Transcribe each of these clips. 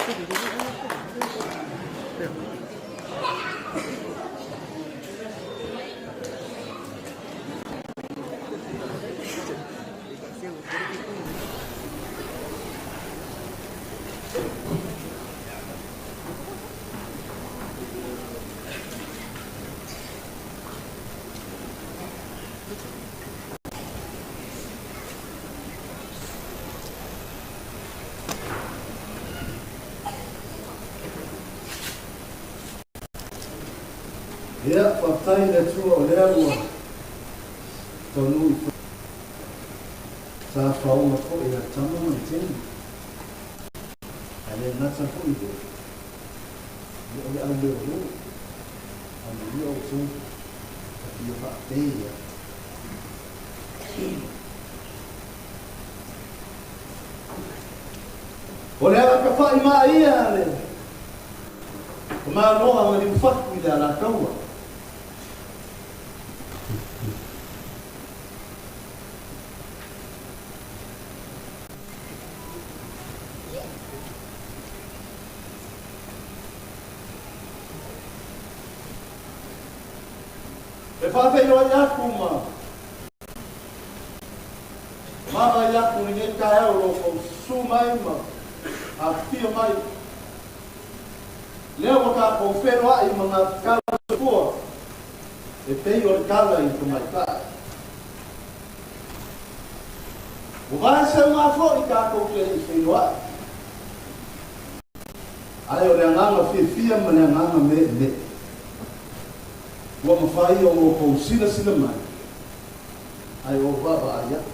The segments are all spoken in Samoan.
Ia, faafetai i le Atua o lea ua taunuu i Sa faoga foi a tama ma le teine. Ae le gata foi i lea, ia o le auleoleo, amuia outou, ta fia faapei ia. O le alakafa'i maia le Manoa ma Liufatu i le Alataua. E faafeiloai atu ma vaavaai atu i lenei taeao o lo o susu mai ma afifio mai. Lea ua tatou feiloai ma gafatau soifua e pei o le tala i tamaitai. Ua vaeseuga foi tatou te le i feiloai. Ae o le agaga fiafia ma le agaga meemee ua mafai ona outou silasila mai ae ou vaavaai atu.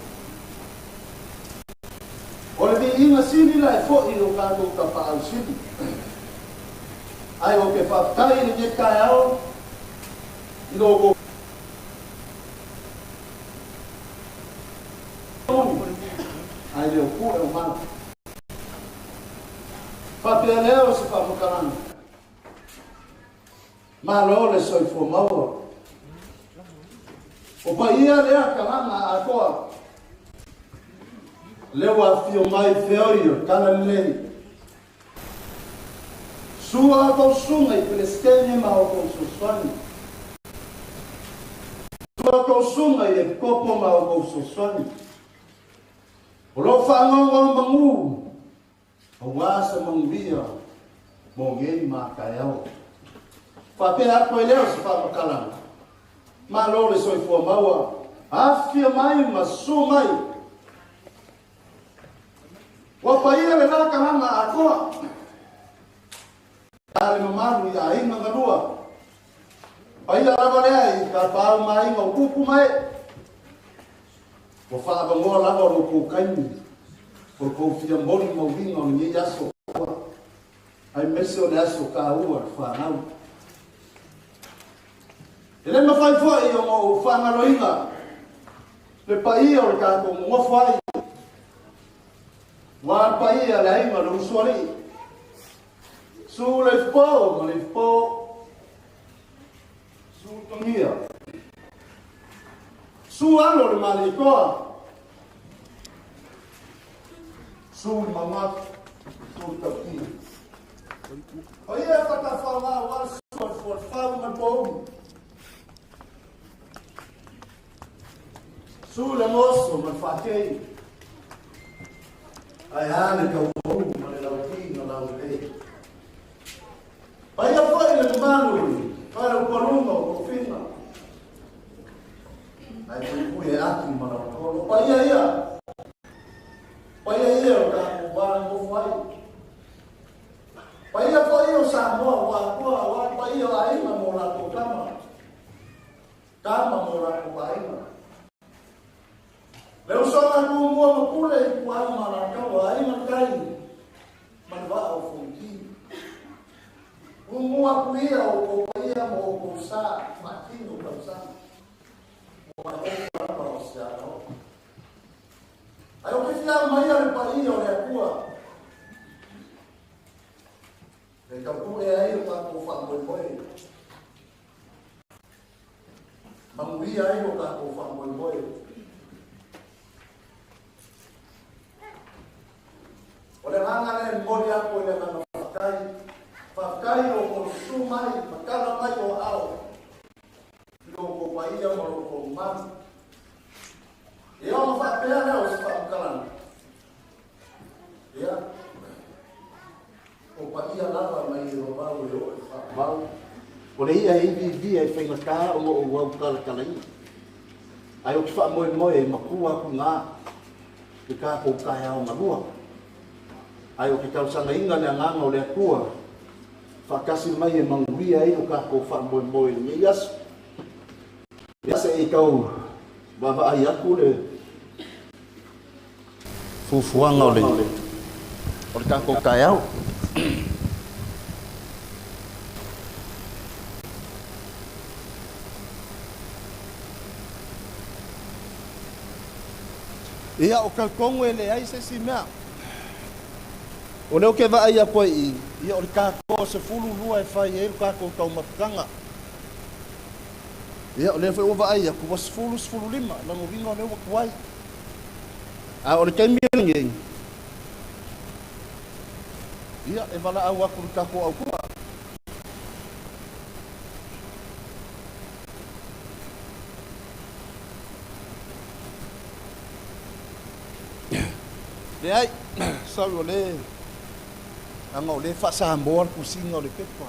O le viiga sili la e foi i lo tatou Tapaau Sili. Ae ou te faafetai i lenei taeao i lo outou Ae le o pue o mala. Faapea lea o se faamatalaga. Malo le soifua maua. O paia lea talaga atoa. Lea ua afio mai feoi o tala lelei. Sua outou susuga i Pelesitene ma outou fesoasoani. Sua outou susuga i Epikopo ma outou fesoasoani. O lo o faagaogaomagu aua se manuia mo nei ma taeao. Faapea atu ai lea o se faamatalaga. Malo le soifua maua, afifio mai ma susu mai. Ua paia le la talaga atoa. A le mamalu i aiga na lua. Paia lava lea i tapaau ma aiga o pupu ma ee. Ua faaavanoa lava lo outou taimi o le tou fia molimauina o lenei aso aemaise o le aso taua le fanau. E le mafai foi ona ou faagaloina le paia o le tatou nonofo ai, ua le paia le aiga o le usoalii, Su le ifupo ma le ifupo, Su Togia, Su alo le Malietoa, Su le Mauga, Su le Tautia. Paia Fatafala aua le Su o le Fualefau ma le Pouli. Su le Goso ma le Faatei. Ae a le Tauohu ma le Lauti na laulelei. Paia foi le mamalu i Fale-upaluga o Tofiga. Ae puipui e ati ma lautolo. Paia ia. Paia ia o tatou va nofo ai. Paia foi o Samoa ua atoa aua paia o aiga mo latou tama. Tama mo latou aiga. Le usoga Tumua ma Pule i Puao ma Alataua, aiga tai ma le vaa o Fonoti. Tumua atu ia o outou paia ma outou sa faatino tausaga. Ua maopo lava o se alaoa. Ae ou te fia aumaia le paia o le Atua e tapue ai o tatou faamoemoe. Manuia ai lo tatou faamoemoe. O le agaga lea e momoli atu i le agaga. Faafetai, faafetai i lo outou susu mai ma tala mai o aao i lo outou paia ma lo outou mamalu. E ono faapea lea o se faamatalaga, ia, o paia lava mai le vavau e oo i le faavavau, o le i'a e iviivia e faigata ona ou autalatalaina. Ae ou te faamoemoe e matua atu i ina le tatou taeao galua. Ae ou te talosagaina le agaga o le Atua faatasi mai e manuia ai lo tatou faamoemoe i lenei aso. Ia se i tau vaavaai atu le fuafuaga o le tatou taeao. Ia, o talitonu e leai se isi mea. O lea ou te vaai atu ai i i, ia o le tatou 12 e fai ai le tatou taumafataga. Ia, o lea foi ua vaai atu, ua 10, 15, lona uiga o lea ua tuai. A o le taimi lenei, ia, e valaau atu i le tatou autua. Leai, sau o le aga o le faa-Samoa le tusiga o le pepa.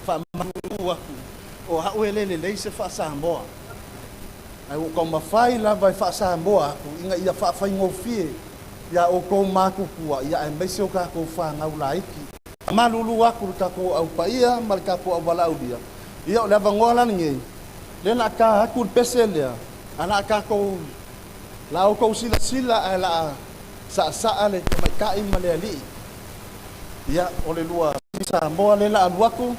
Faamalulu atu, o au e le lelei se faa-Samoa. Ae ua taumafai lava e faa-Samoa atu ina ia faafaigofie iā outou matutua, ia aemaise o tatou fanau laiti. Faamalulu atu i le tatou au paia ma le tatou au valaaulia, ia o le avanoa la lenei, lea o le a ta atu le pese lea, ae o le a tatou, la outou silasila ae o le a saasaa le tamaitai ma le alii. Ia, o le lua Samoa lea o le a alu atu.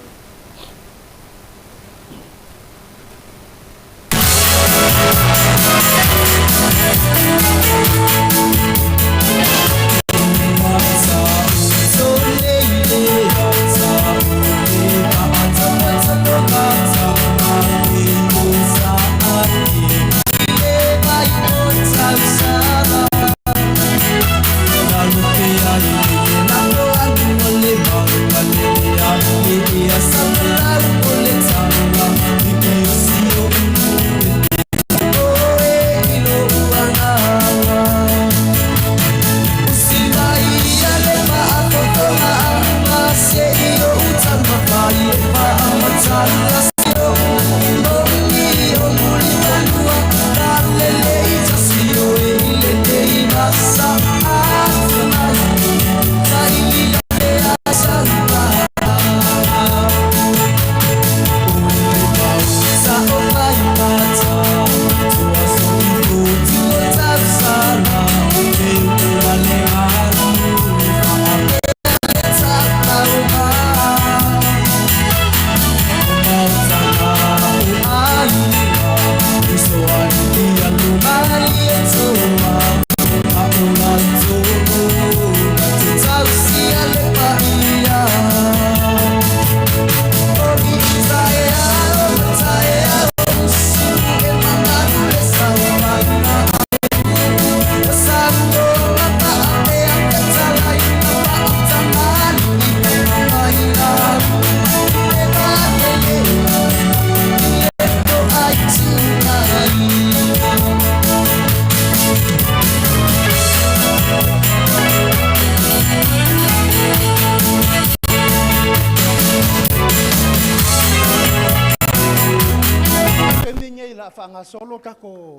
Taimi nei la faagasolo tatou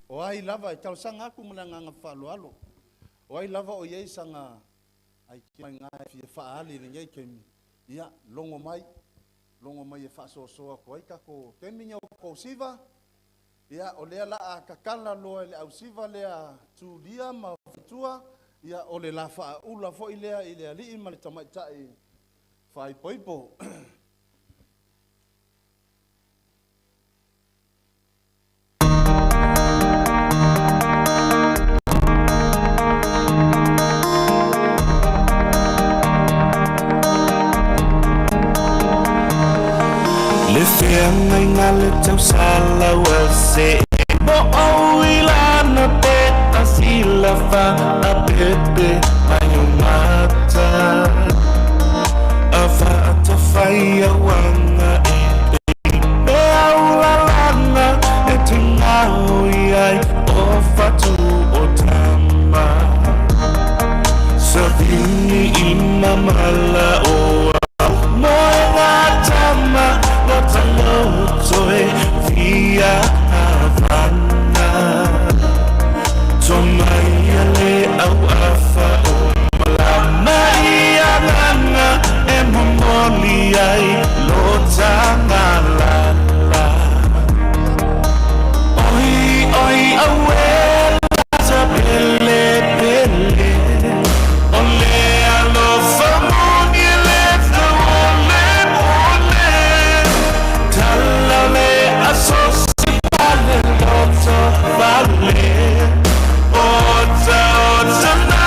o ai lava e talosaga atu ma le agaga faaaloalo, o ai lava o i ai sana aikia mai na e fia faaali i lenei taimi, ia logo mai, logo mai e faasoasoa atu ai tatou taimi nei o tatou siva. Ia o lea la a tatala loa e le ausiva lea Tulia ma Fitua, ia o le la faaula foi lea i le alii ma le tamaitai faaipoipo. Le feagaiga le tausala ua see Mo'ou i lana pe a sila faapepe mai o mata. Talo toe via vana Tomai le au afa o malama i anganga e momoli ai lo tangalala. Oi oi awe ta pele pele o le alofa moni le tauole mole tala le aso si pale loto vale ota ota na.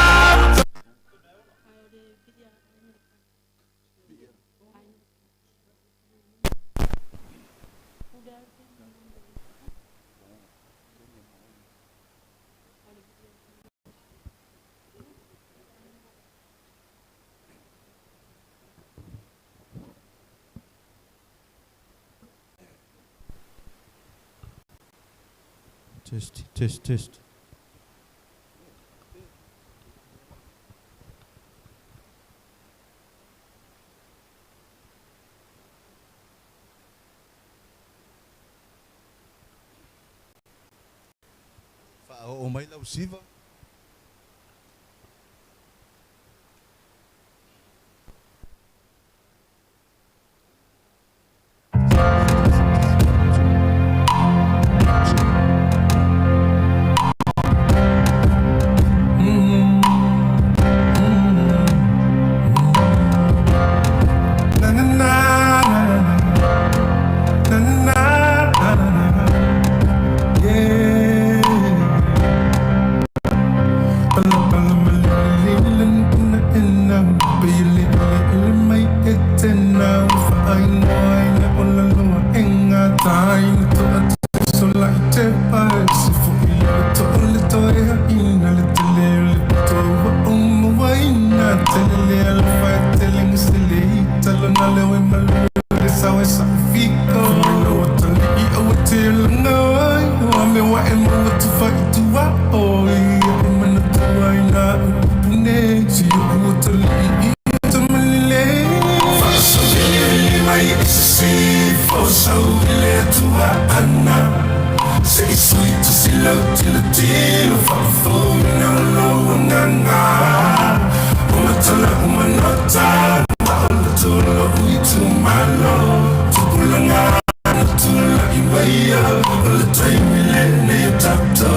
Test, test, test. O mai lau siva. Na na na na na na na na, yeah. Pala pala malililan na ina pili ili mai etena fa ai moi na ola loa enga tai na to at so la te pa se fu ile to le to e ina le tele le to wa o mo wa ina tele le al fa tele ngisele talo na le we malu le sa we sa fiko lo tali i o te langa o me wa e mo tu fa i tu wa o i e mana tu ai na pune si o tali i te malile mai se fo sau le tua ana se i sui tu si lau tila tila fa fo na lo nganga uma tala uma nota ma o tu lo ui tu malo tu pulanga na tu la i waia o le taimi le ne tato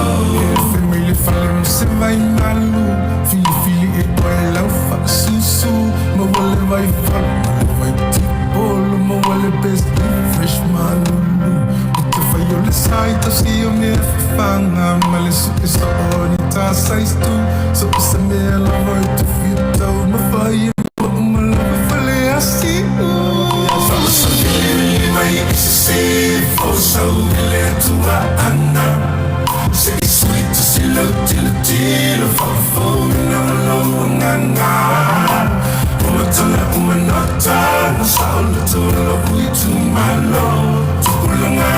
family fale mo se vai malu fili fili e o lau fa susu ma wale vai falo ma le vai tipolo ma wale best fresh malulu te fai o le sai ta si o me fanga ma le su e so o ni ta sai stu so se me la voi tu fito ma fai ma uma la fale asi u mai se fo sau le tua ana se i sui tu si lau tila tila fa fo na lo nganga uma tala uma nota na sa o le tu lo ui tu malo tu pulanga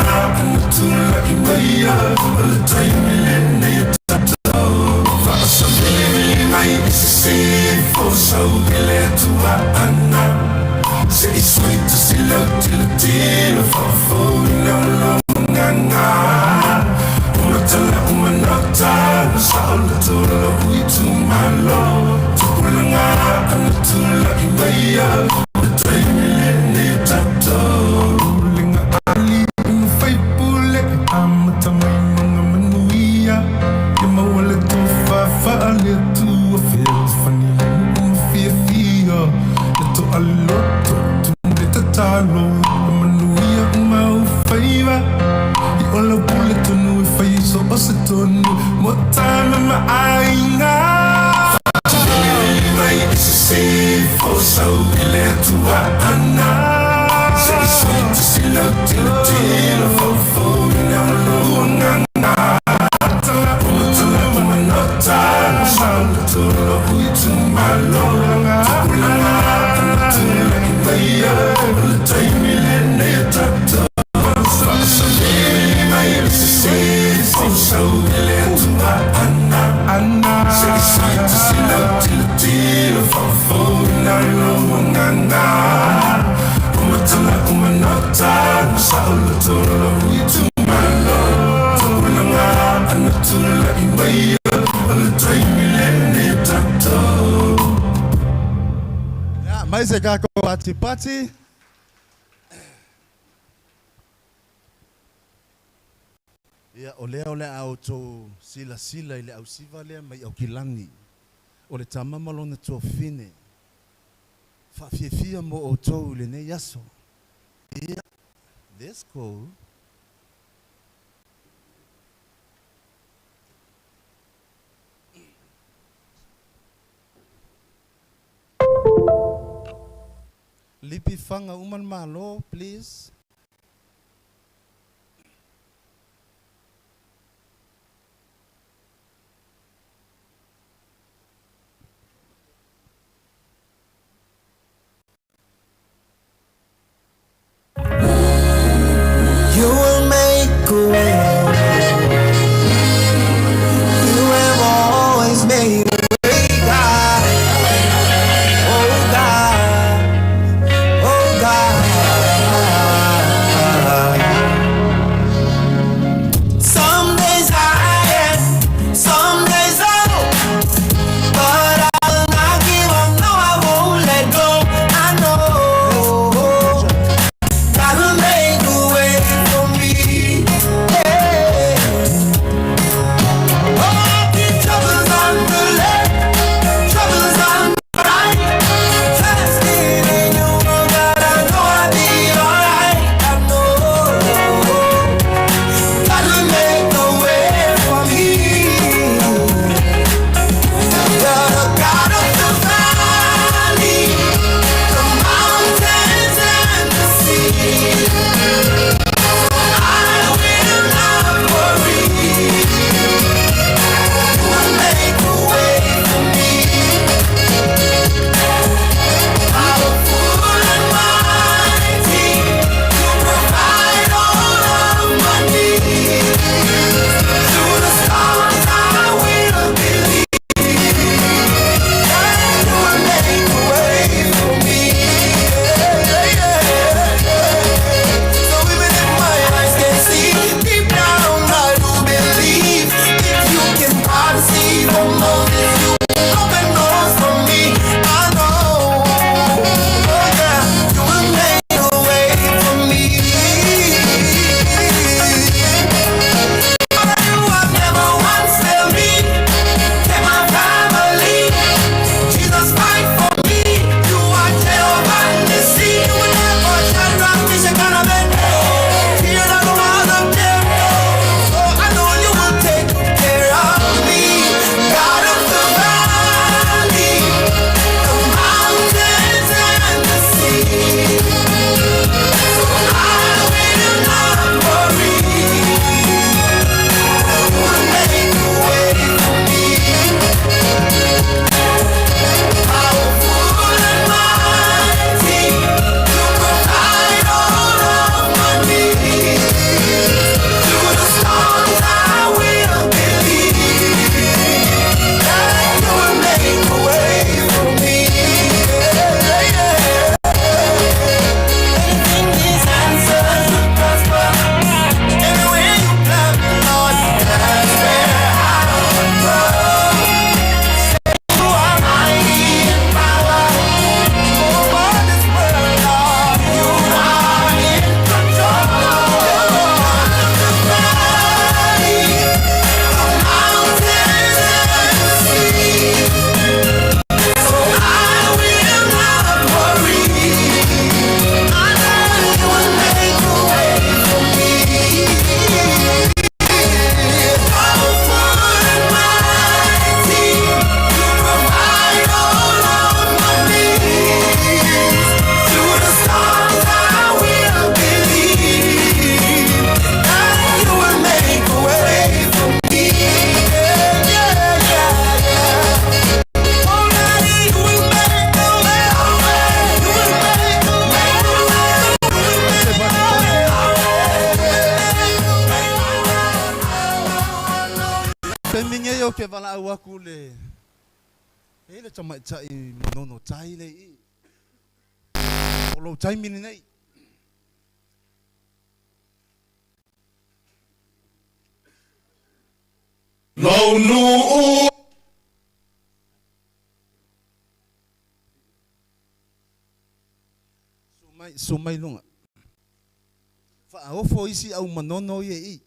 na tu la i maia o le taimi le ne tato fa sa mai se fo sau le tua ana se i sui tu si lau tila tila fa fo na lo nganga uma tala uma nota na sa o le tu lo ui tu malo tu pulanga na tu la i maia o le taimi le ne tato linga ali ma fai pule amata mai manga manuia e maua le tu fa fa le tu feel fani le ma fia fia le to aloto tu le tatalo manuia mau faiva i ola pule tonu e fai so o se tonu mo tama ma ainga mai se fo sau le tua ana se i sui tu si lau tila tila fo fo na lo nganga tala uma tala uma nota na sa le tu lo ui tu malo tu pulanga na tu la i maia o le taimi le ne tato mai se fo sau le tua ana ana se i sui tu si lau tila tila fo fo na lo nganga uma tala uma nota Ia, mai se kako patipati. Ia, o lea o le a outou silasila i le ausiva lea mai Aukilani, o le tama ma lona tuafafine, faafiafia mo outou i lenei aso. Ia, let's go. Lipi faga uma le Malo, please. You will make a way. You have always made a way, God. Oh God. Oh God. Some days high, some days low, but I will not give up. No, I won't let go. I know God will make a way for me. Yeah. Oh, the troubles on the left, troubles on the right. Trusting in you, oh God, I know I'll be alright. I know God will make a way for me. You're the God of the valley, the mountains and the sea. I will not worry. You will make a way for me. Powerful and mighty, you provide all of my needs. Through the storms I will believe. You will make a way for me. So even if my eyes can't see, deep down I do believe. If you can part the sea for Moses, you open doors for me. I know, oh yeah, you will make a way for me. You have never once failed me. Take my family. Jesus fight for me. You are Jehovah Nissi. You will never Shadrach, Meshach, and Abednego. Fear not the walls of Jericho. So I know you will take good care of me. God of the valley, the mountains and the sea. So I will not worry. You will make a way for me. Powerful and mighty, you provide all of my needs. Through the storms I will believe that you will make a way for me. Anything His answers will prosper. Anywhere you plant, Lord, that's where I will grow. You are mighty in power over this world, Lord. You are in control. The valley, the mountains and the sea. So I will not worry. I know you will make a way for me. Powerful and mighty, you provide all of my needs. Through the storms I will believe that you will make a way for me. Yeah. Oh, Daddy, you will make a way. You will make a way. Se patipati. Taimi nei ou te valaau aku le e le tamaitai manono tai le i. O lou taimi lenei. Lou nuu. Sumai, sumai luga. Faaofo isi au manono ia i.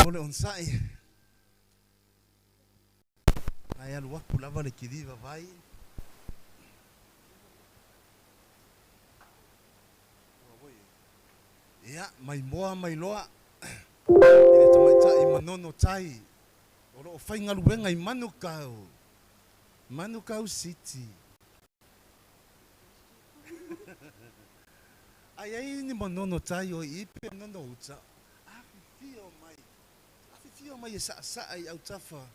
O le onosai. Ae alu aku lava le kili vavai. Ia, mai moa mai loa i le tamaitai Manono Tai o lo o faigaluega i Manukau, Manukau City. Ai ai ni Manono Tai o i pe Manono uta. Afifio mai, afifio mai e saasaa i autafa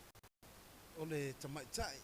o le tamaitai.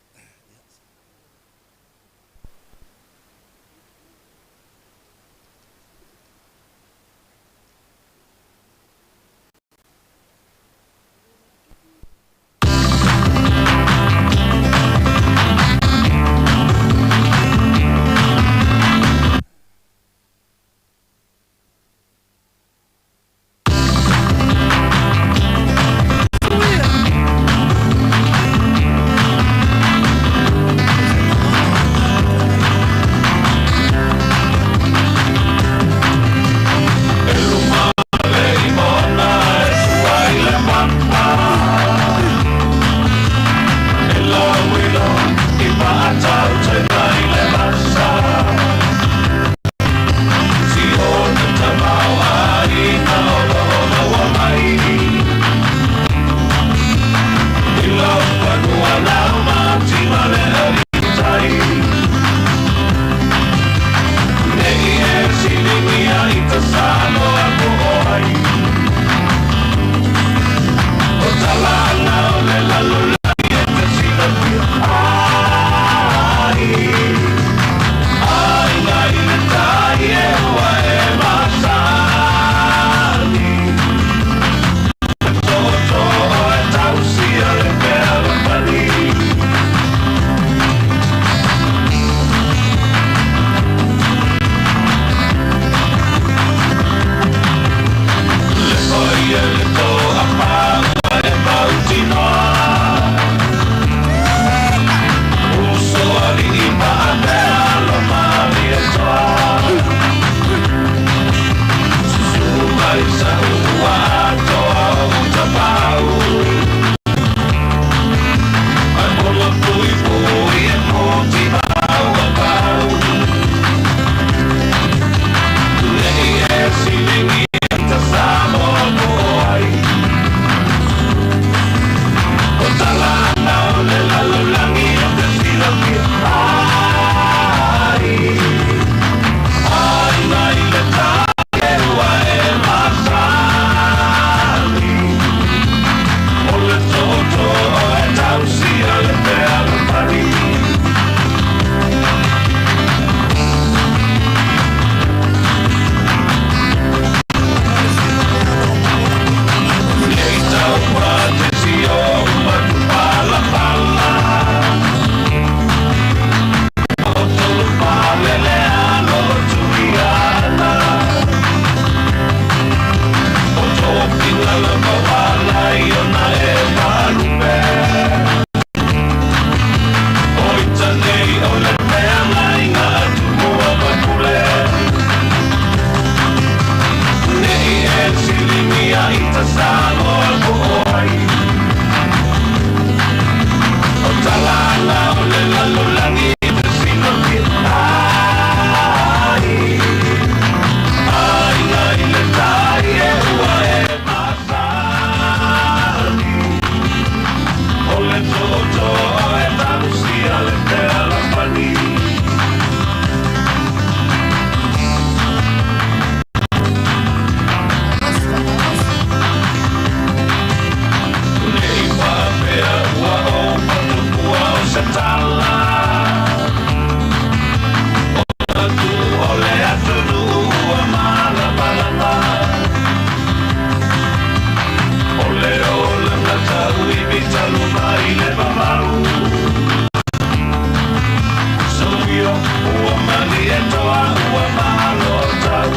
Pio ua malie toa ua malo tau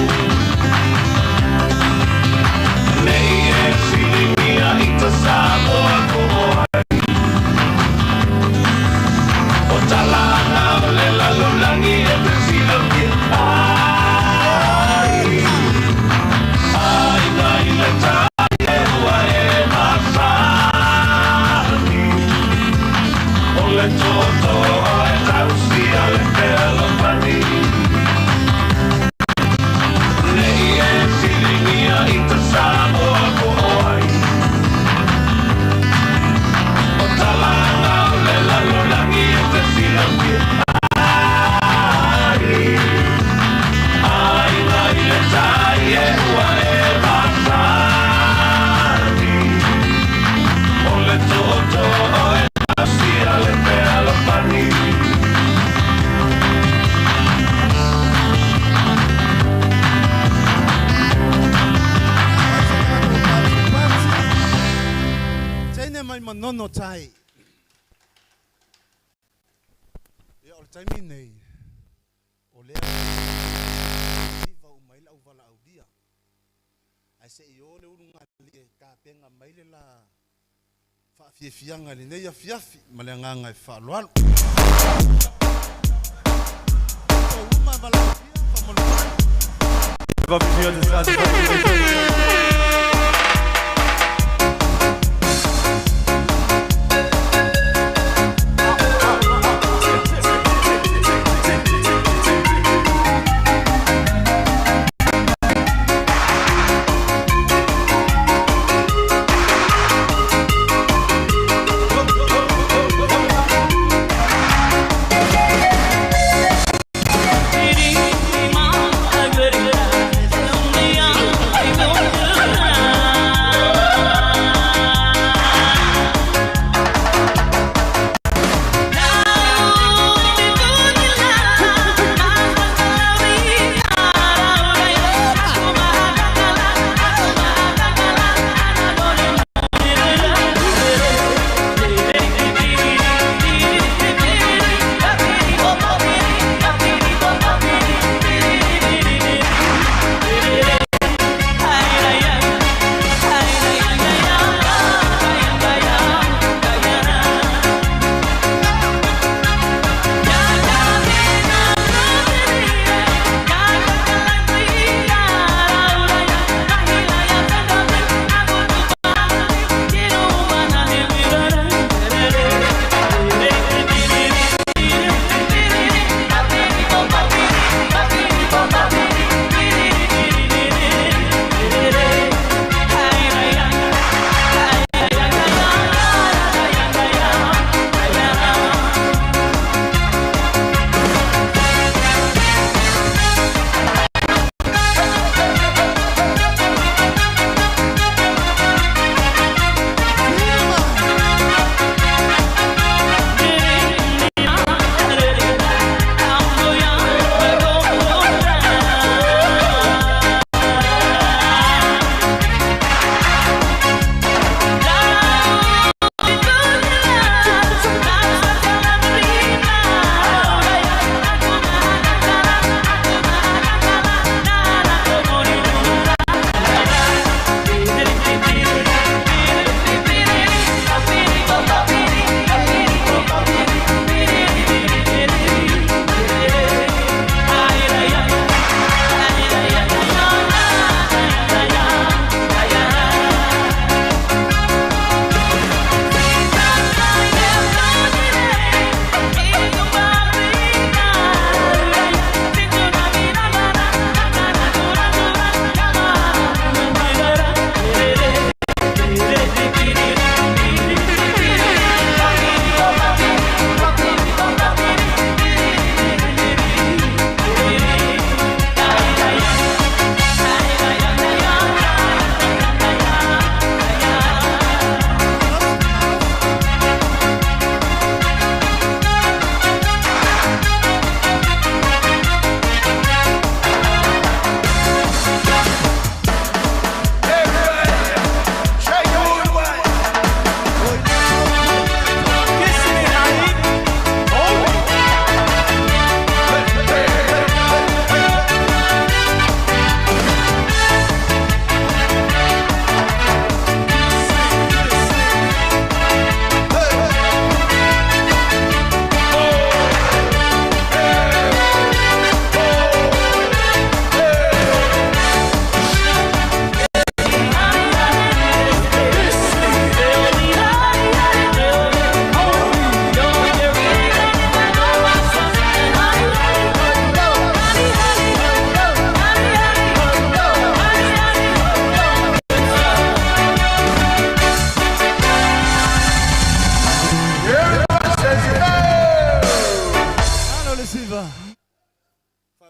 Nei e filigia i ta Samoa ko ai O talanga o le lalolagi e te silafia ai Aiga i le tai e ua e masani O le toto e tausi a le fealofani Nei e filigia i ta Samoa po o ai O talanga o le lalolagi e te silafia ai Aiga i le tai e ua e masani O le toto e tausi a le fealofani. Teine mai manono tai. Ia o le taimi nei, o lea iva uma ai le auvalaaulia. Ae se i o le ulugalii e tapena mai le la faafiafiaga i lenei afiafi ma le agaga e faaaloalo. Outou uma e valaaulia faamolemole.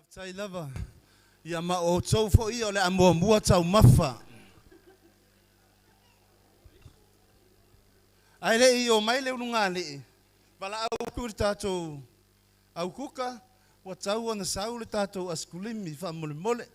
Faafetai lava. Ia ma o outou foi ia o le a muamua taumafa. Ae le i omai le ulugalii, valaau atu i le tatou aukuka, ua tau ona sau le tatou asikulimi faamolemole.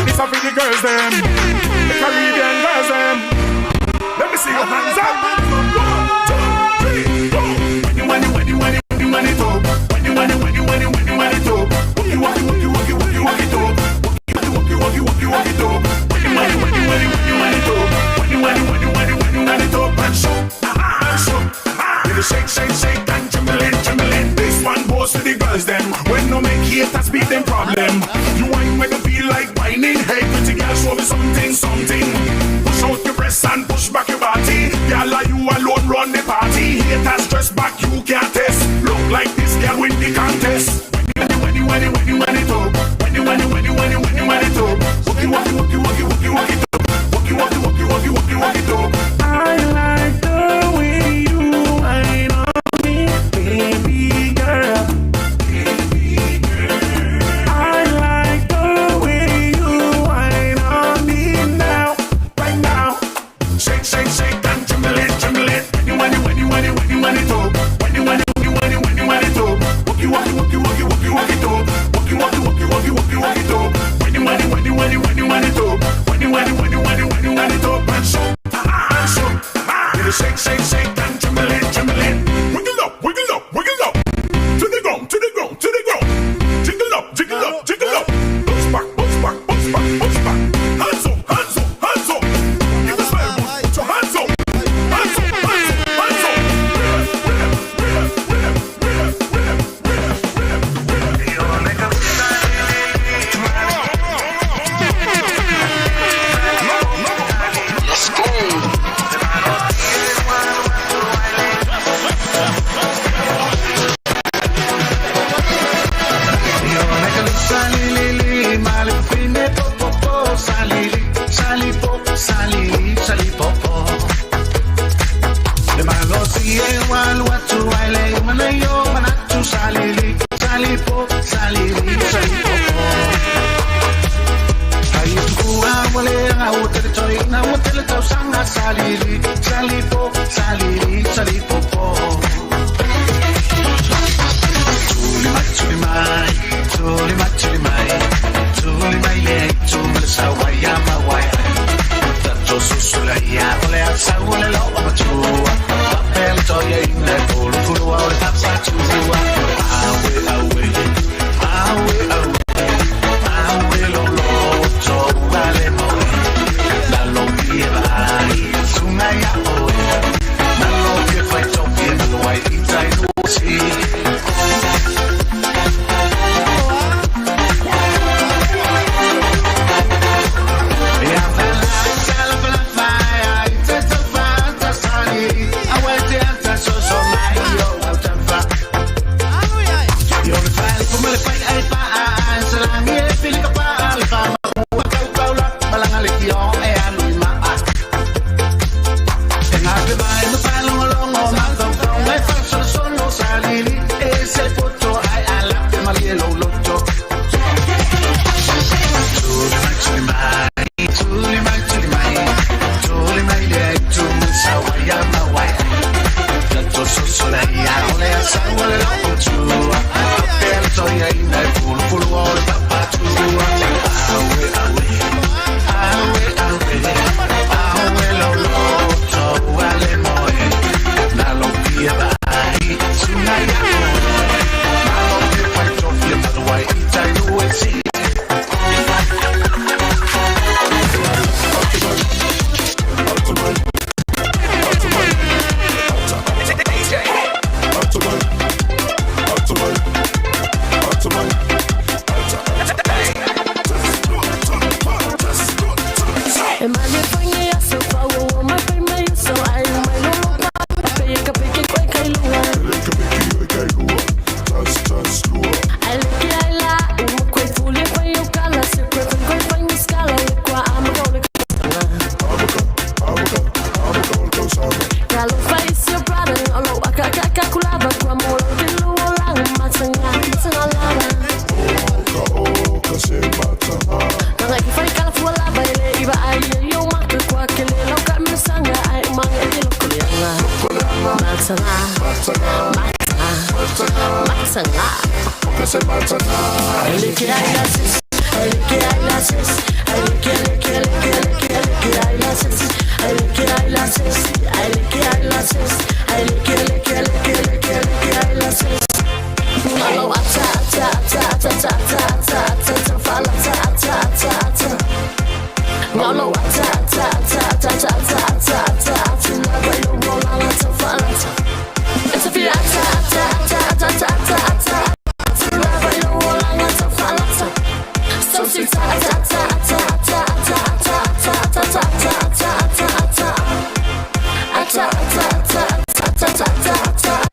This a for the girls them, the Caribbean girls them. Let me see your hands up. 1, 2, 3, go. When you when you when you when you when you when it up. When you when you when you when you when you when it up. Walk you walk you walk you walk you walk you walk it up. Walk you walk you walk you walk you walk it up. When you when you when you when you when you when it up. When you when you when you when you when you when it up and shook and shook. With the shake shake shake and tremble it tremble it. This one goes to the girls them. When no make haters beat them problem. You wine when you feel like whining. Hey pretty girl, show me something something. Push out your breasts and push back your body. Girl, are you alone run the party? Haters dress back, you can't test. Look like this girl win the contest. When you when you when you when you when it up. When you when you when you when you when you when it up. Walk you walk you walk you walk you walk you walk it up. Walk you walk you walk you walk you walk you walk it up. I like the way you whine on me, baby girl. I like the way you whine on me now, right now. Shake, shake, shake and tremble it, tremble it. When you, when you, when you, when you, when you, when it up. When you, when you, when you, when you, when it up. Walk you, walk you, walk you, walk you, walk you, walk it up. Walk you, walk you, walk you, walk you, walk you, walk it up. When you, when you, when you, when you, when you, when it up. When you, when you, when you, when you, when you, when it up. And shook, and shook. With a shake, shake, shake and tremble it, tremble it. Wiggle up, wiggle up, wiggle up. To the ground, to the ground, to the ground. Jiggle up, jiggle up, jiggle up. Bounce back, bounce back, bounce back, bounce back. Hands up, hands up, hands up. If you smell good, put your hands up. Hands up, hands up, hands up. Whip, whip, whip, whip, whip, whip, whip, whip, whip. Let's go. Salili, salipo, salili, salipo, Tuli mai, tuli mai, tuli mai, tuli mai le tuli sa wai ma wai. Ta to su su la ya, ole a sa ole lo ma tu. Pa pel to ye ina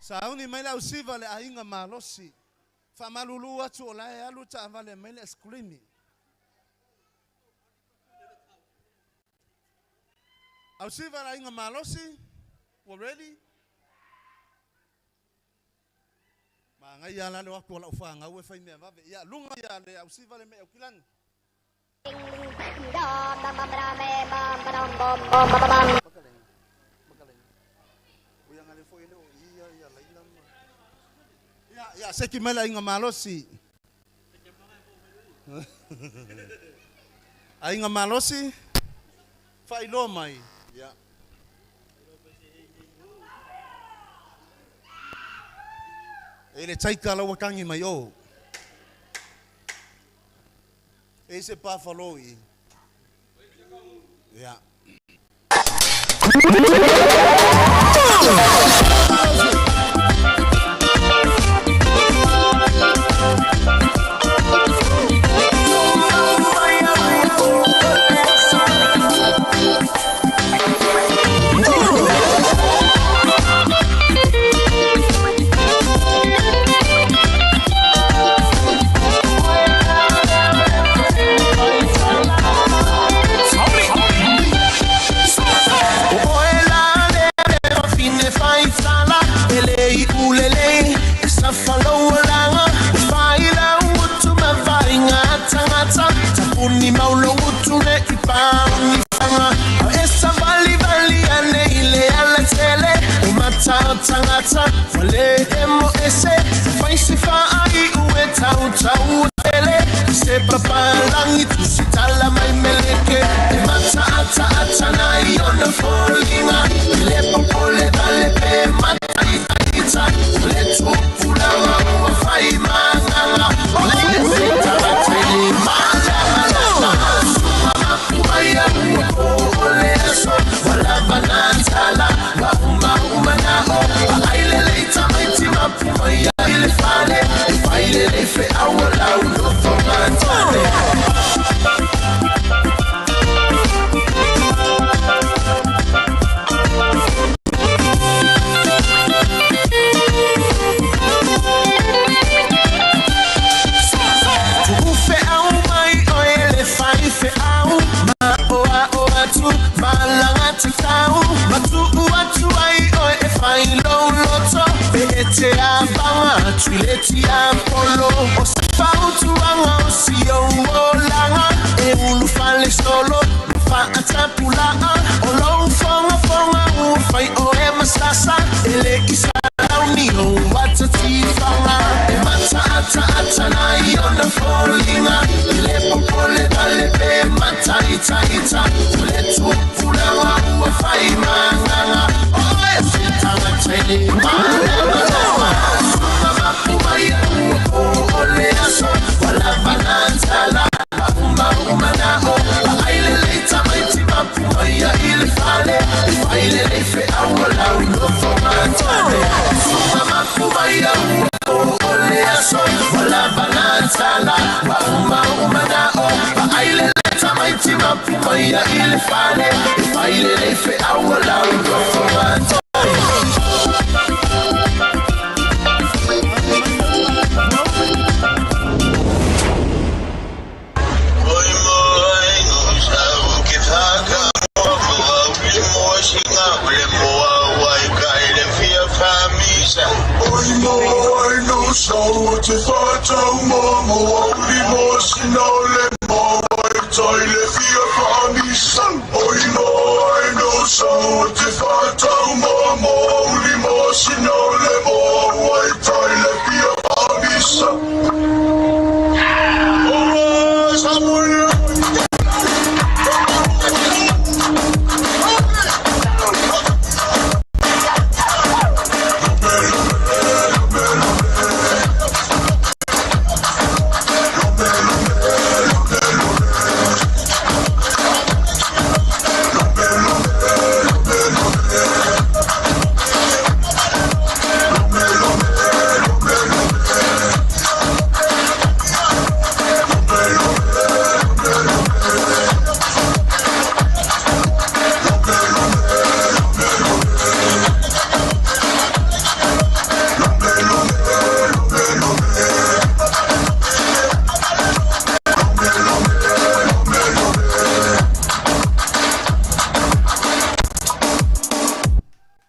Sauni mai le ausiva le aiga malosi. Faamalulu atu o la e alu taavale mai le eskulimi. Ausiva le aiga malosi, ua ready? Magaia la le o atu o lau fanau e fai mea vave. Ia luga ia le ausiva le mea Aukilani. Ia, ia, seki mai le aiga malosi. Aiga malosi, faailoa mai. Ia. E le taika lau kangi mai o. E se pafalo i. Ia.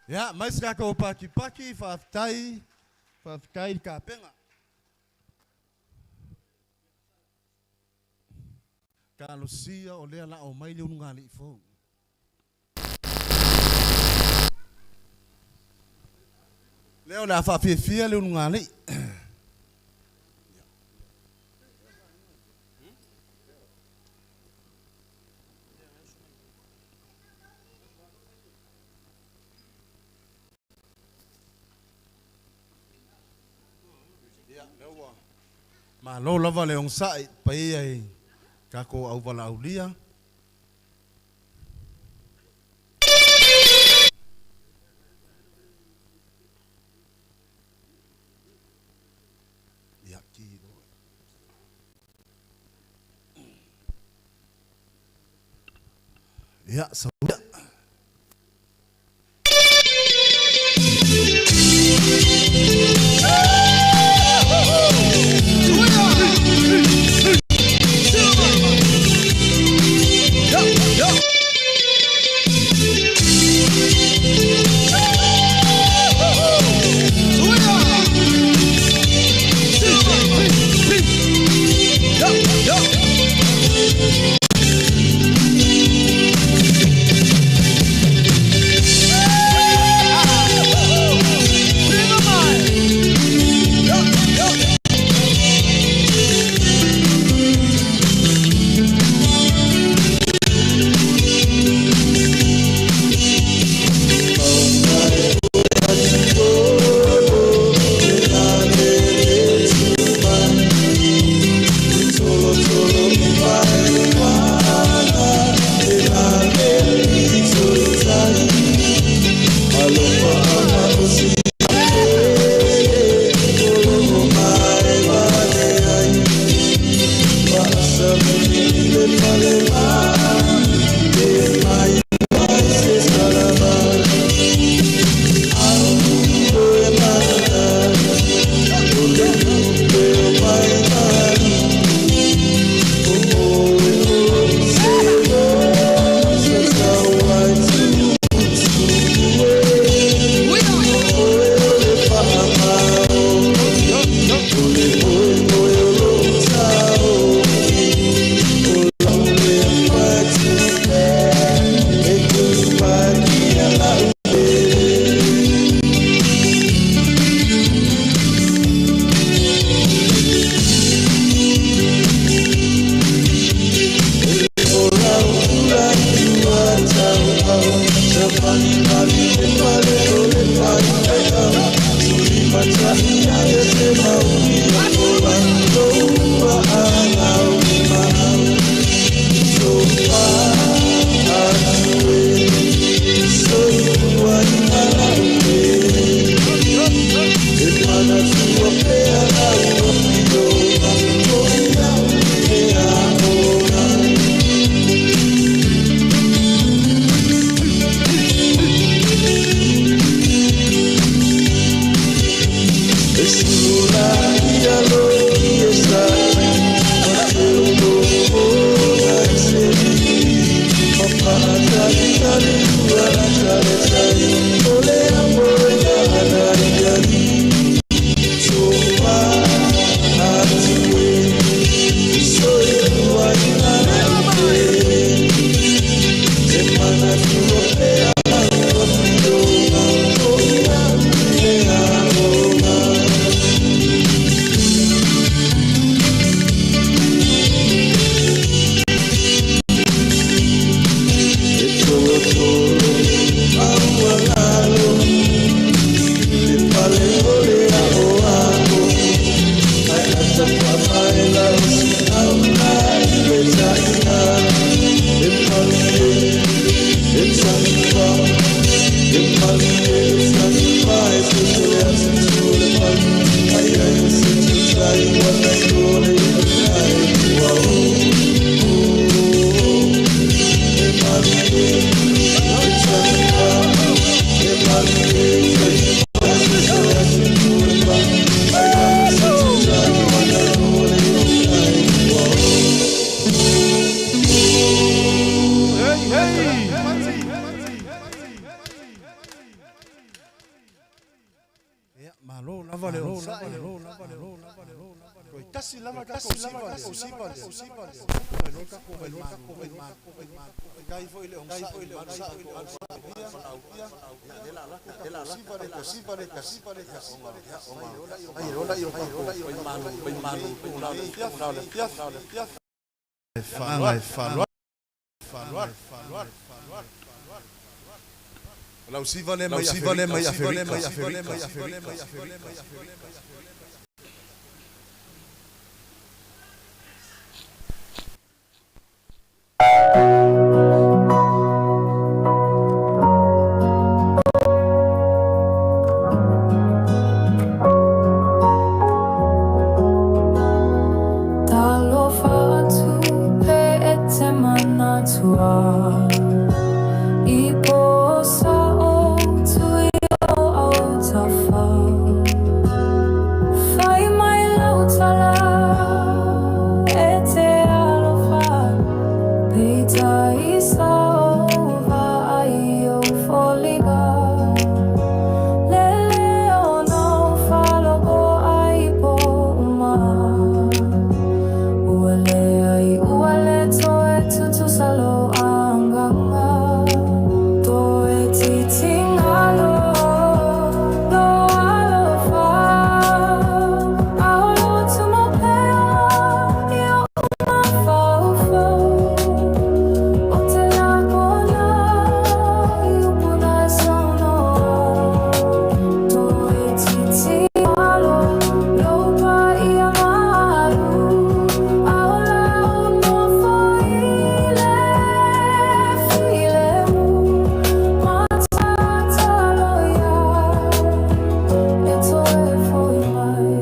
Ia, mai se tatou patipati, faafetai, faafetai i le tapena. Talosia o lea la aumai le ulugalii fou. Lea o le a faafiafia le ulugalii. Malo lava le onosai paia i tatou auvalaaulia. Ia, sauia. Malo lava le onosai. Toe tasi lava tatou siva lea. Mai loa tatou vaimalu. Faafetai foi i le onosai i le malu o valaaulia. Ia, siva le tasi. Ona fai loa lea o tatou vaimalu i le afiafi. E faaloalo. O lau siva lea mai Aferika. Talofa atu pe e te manatua I po sao tui o autafa Fai mai lau tala e te alofa Peitai sao vaai o foliga Lele ona falogo ai po uma. Ua leai ua le toe tutusa lou agaga. Toeitiiti galo lou alofa. A o lo o tumau pea i o'u mafaufau. Ou te lagona i upu na e saunoa. Toeitiiti galo lou paia mamalu. A o la ou nofo i le filemu. Ma tatalo ia e toe fo'i mai.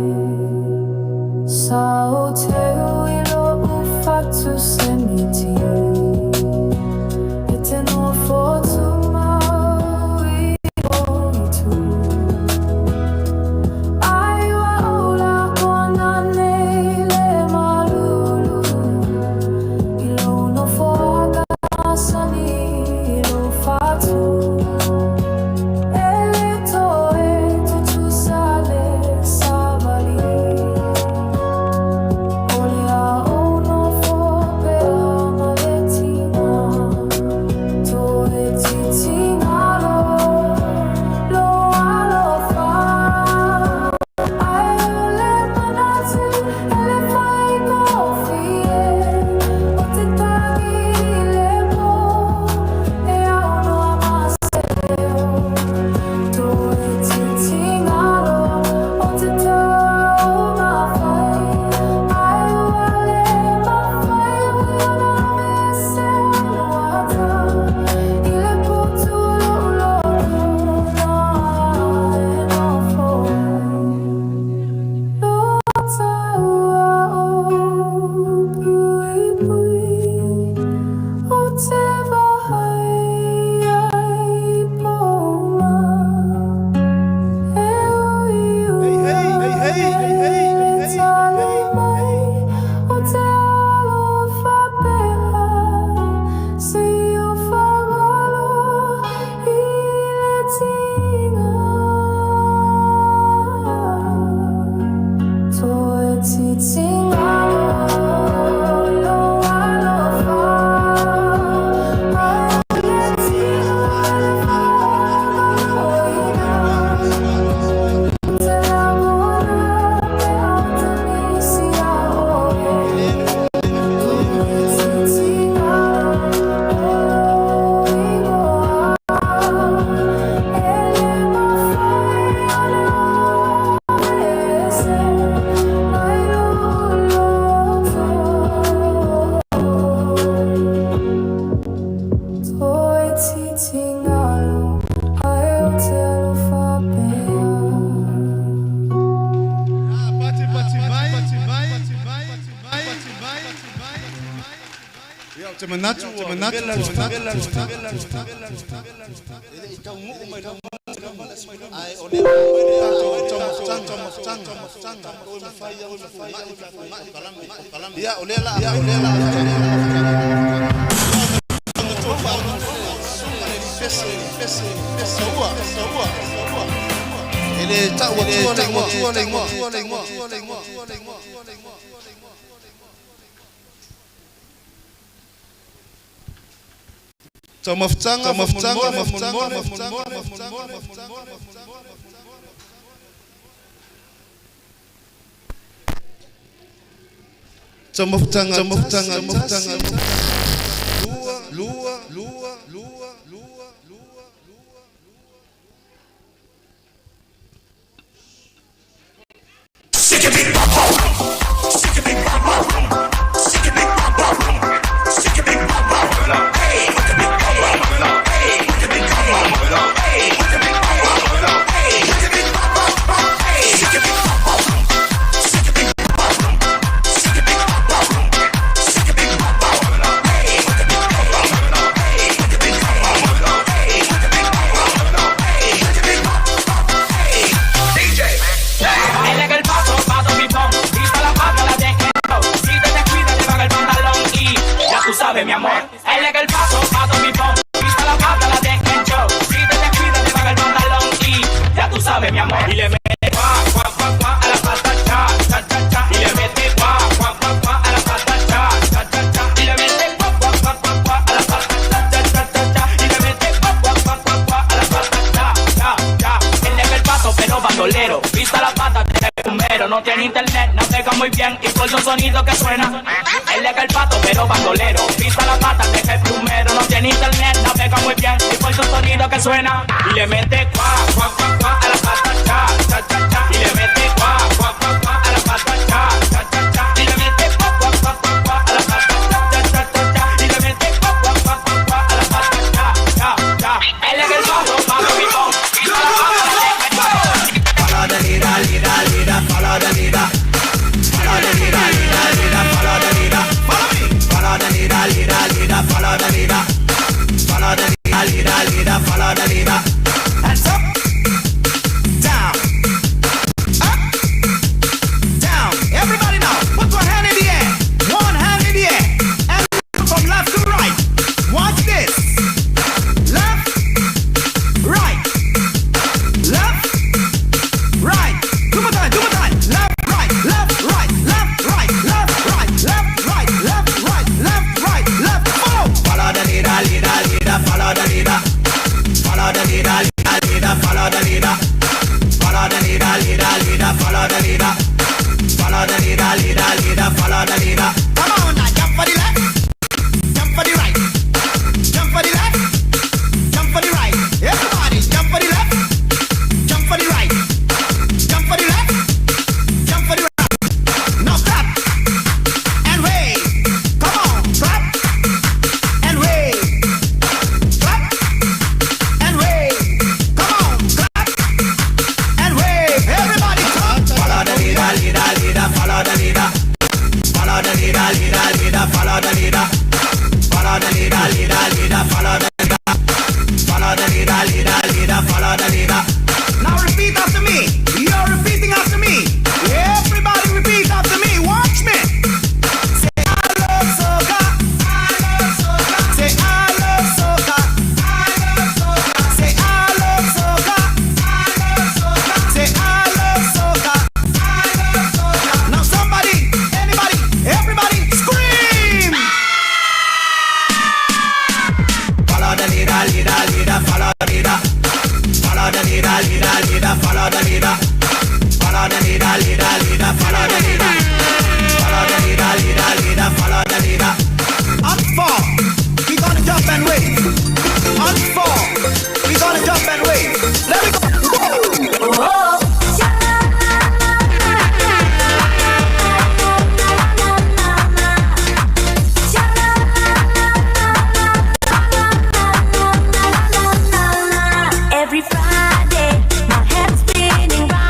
Sa ou teu i lo'u fatu semiti. E te nofo tumau i lou itu. Ai ua ou lagona nei le malulu. I lou nofoaga masani i lou fatu. E le toe tutusa le savali. O le a ou nofo pea ma le tiga. Toeitiiti galo lou alofa. Ae o le manatu e le faigofie. Ou te tagi i le po e aunoa ma se leo. Toeitiiti galo o te taumafai. Ae ua le mafai ona aveese lou ata. I le putu o lo'u loto na e nofo ai. Lo taua o puipui o te vaai ai po uma. E ui ua le tali mai o te alofa pea seia faagalo i le tiga. Toeitiiti galo lou alofa. Ae o le tino e le faagaloina. Ou te lagona pe a ou te misi iā oe. Toeitiiti galo o lou igoa. E le mafai ona aveese mai lo'u loto. Toeitiiti galo ae ou te alofa pea. Pati pati mai mai mai mai mai. Ia, ou te manatu ua vela le e le i taunuu mai ae o lea tatou taumafataga o mafai ona foai kalame. Ia, o lea la o lea la pese pese pese ua ua e Le ta'u atua le igoa le igoa le igoa le igoa. Taumafataga mafataga mafataga mafataga mafataga. Taumafataga taumafataga mafataga. Lua lua lua lua lua lua. Él es el paso, paso, pipón. Vista la pata, la dejen go. Si te descuidas, te paga el pantalón y ya tú sabes, mi amor. Él es el paso, paso, pipón. Vista la pata, la dejen show. Si te descuidas, te paga el pantalón y ya tú sabes, mi amor. Y le mete guá, guá, guá, guá a la pata, cha, cha, cha, cha. Y le mete guá, guá, guá, guá a la pata, cha, cha, cha, cha. Y le mete guá, guá, guá, guá, guá a la pata, cha, cha, cha, cha, cha. Y le mete guá, guá, guá, guá, guá a la pata, cha, cha, cha. Él es el paso, pero bandolero. Vista la pata, te primero. No tiene internet, navega muy bien y por un sonido que suena. Él es el pato, pero bandolero. Pisa la pata, deja el plumero. No tiene internet, navega muy bien y por un sonido que suena. Y le mete cuá, cuá, cuá, cuá a la pata, cha, cha, cha, cha. Y le mete cuá, cuá, cuá, cuá a la pata, cha, cha, cha, cha. Y le mete cuá, cuá, cuá, cuá, cuá a la pata, cha, cha, cha, cha, cha. Y le mete cuá, cuá, cuá, cuá, cuá a la pata, cha, cha, cha. Él es el pato, pato, pipón. Pisa la pata, deja el Follow the leader, leader, leader, follow the leader. Follow the leader, leader, leader, follow the leader. Follow me. Follow the leader, leader, leader, follow the leader. Follow the leader, leader, leader, follow the leader. Hands up, down, up, down. Everybody now, put one hand in the air, one hand in the air, and from left to right. Watch this. Left, right, left, right. Two more time, two more time. Left, right, left, right, left, right, left, right, left, right, left, right, left, right, left. Follow. Follow the leader, leader, leader. Follow the leader. Follow the leader, leader, leader. Follow the leader. Follow the leader, leader, leader. Follow the leader. Follow the leader, leader, leader. Follow the leader. Come on now, jump for the left, jump for the right, jump for the left, jump for the right. Everybody, jump for the left, jump for the right. Jump for the left, jump for the right. Now clap and wave. Come on, clap and wave. Clap and wave. Come on, clap and wave. Everybody clap. Follow the leader, leader, leader. Follow the leader. Follow the leader, leader, leader. Follow the leader. Follow the leader, leader, leader. Follow the leader. Follow the leader, leader, leader. Follow the leader. Now repeat after me. You're repeating after me. Everybody repeat after me. Watch me. Say I love soca. I love soca. Say I love soca. I love soca. Say I love soca. I love soca. Say I love soca. I love soca. Now somebody, anybody, everybody, scream! Follow the leader, leader, leader, follow the leader. Follow the leader, leader, leader, follow the leader. Follow the leader, leader, leader, follow the leader. Follow the leader, leader, leader, follow the leader. On four, we gonna jump and wait. On four, we gonna jump and wait. Let me go. Every Friday, my head's spinning round.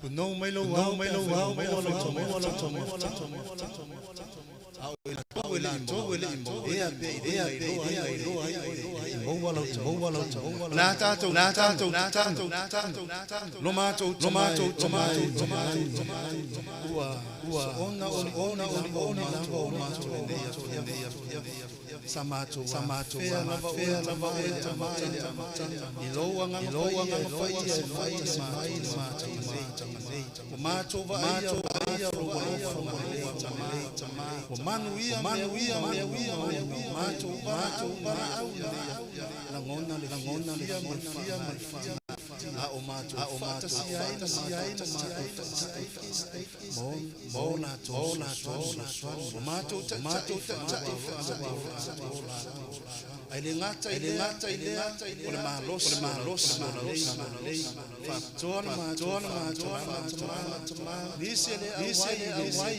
Kunou mai lou ao mai lou ao mai lou ao mai lou ao le mo le mo e be e be e lo ai mo wala mo wala la ta to la ta to la ta to lo ma to lo ma to lo ma to lo ma to ua ua ona ona ona ona ona to ne samato samato lava fea lava e tamai i lo anga i lo anga fai fai mai ma mato va mato ia lo o manu ia manu ia mato mato au la ngona le ngona le fia ma a o mato a o mato si ai si ai mo mo la to la to o mato mato ai le ngata i le ngata i le o le malos o le malos fa toa ma toa ma toa ma nisi le awai awai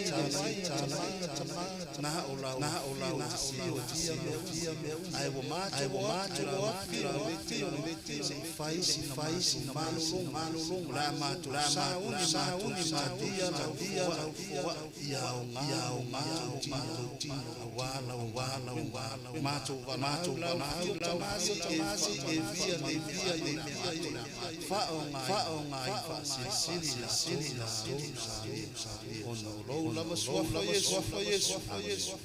na o la na o la na si o ti ai o ma ai o ma o fi o ti se fai si fai si malo malo la ma to la ma uni ma uni ma dia la dia ia o nga o ma ti ti wa la wa la wa ma to ma to ma to ma si e si e via e via e fa o nga fa o nga fa si si si si o no lo la ma sua fa yesu fa yesu fa yesu.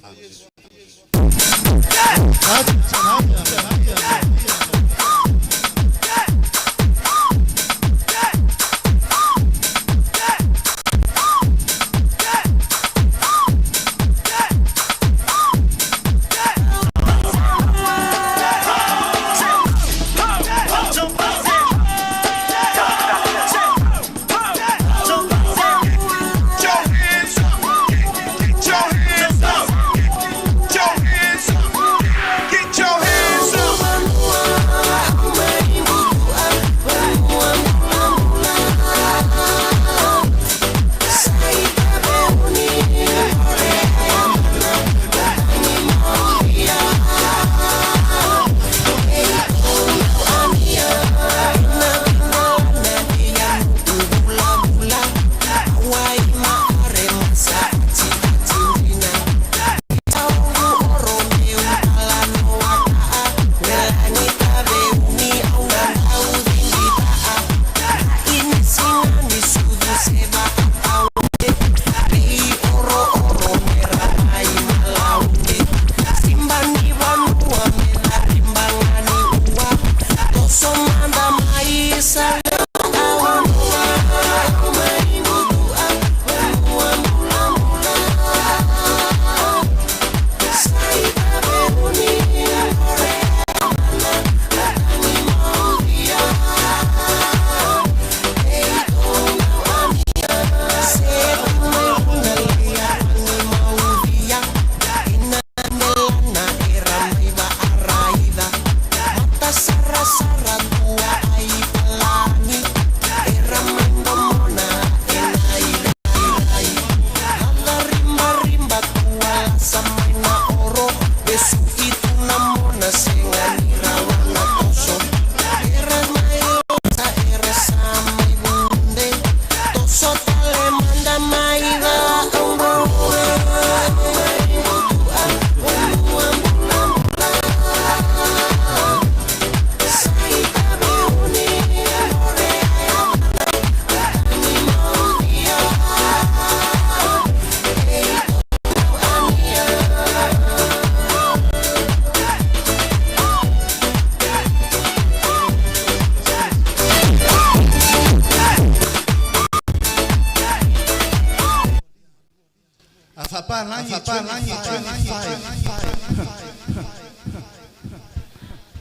Get your hands up!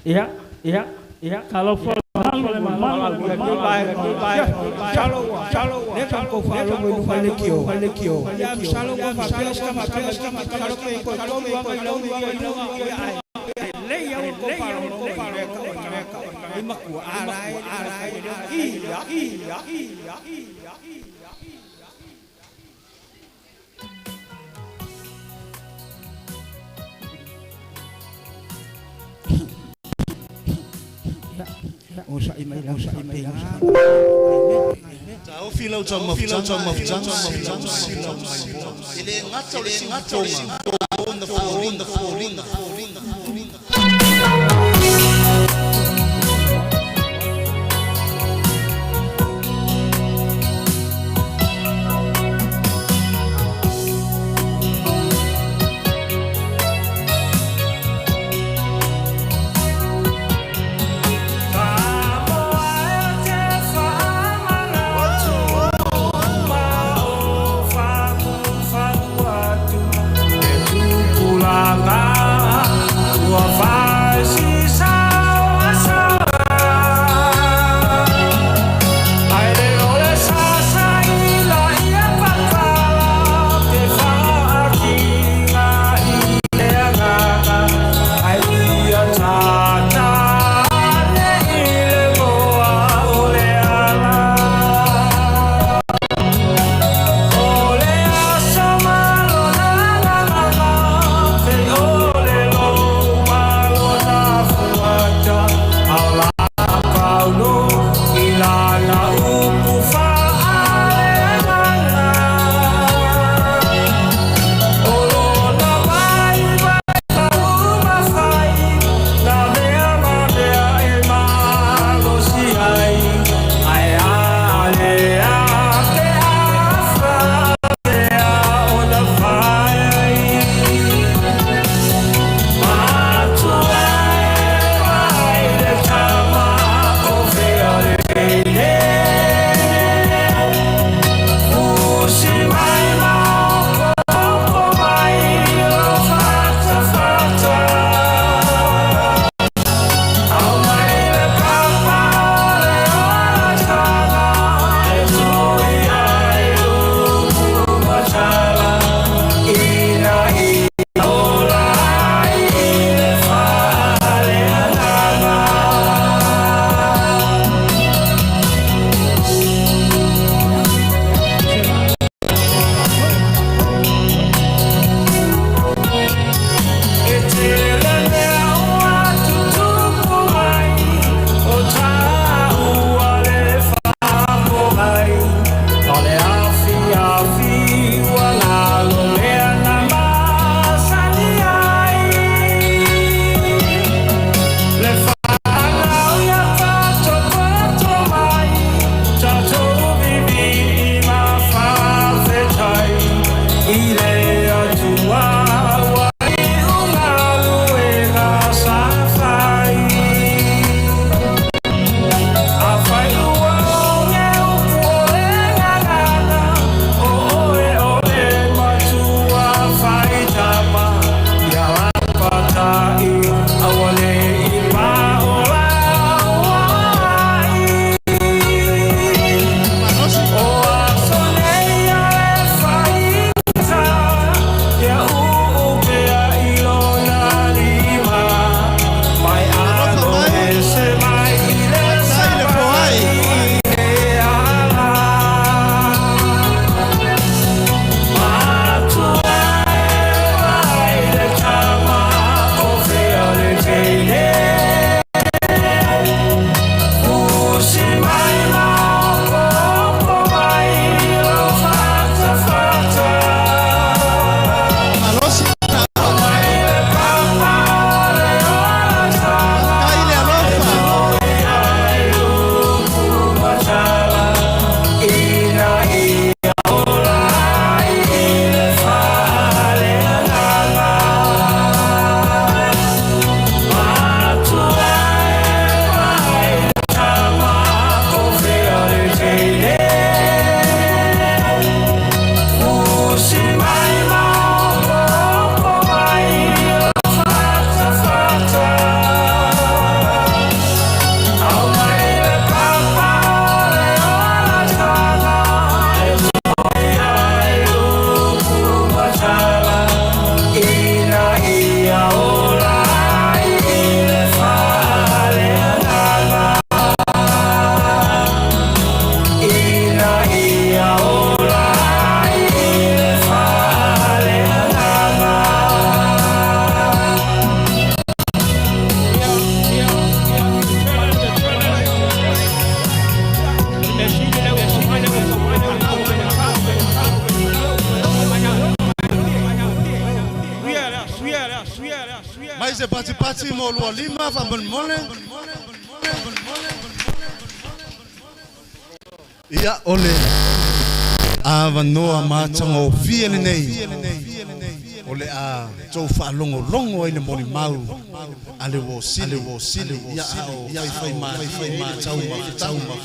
Iya, iya, iya. Kalau O sa imay lang sa imay lang. E le gata o le siufofoga o ona foliga foliga foliga. Tupulaga. Se patipati mo lua lima faamolemole. Ia o le avanoa matagofie lenei o le a tou faalogologo ai le molimau a le uō sili, ia a o faifaimalie le taumafataga.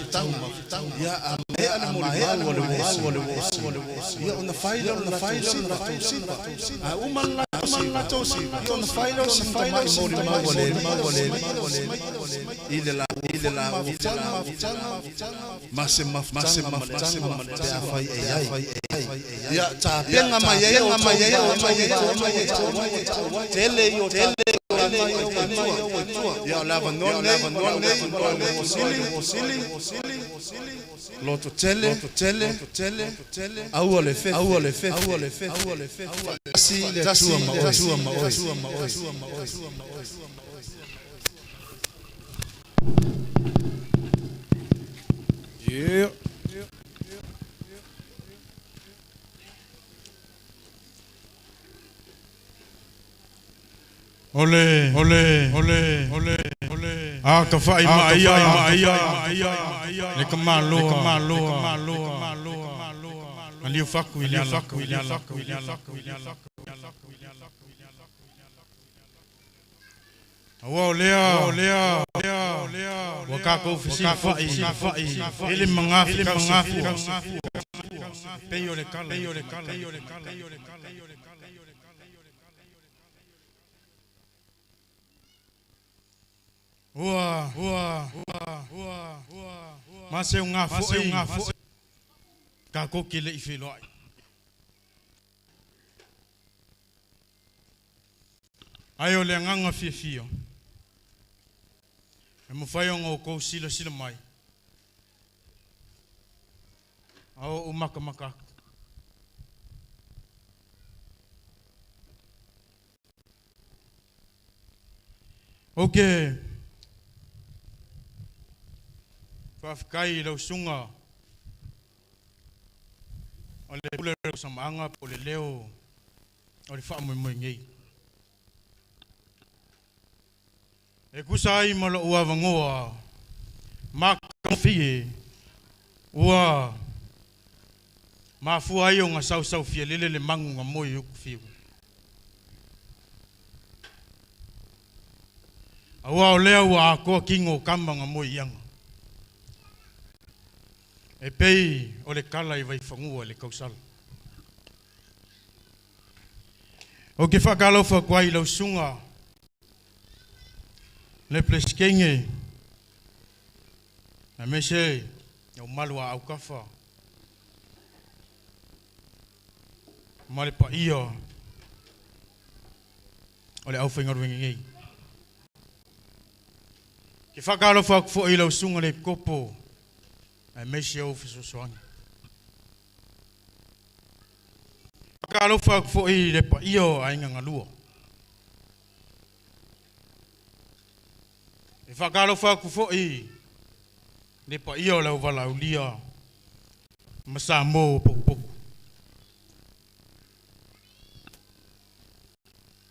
Ia a maea le molimau a le uō sili, ia ona fai lea o le latou siva. A uma le latou siva, ia ona fai lea o sina tamai molimau a le i le laua mafutaga ma se mafutaga ma le afai e i ai. Ia tapena mai ai outou, tele i o tatou. Ia o le avanoa lenei o le uō sili, loto tele, aua le fefe, aua le fefe, aua le fefe, faatasi le Atua ma oe. Yeah. Ole, ole, ole, ole, ole. A ka whai ma ia, ma ia, le ka maloa, maloa, maloa, maloa. Ali o faku i le ala, i le ala, i le ala, i le ala. Aua o lea, o lea, o lea, ua kākou fesilifa'i, i le magafi kausefua, pei o le kala, pei o le kala, pei o le kala, pei o le kala, pei o le kala. Ua, ua, ua, ua, ua, ma se unga fo'i, kākou ke le'i feloa'i. Ae o le agaga fiafia, e mafai ona outou silasila mai, a o ou makamaka atu. Ou te faafetai i lau susuga o le pule o Samaaga po o le leo o le faamoemoe nei. E tusa ai ma lou avanoa matagofie ua mafua ai ona sausaufia lele le manu na moe i utufiu. Aua o lea ua atoa tino o tama na moe i aga. E pei o le kala i Vaifanua i le tausala. Ou te faatalofa atu ai i lau susuga le Peresetene aemaise o malu a autafa ma le paia o le aufaigaluega nei. Ke faatalofa atu foi i lau susuga le Epikopo aemaise ou fesoasoani. Faatalofa atu foi i le paia o aiga galua. E faatalofa atu foi i le paia o le auvalaaulia ma Samoa ua potopoto.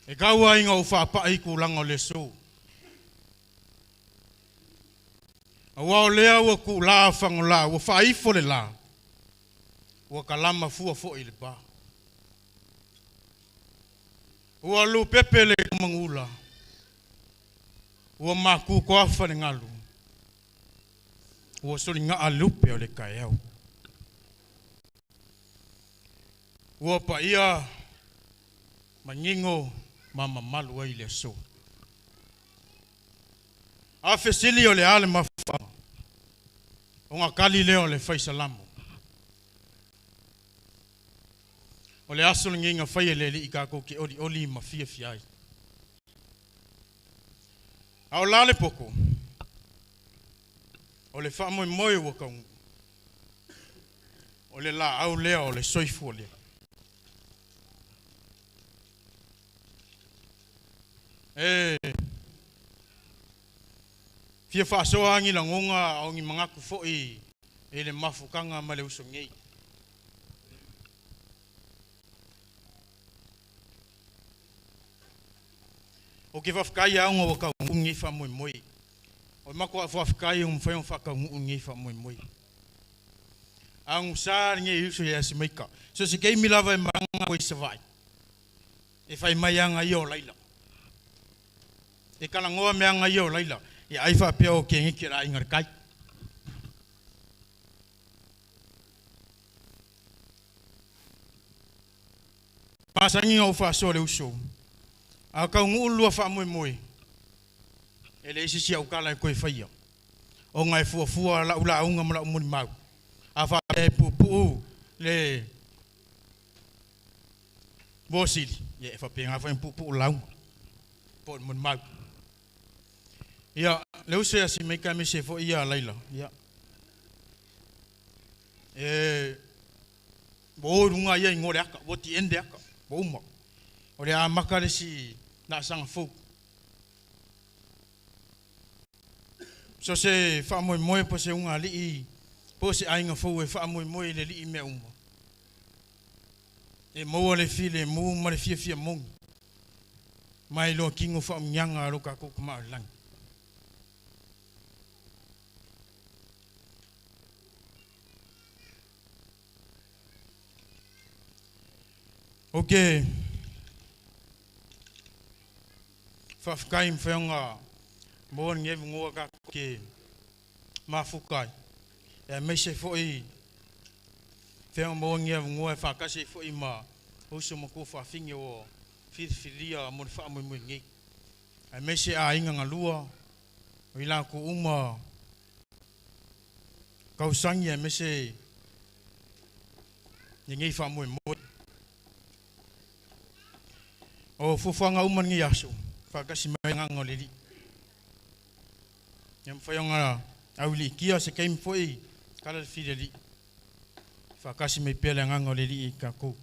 E tau ai ina ou faapai i tulaga o le aso. Aua o lea ua tuulā fagolā, ua faaifo le lā, ua kalama fua foi le pa. Ua lupepe le manula, ua maku toafa le galu, ua soligaa lupe o le taeao. Ua paia manino ma mamalu ai le aso. A fesili o le a le mafuaaga, ona tali lea o le fai salamo. O le aso lenei na fai e le Alii tatou te olioli ma fiafia ai. A o la le poto, o le faamoemoe ua taunuu, o le laau lea o le soifua lea. E fia faasoa ni lagona o ni manatu foi i le mafutaga ma le uso nei. O ke faafetai aoga ua tauguu lenei faamoemoe. O le matou faafetai ua mafai ona faataunuu lenei faamoemoe. Aogasa lenei uso ia Simaika. So se taimi lava e malaga ai i Savaii, e fai mai aga ia o laila. E talanoa me aga ia o laila, ia ai faapea o keneti a le aiga i le tai. Masani na ou faasoa le uso, a taunuu le lua faamoemoe, e leai se isi au tala e toe faia, ona e fuafua lau lauga ma lau molimau. A faapea e puupuu le muasili, ia e faapena foi ona puupuu le lauga po o le molimau. Ia, le uso ia Simaika aemaise foi ia Laila, ia, e ua o i luga ia igoa o le ata, ua the end le ata, ua uma. O le a amata le isi laasaga fou. So se faamoemoe po o se ugaalii po o se aiga fou e faamoemoe i le Alii i mea uma, e maua le filemu ma le fiafia moni mai loa tino faaumiaga a lo tatou Tama o i le Lagi. Ou te faafetai i mafai ona maua lenei avanoa tatou te mafuta ai, aemaise foi mafai ona maua lenei avanoa e faatasi ai foi ma uso ma tuafafine ua filifilia mo le faamoemoe nei, aemaise aiga galua o i latou uma tausagi aemaise lenei faamoemoe. O fuafuaga uma lenei aso, faatasi mai agaga o le Alii. Ia mafai ona auiliitia se taimi foi kala le fili Alii. Faatasi mai pea le agaga o le Alii i tatou.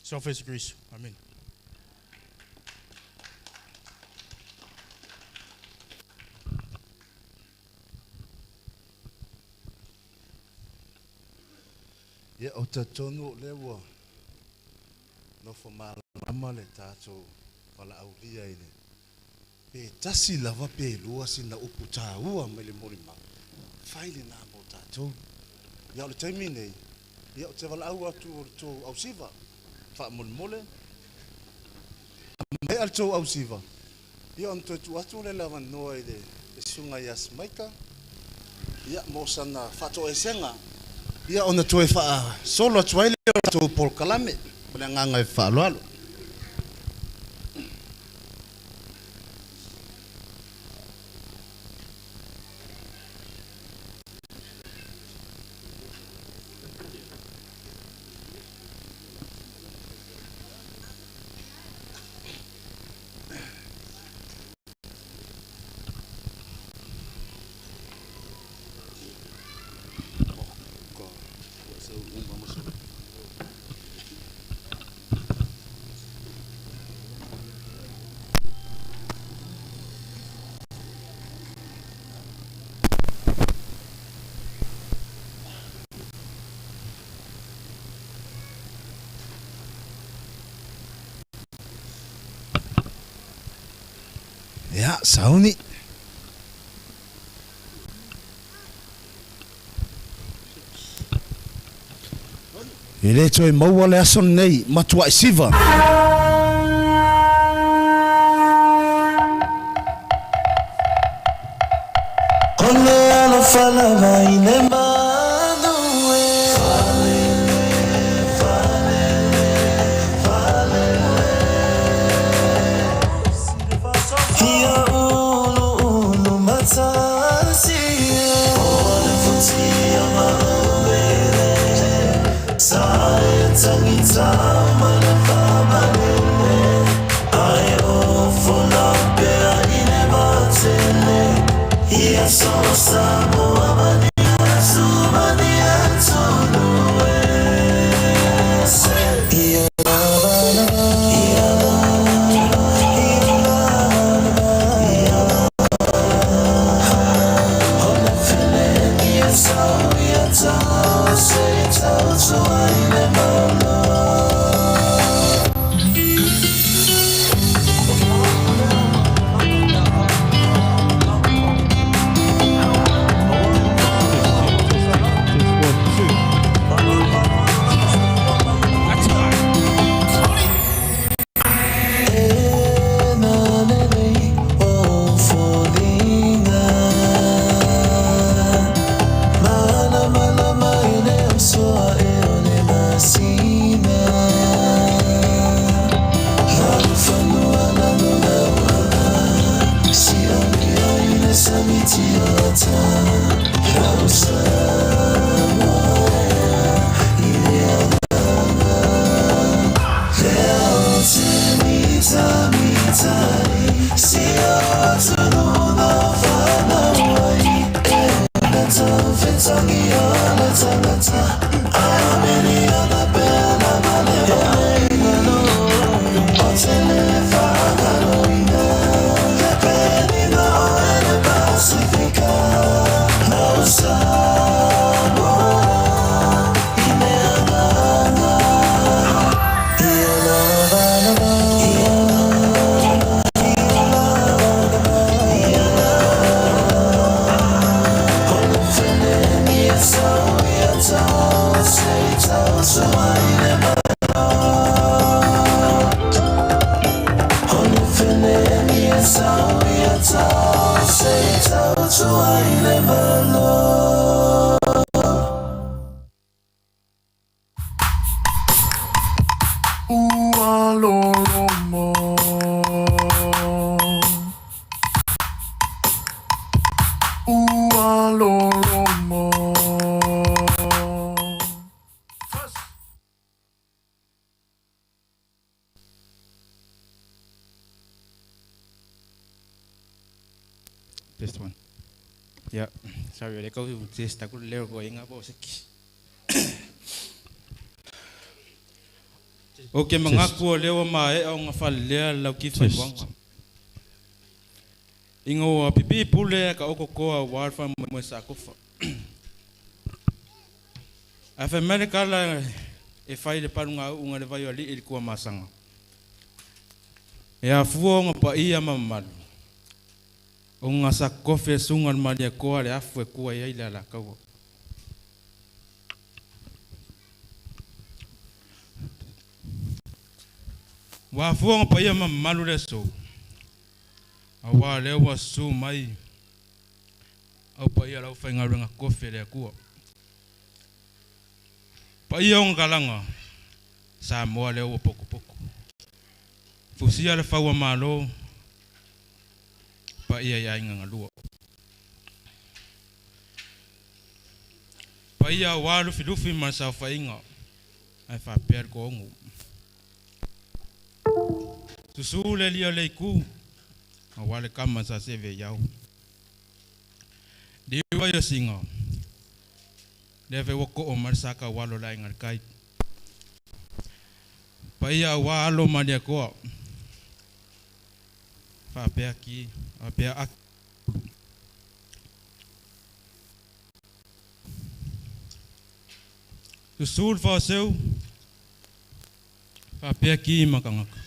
Sofa Iesu Keriso. Amene. Ia, ou te talitonu o lea ua nofo malamalama le tatou valaaulia i le pe tasi lava pe lua sina upu taua mai le molimau, fai lena mo tatou. Ia, o le taimi nei, ia, ou te valaau atu o le tou ausiva, faamolemole. A maea le tou ausiva, ia ona toe tuu atu lea o le avanoa i le susuga ia Simaika, ia, mo sana faatoesega, ia ona toe faasolo atu ai lea o le tatou polokalame. Ma le agaga e faaaloalo. Ia, sauni. E le toe maua le aso lenei, matuai siva. O le alofa lava i le manu e. Falele, falele, falele. Ia uluulu matasi e. O le futia maumele. Sa e tagitau ma le faamalele. Ae o folau pea i le vaatele. Ia so Samoa ma ni atu ma ni atunuu e. Ia lava lava, ia lava, ia lava, ia lava. O le felegi e sau ia tau se i tautua i le Malo. Test one. Yeah. Sorry, le kau test aku leo ko inga po seki. Okay, mangaku o leo ma e o ngafalea lau ki whaiwanga. Ingo a pipi pule ka oko koa warfa mo sa kofa. A fa mele kala e fai le palunga unga le vai ali i kua masanga. E a fua nga pa ia mamalu. O ngā sa kofe sunga malia koa le afu e kua ia ile ala kaua. Wa fua nga pa ia mamalu le so. A wā leo wa su mai. Au pa ia lau whai ngā renga kofe le kua. Pa ia o ngalanga. Sa moa leo wa poko poko. Fusia le whaua malo. Pa ia ia inga ngalua. Pa ia wa lufi lufi ma sa whainga. Ai whapea ko ongu. Susu le lia le ku. A wale kama sa seve yau. Diwa yo singa. Leve wako o marsaka walo la inga kai. Pa ia wa alo malia koa. Whapea ki. Whapea ak. Susul whaseu. Whapea ki makangaka.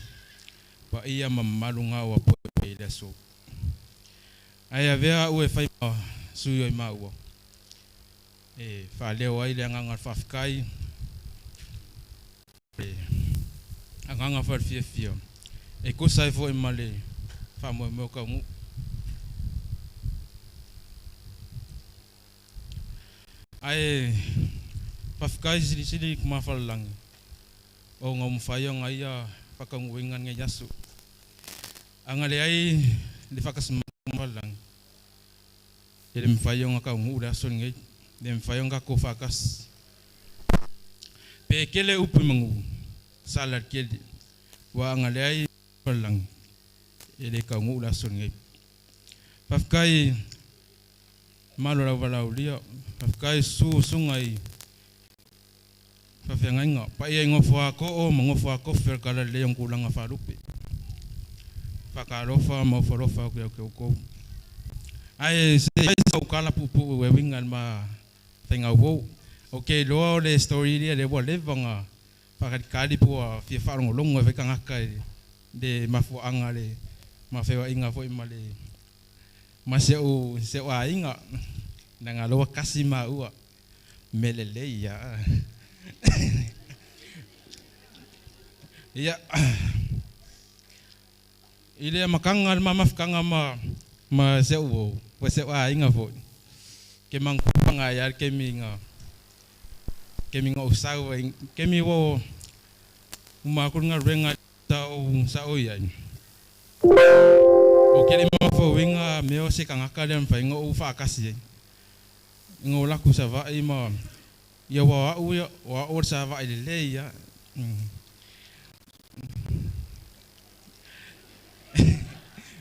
Pa ia mamalunga wa po i le so. Ai avea ue whai ma sui oi maua. E whaleo ai le anganga whawhikai. E anganga whalfiafia. E kosa e fo e male whamoe meo ka ngu. Ai whawhikai sili sili kumawhalalangi. O ngā mwhai o ngā ia whakanguinga nge yasu. Anga le ai le whakasmalang. E le mwhai o ngā ka ngu le aso nge. Le mwhai o ngā ko whakas. Pe kele upu mangu. Salar kele. Wa anga le ai whalalangi. E le ka ngu le aso nge. Whawhikai malo lau walau lia. Whawhikai su sungai. Whawhiangainga. Pa ia ngofua ko o mangofua ko whirkara le yong kulanga wharupe. Whakarofa mawharofa ko au kou. Ai se au kala pupu we winga ma whainga wou. Ok, loa o le story lia le wa levanga whakalikali pua fia wharongolongo e whaikangaka le mafuanga le mawhewa inga fo ima le ma se o a inga na ngā loa kasi ma ua mele le ia. Ia ile makanga ma mafkanga ma se o wa se a inga fo ke mangpanga ya ke minga o sau ke mi wo ma ku nga renga ta o sa o ya o ke le ma fo winga me o se kanga ka le mfa inga o fa kasi inga o la ku sa va i ma ia wa u ia wa o sa va ile le ya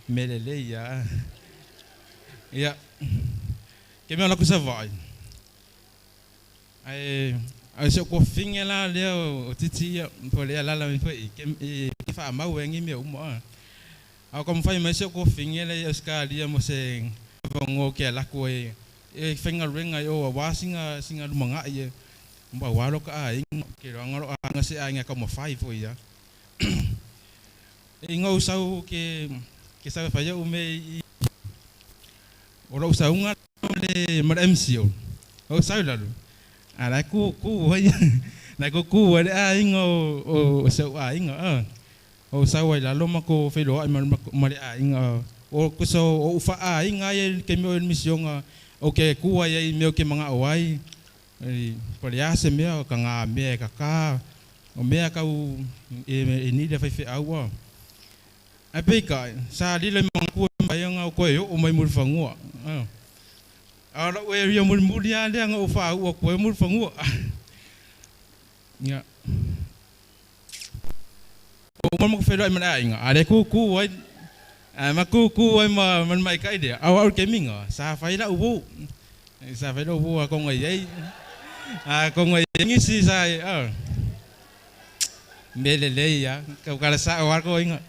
mele le ya ia ke me la ku sa va Ae o si o'u tofiga la lea o Titi ia po o le alaala mai foi i i fa'amau ai mea uma a o taumafai mai si o'u tofiga lea i Ausekalia mo se avanoa ou te alu atu ai e faigaluega ai o auā siga siga lumaga'i e auā lo ta'aiga ke iloaga o aiga se aiga e taumafai foi ia. Ina ou sau ke ke sau e fai o'u mea i o lo'u sauga le ma le MC o ou sau i lalo a la e kūkū ai la e kūkū ai le aiga o si o'u aiga a ou sau ai lalo ma kou feiloa'i ma le aiga o kuso o'u fa'aaiga ai i le taimi o le misioga ou ke kū ai ai i mea ou te maga'o ai po o le a se mea o kagā mea e kakā o mea kau e nili a faife'au a. Ae peitai, sa lilo i manatu e mafai ona ou toe oo mai Mulifanua. A o lou area mulimuli lava lea na ou faauu atu ai o Mulifanua. Ia. Ua uma ona matou feiloai ma le aiga, a o lea e kūkū ai, ae ma kūkū ai ma le maita'i lea, a o au i le taimi lena, sa fai la'u uo. Sa fai la'u uo atonu e i ai, atonu e i ai nisi sa mea lelei lava, tautala sa'o lava le toeaina.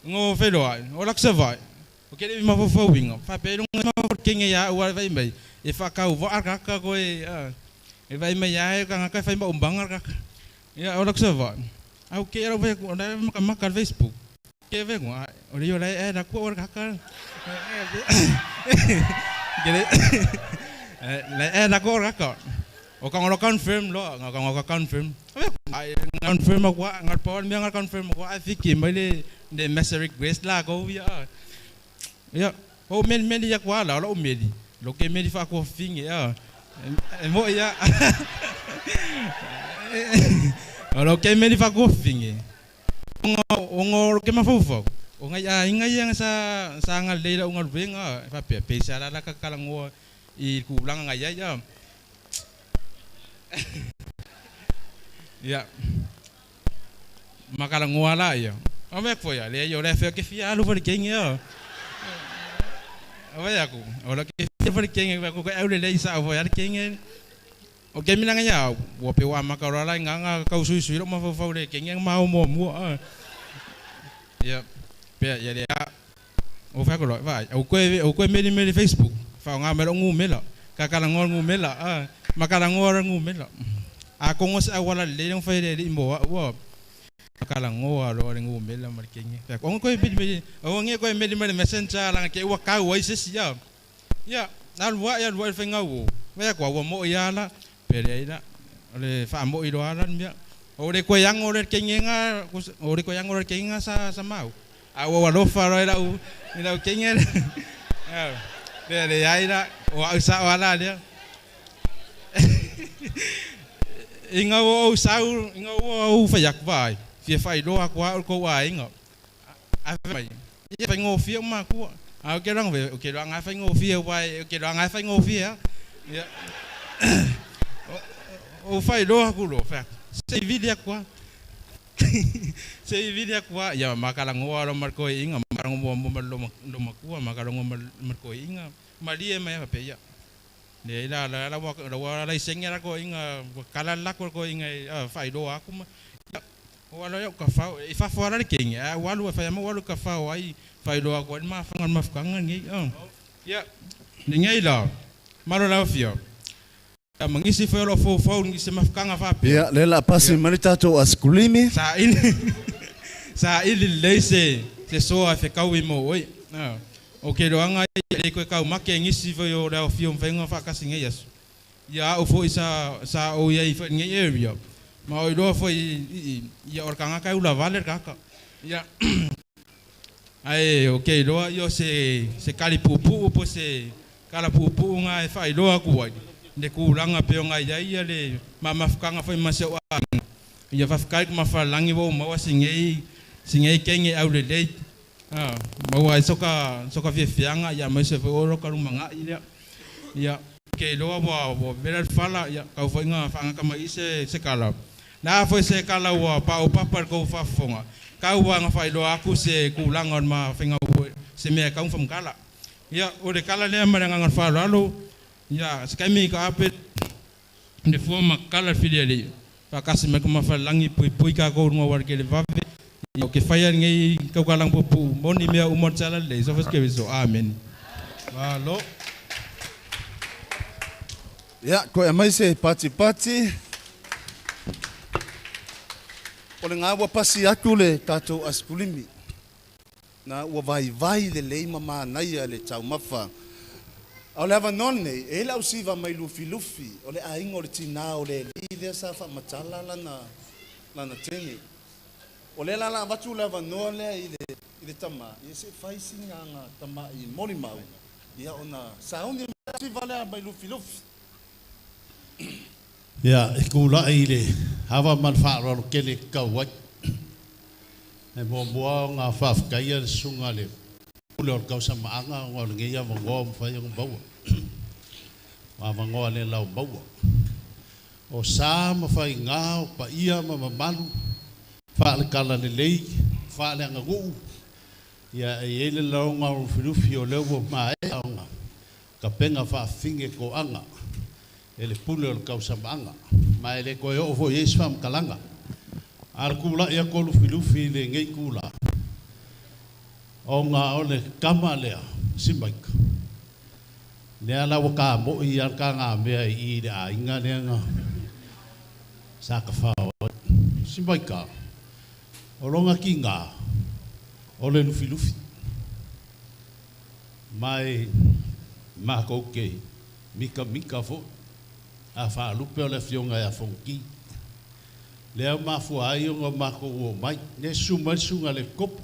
No feiloai, o latou Savaii, ou te le i mafaufauina, faapea ailoga e mafaufau i le kege ia au a le vaai mai, e faatauvaa le tagata koe, e vaai mai lava e tagata e fai maumaga le tagata. Ia, o latou Savaii, ae ou te lau vaai atu, o la e matamata i le Facebook. Ke vaai atu, o le ia o la e add atu au e le tagata. La e add atu au e le tagata. O ka ngolo confirm loa, ka ngolo confirm. Ai confirm aku a ngal pa mea ngal confirm aku ai fiki mai le le message request la ko ia. Ia, o meli meli aku ala o meli. Lo ke meli fa ko finge ia. E mo ia. O lo ke meli fa ko finge. O ngo ke mafaufau. O ngai aiga ia sa sa agalelei i la'u galuega e faapea pe se ala la ka kalagoa i le tulaga na i ai ia. Ia ma kalagoa la ia. O mea foi ia, leai o le afea ke fia alu foi le kenge ia. O vai aku, o le ke fia foi le kenge aku ko au le lei sa foi le kenge. O ke mina ia, ua pe ua maka ora la nganga kau sui sui lo mafaufau le kenge ma o mua. Ia, pe ia le o fa ko lo vai, o koe meli meli Facebook, fa nga melo ngumela, ka kala ngol ngumela, makala ngol ngumela. A kongo se awala le le fa le le mo wa makala ngoa lo le ngumela ma le kenge. Pe ko koe meli meli, o nge koe meli meli messenger la ke ua kau ai se sia. Ia, na lua ia lua le faiga ua. Vai ko ua mo ia la, pe le ila o le fa mo i lo ala mea. O le koe yango le kenge o le koe yango le kenge sa sa mau. A ua alofa loa i la'u i la'u kenge lea leai la o a'u sa'o ala lea. Ina ua ou sau ina ua ou fai atu vaai fia faailoa atu lava kou aiga ae fai mai ia faigofie uma matua. A ou te iloaga foi ou te iloaga lava e faigofie aua ou te iloaga lava e faigofie lava. Ia ou faailoa atu loa fai atu se i vili atu lava. Se i vili atu lava ia ma talanoa loa ma le toeaina ma logo muamua ma le loomatua ma logo ma le toeaina malie mai lava faapea ia. Leai la la ua la ua laisene la toeaina ua kala le lako le toeaina e faailoa atu ma ia o alo ai au tafao i fafo lava la le kege ae ua alu e fai ma ua alu i tafao ai faailoa atu ai le mafaga o le mafutaga lenei. Ia lenei la malo lau afioga ia ma nisi foi o lo'o foufou i se mafutaga faapea. Ia, lea o le a pasi mai le tatou asikulimi. Saili saili lelei se se soa e fekaui mo oe. O ke iloaga ia e le toe taumate e nisi foi o le aofia o mafai ona faatasi i nei aso. Ia a'u foi sa sa ou i ai foi i lenei area ma o iloa foi i i ia o le tagata e ulavale le tagata. Ia ae o ke iloa ia o se se kali puupuu po o se kala puupuu na e faailoa atu ai le tulaga pei ona i ai ia le mamafutaga foi ma si o'u aiga. Ia faafetai ku mafalagi ua ou maua signei signei kege aulelei maua ai soka soka fiafiaga ia aemaise foi o loka lumaga'i lea. Ia ke iloa ua ua vela le fala ia tau foi ina faagata mai i se se kala. Le a foi se kala ua paopapa i le tou faafofoga, tau lava ina faailoa atu se tulaga o le mafaiga se mea e tau ona faamatala. Ia o le kala lea ma le agaga o le faaaloalo, ia se taimi taape. Le fua makala fili ali. Pakasi mai kuma falangi pui pui ka ko runga war ke le vave. O ke fai ngai kau kalang pupu moni mea umor chala le so fas ke so amen. Malo. Ia, koe mai se pati pati. O le ngā ua pasi atu le tātou asikulimi. Na ua vai vai le lei ma mānaia le taumafa. A o le avanoa lenei, e i ai le ausiva mai Lufilufi, o le aiga o le tinā o le alii lea sa faamatala lana, lana teine. O lea la la avatu le avanoa lea i le, i le tamā, ia se i fai sina aga tama'i molimau, ia ona sauni mai le ausiva lea mai Lufilufi. Ia, e kula'i i le ava ma le faaaloalo tele e tatau ai. E muamua ona faafetaia le susuga a le Pule o le Tausamaaga ona o lenei avanoa ua mafai ona maua. O avanoa le lau maua. O sa ma faiga o paia ma mamalu faale-talalelei, faale-aganuu, ia e i ai le lagona o Lufilufi o lea ua maea ona tapena faafafine toaga e le Pule o le Tausamaaga, ma e le toe oo foi i ai se faamatalaga. A o le tulai atu o Lufilufi i lenei itula, ona o le tama lea, si Maika, lea la ua tamo'i lava le tagamea i i i le aiga lea na sa tafao ai. Si Maika, o lona tiga, o le Lufilufi. Ma e matou te mitamita foi, a faalupe o le Afioga ia Fonoti. Lea ua mafua ai ona matou omai, lea e susu mai le Susuga i le Epikopo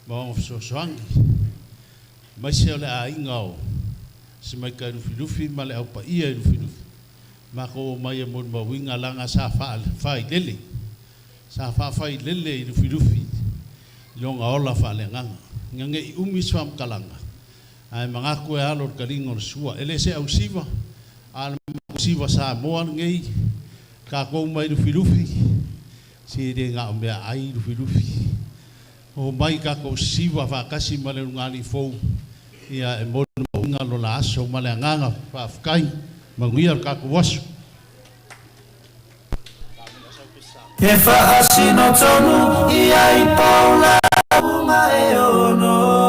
ma ona fesoasoani, aemaise o le aiga o Simaika Lufilufi ma le Au Paia i Lufilufi. Matou omai e molimauina leaga sa faafailele, sa faafailele i Lufilufi i lona ola faaleagaga. Ina ne i umi se faamatalaga, ae manatu e alo i le taliga o le sua. E le se ausiva, a o le siva Samoa lenei, tatou mai Lufilufi, se le na o meaai Lufilufi. Omai tatou siva faatasi ma le ulugalii fou, ia e molimauina lo la aso ma le agaga faafetai, manuia le tatou aso. E faasino tonu ia i paula uma e ono.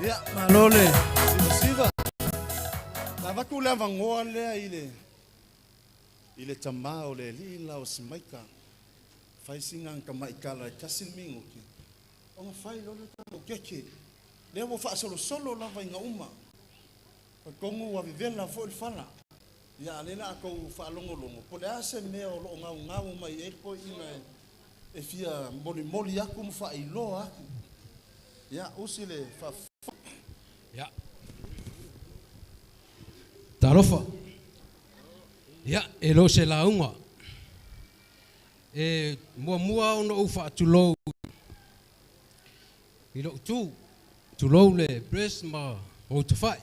Ia, Malo le. Siva siva. Na avatu le avanoa lea i le i le tamā o le alii la o Simaika. Fai sina tamaitala e tasi le minute ona fai loa lea o tatou keke. Lea ua faasolosolo lava ina uma. Tonu ua vevela foi le fala. Ia a lea o le a tou faalogologo, po o le a se mea o lo o gaugau mai ai le toeaina e fia molimoli atu ma faailoa atu. Ia, usi le faafofoga. Ia. Talofa. Ia, e le o se lauga. E muamua ona ou faatulou i lou tu. Tulou le Pres ma ou tafai.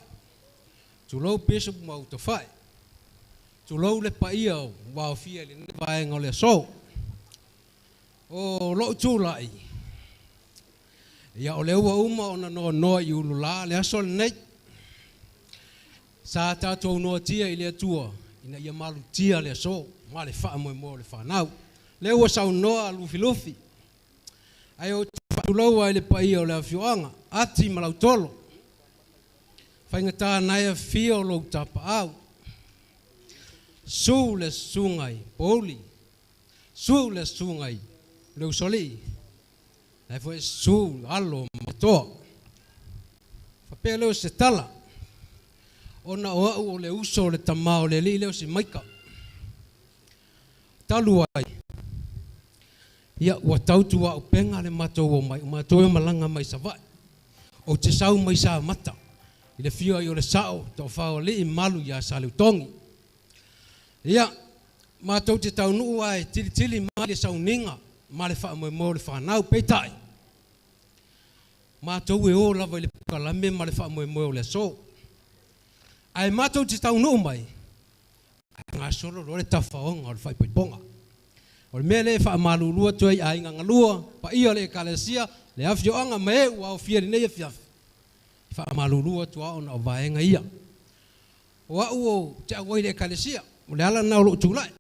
Tulou Bishop ma ou tafai. Tulou le paia ua aofia i lenei vaega o le aso. O lou tulai, ia o lea ua uma ona noanoa i ulula le aso lenei. Sa tatou noatia i le Atua ina ia malutia le aso ma le faamoemoe o le fanau. Lea ua saunoa Lufilufi, ae ou te faatuloua i le paia o le afioaga, Ati ma Lautolo, faigata na e afio lou tapaau, Su le susuga i Pouli, su le susuga i Leusolii, la foi su alo o Matoa. Faapea lea o se tala, ona o au o le uso o le tama o le alii lea o Simaika. Talu ai, ia ua tautuaupega le matou omai, o matou e malaga mai Savaii. Ou te sau mai Samata, i le afio ai o le sao, toafa o alii malu ia Saleutogi. Ia, matou te taunuu lava e tilitili mai le sauniga ma le faamoemoe o le fanau. Peitai, matou e o lava i le polokalame ma le faamoemoe o le aso. Ae matou te taunuu mai, ae gasolo loa le tafaoga o le faaipoipoga. O le mea lea e faamalulu atu ai i aiga galua, paia o le Ekalesia, le afioaga ma e ua aofia i lenei afiafi, e faamalulu atu lava ona o vaega ia. O au ou te auai i le Ekalesia, o le ala lena o lou tulai.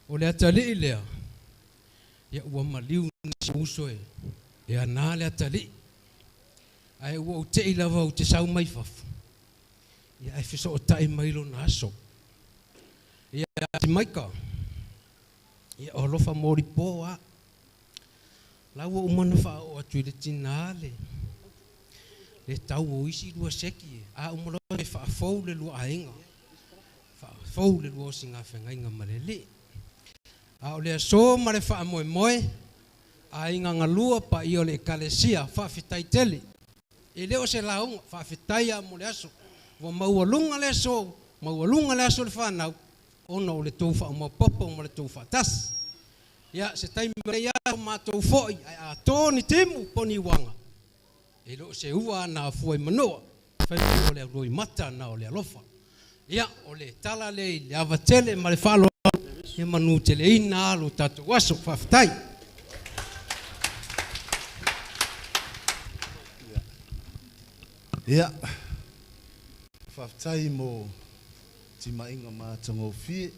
O le atalii lea, ia ua maliu nisi ou uso e ana le atalii. Ae ua ou tei lava ou te sau mai fafo, ia ae fesootai mai lona aso. Ia Timaika, ia o alofa molipo lava. La ua uma ona faaoo atu i le tina le le tau o isi lua seki e a uma loa e faafou le lua aiga, faafou le lua osigafeagaiga ma le alii. A o le aso ma le faamoemoe, aiga galua paia o le Ekalesia, faafetai tele. E le o se lauga, faafetai lava mo le aso. Ua maualuga le aso, maualuga le aso o le fanau, ona o le tou faamaopoopo ma le tou faatasi. Ia, se taimi o lenei aso matou foi, ae a to ni timu po o ni uaga, e le o se ua na afua i Manua, fai mai o le auloimata na o le alofa. Ia, o le tala lea i le ava tele ma le faaaloalo, ia manuteleina lo tatou aso. Faafetai. Ia, faafetai mo timaiga matagofie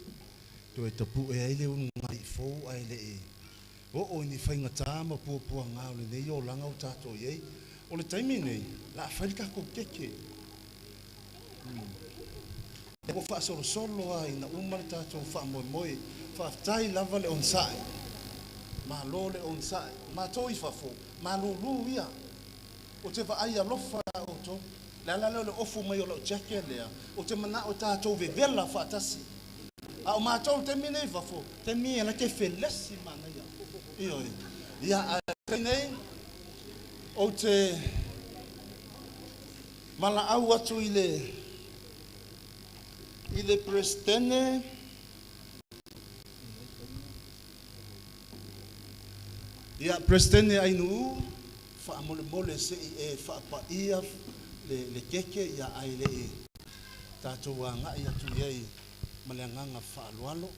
toe tapu'e ai le ulugalii fou ae le i oo i ni faigata ma puapuaga o lenei olaga ua tatou i ai. O le taimi lenei, o le a fai le tatou keke. Ua faasolosolo lava ina uma le tatou faamoemoe. Faafetai lava le onosai. Malo le onosai. Matou i fafo, malulu ia. Ou te vaai alofa ia outou. Le ala lea o le ofu mai o lau jacket lea, ou te manao tatou vevela faatasi. A o matou i le taimi nei i fafo, taimi e la te felesi manaia. Ioe. Ia, ae o le taimi nei, ou te valaau atu i le i le Peresetene Ia, Peresetene Ainuu, faamolemole se i e faapaia le le keke ia ae le i tatou agai atu i ai ma le agaga faaaloalo.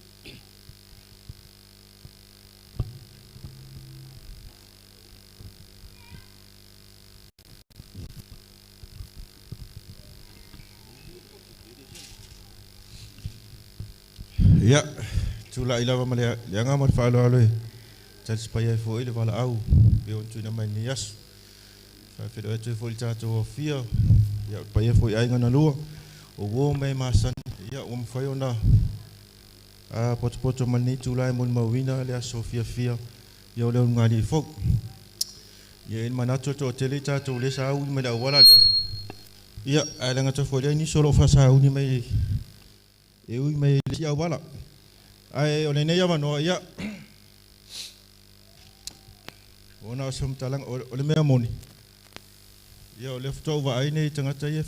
Ia, tulai lava ma le agaga ma le faaaloalo e talisipaia ai foi le valaau e pei ona tuuina mai i lenei aso. E faafeiloai atu ai foi i le tatou aofia, ia, o le paia foi i aiga na lua, o uo ma e masani, ia, ua mafai ona potopoto mai i lenei itula e molimauina le aso fiafia ia o le ulugalii fou. Ia, e i ai le manatu e toatele i tatou lea sa ui mai le auala lea, Ia, ae le gata foi lea nisi o loo faasauni mai e ui mai le isi auala. Ae o lenei avanoa ia ona o se faamatalaga o le mea moni ia o lea faatoa ou vaai nei tagata ia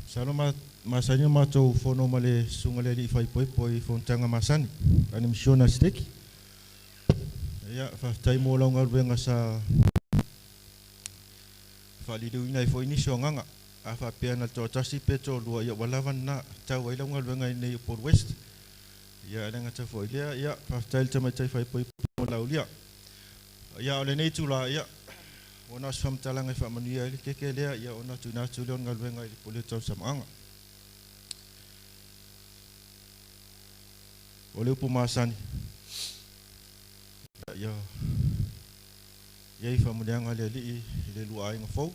masalo ma masani ona matou fono ma le susuga le alii faaipoipo i fonotaga masani a le misiona a Seteki. Ia faafetai mo lau galuega sa faaliliuina ai foi nisi o agaga. A faapea na o le toatasi pe toalua, ia ua lava lena tau ai lau galuega i inei i Upolu West. Ia ae le gata foi i lea, ia faafetai i le tamaitai faaipoipo mo le laulia. Ia o lenei itula, ia ua na o se faamatalaga e faamanuia ai le keke lea, ia ona tuuina atu lea o le galuega i le Pule o Tausamaaga. O le upu masani, ia i ai faamanuiaga a le Alii i le lua aiga fou.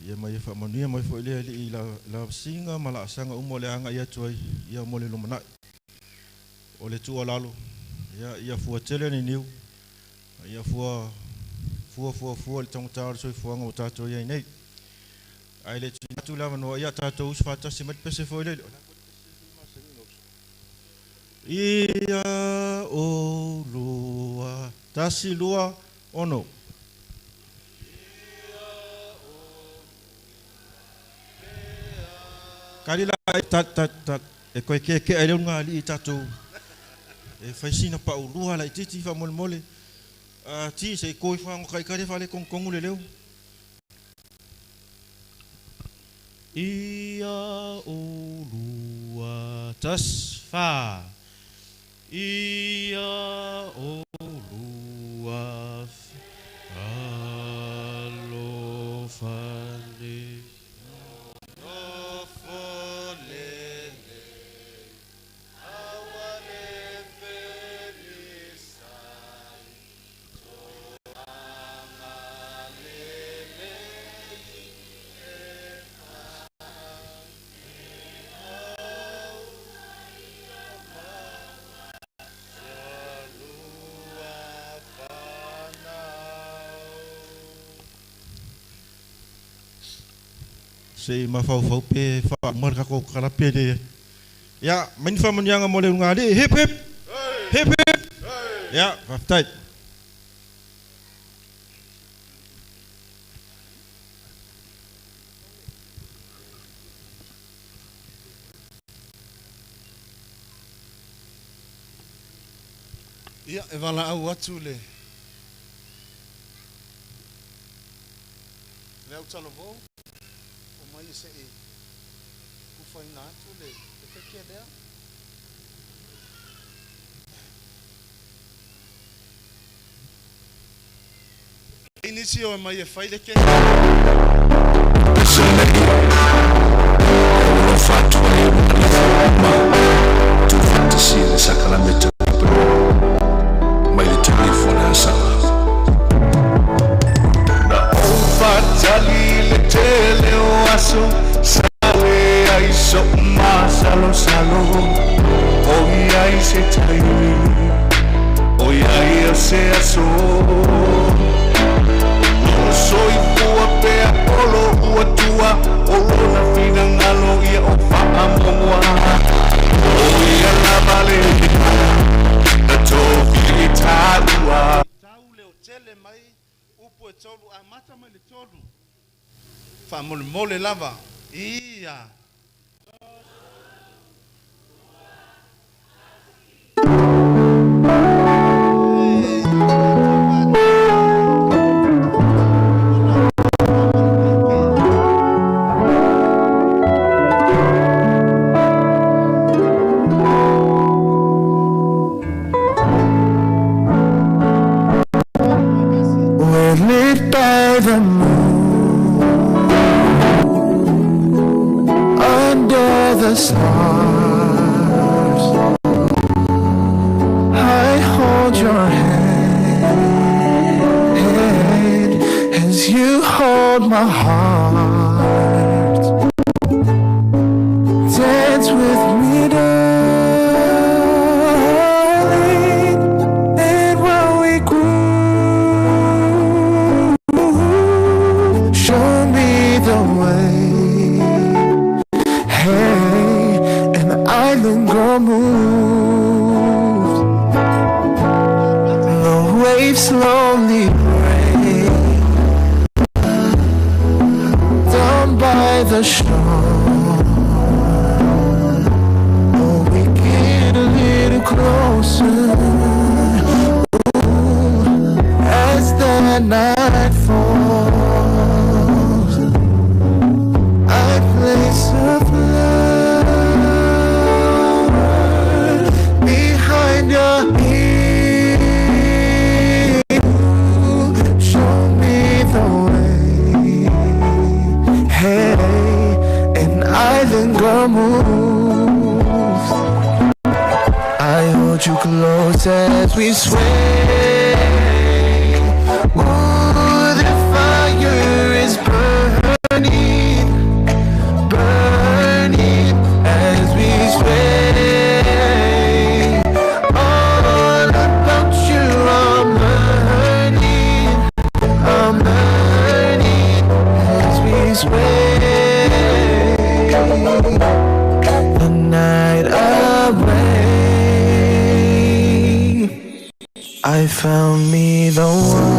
Ia ma ia faamanuia mai foi le Alii i lavasiga ma laasaga uma o le a agai atu ai ia mo le lumanai. O le tuualalo, ia ia fua tele le niu, ia fua fua fua fua i le taugata o le soifuaga ua tatou i ai nei. Ae le tuuina atu le avanoa, ia tatou usu faatasi mai le pese foi lele. Ia oulua tasi lua ono. Kali la ta ta ta e koe keke'a i le ulugalii i tatou e fai sina pa'ulua laitiiti faamolemole a ti se i ko ifo ago kai kali faaletonutonu le leo. Ia olua tas fa. Ia olua alofa le. Nofo lelei aua le felisai toaga lelei e Se i mafaufau pe faauma le tatou tala pe le. Ia, mai ni faamanuiaga mo le ulugalii. Hip hip! Hip hip! Ia, faafetai. Ia, e valaau atu le le autalavou o mai e se'i tufaina atu le keke lea. E i ai nisi o mai e fai le keke. Pese nei e alofa atu ai ma le uma tuufaatasia le sakalamete mai le togifu o le asaga. Na ou faatali i le tele o aso sa leai so'u masalosalo ʻOiai se taimi ʻOiai o se aso Loo soifua pea o lo'u Atua O lona finagalo ia o faamuamua O ia lava le na tofi taua. Tau leotele mai upu e tolu amata mai le tolu faamolemole lava ia. We're lit by the moon under the stars. I hold your hand as you hold my heart. Dance with me, darling, and while we groove, show me the way. by the shore. Oh, we get a little closer. Ooh, as the night falls, I place a flower behind your ear. Show me the way. Hey, an island girl moves. I hold you close as we sway. Ooh, the fire is burning, burning as we sway. All about you, I'm learning, I'm learning as we sway the night away. I found me the one.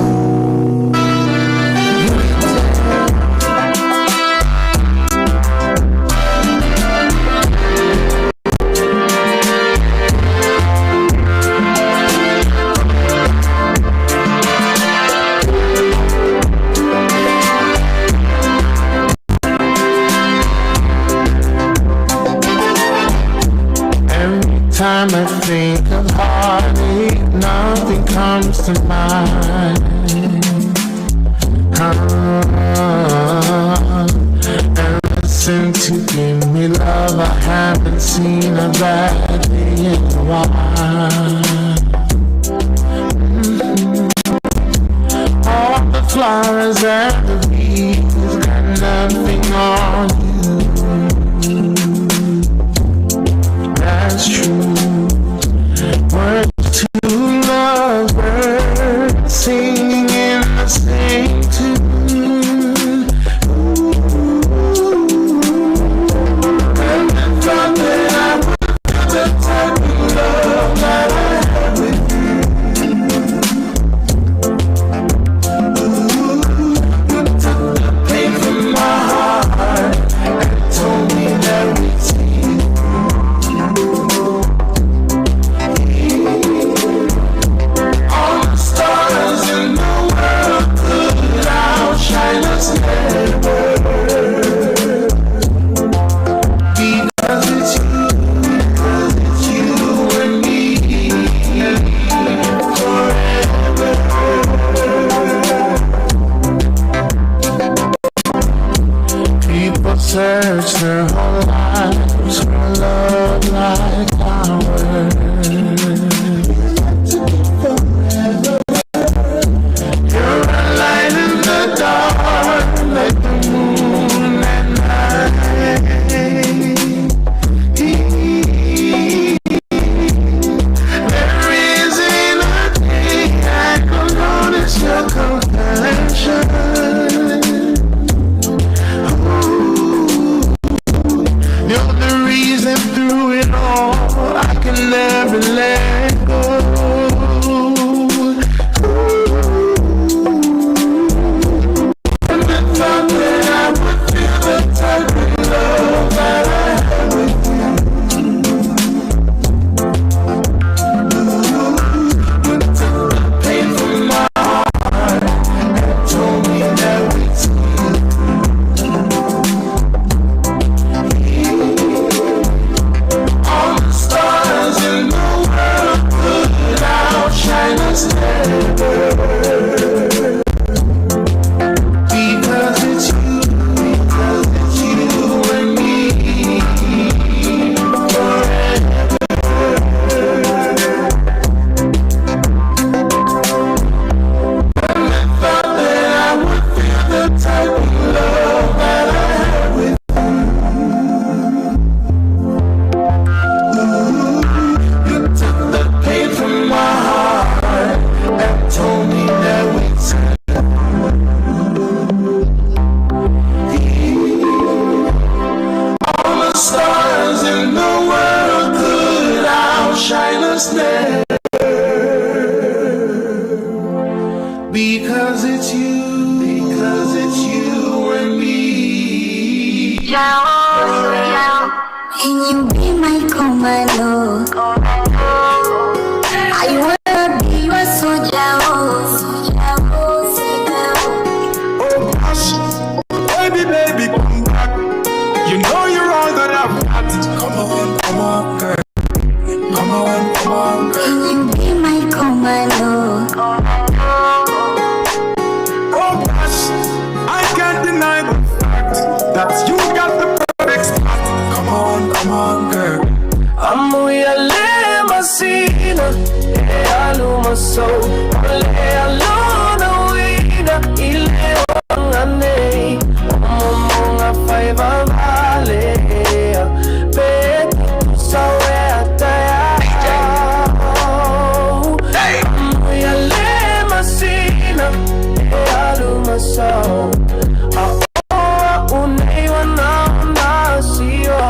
Every time I think of heartache, nothing comes to mind. Ever since you gave me love, I haven't seen a bad day in a while. Mhm. All the flowers and the bees got nothing on you. That's true. Words to lovers singing in the same tune. And I thought that I would have the type of love that I have with you. Ooh, you took the pain from my heart and told me that we'd see it. All the stars in the world could outshine us never. Because it's you, because it's you and me forever. People search their whole lives for love like ours. You're a light in the dark, like the moon at night. There isn't a day I don't notice your compassion. Ooh, you're the reason through it all I can never let go. And I thought that I would feel the type of love that I have with you. Ooh, you took the pain from my heart and told me that we'd see it through. All the stars in the world Can you be my commando? I wanna be your soldier, oh, soldier, oh, soldier. Oh gosh, baby, baby, come back. You know you're all that I've got. Come on, come on, girl. Come on, come on, girl. Can you be my commando? Oh gosh, I can't deny the fact that you got the perfect spot. Come on, come on, girl. Amuyale masina, e aluma so, ole alona wina, ile ongane, omomonga faiva vale, pe sawe ataya. Amuyale masina, e aluma so, a o unei wana nasio.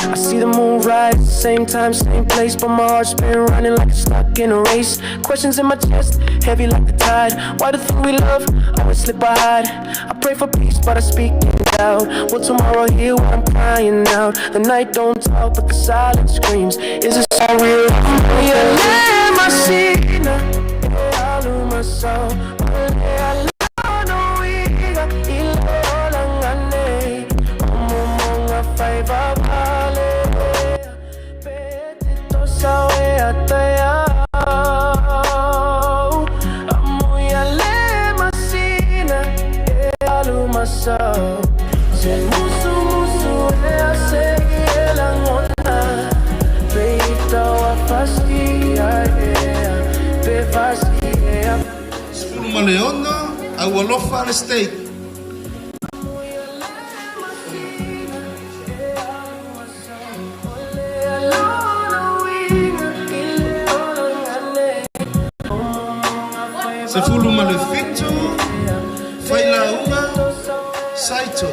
I see the moon rise, same time, same place, but my heart's been running like it's stuck in a race. Questions in my chest, heavy like the tide. Why the thing we love always slip by hide? I pray for peace, but I speak in doubt. Will tomorrow hear what I'm crying out? The night don't talk, but the silence screams. Is this all real? Se musu musu e a se elangona Peita wa fasia e pe fasia. Sefulu ma le ono a ua lofa le state. Sefulu ma le fitu failauga Saito.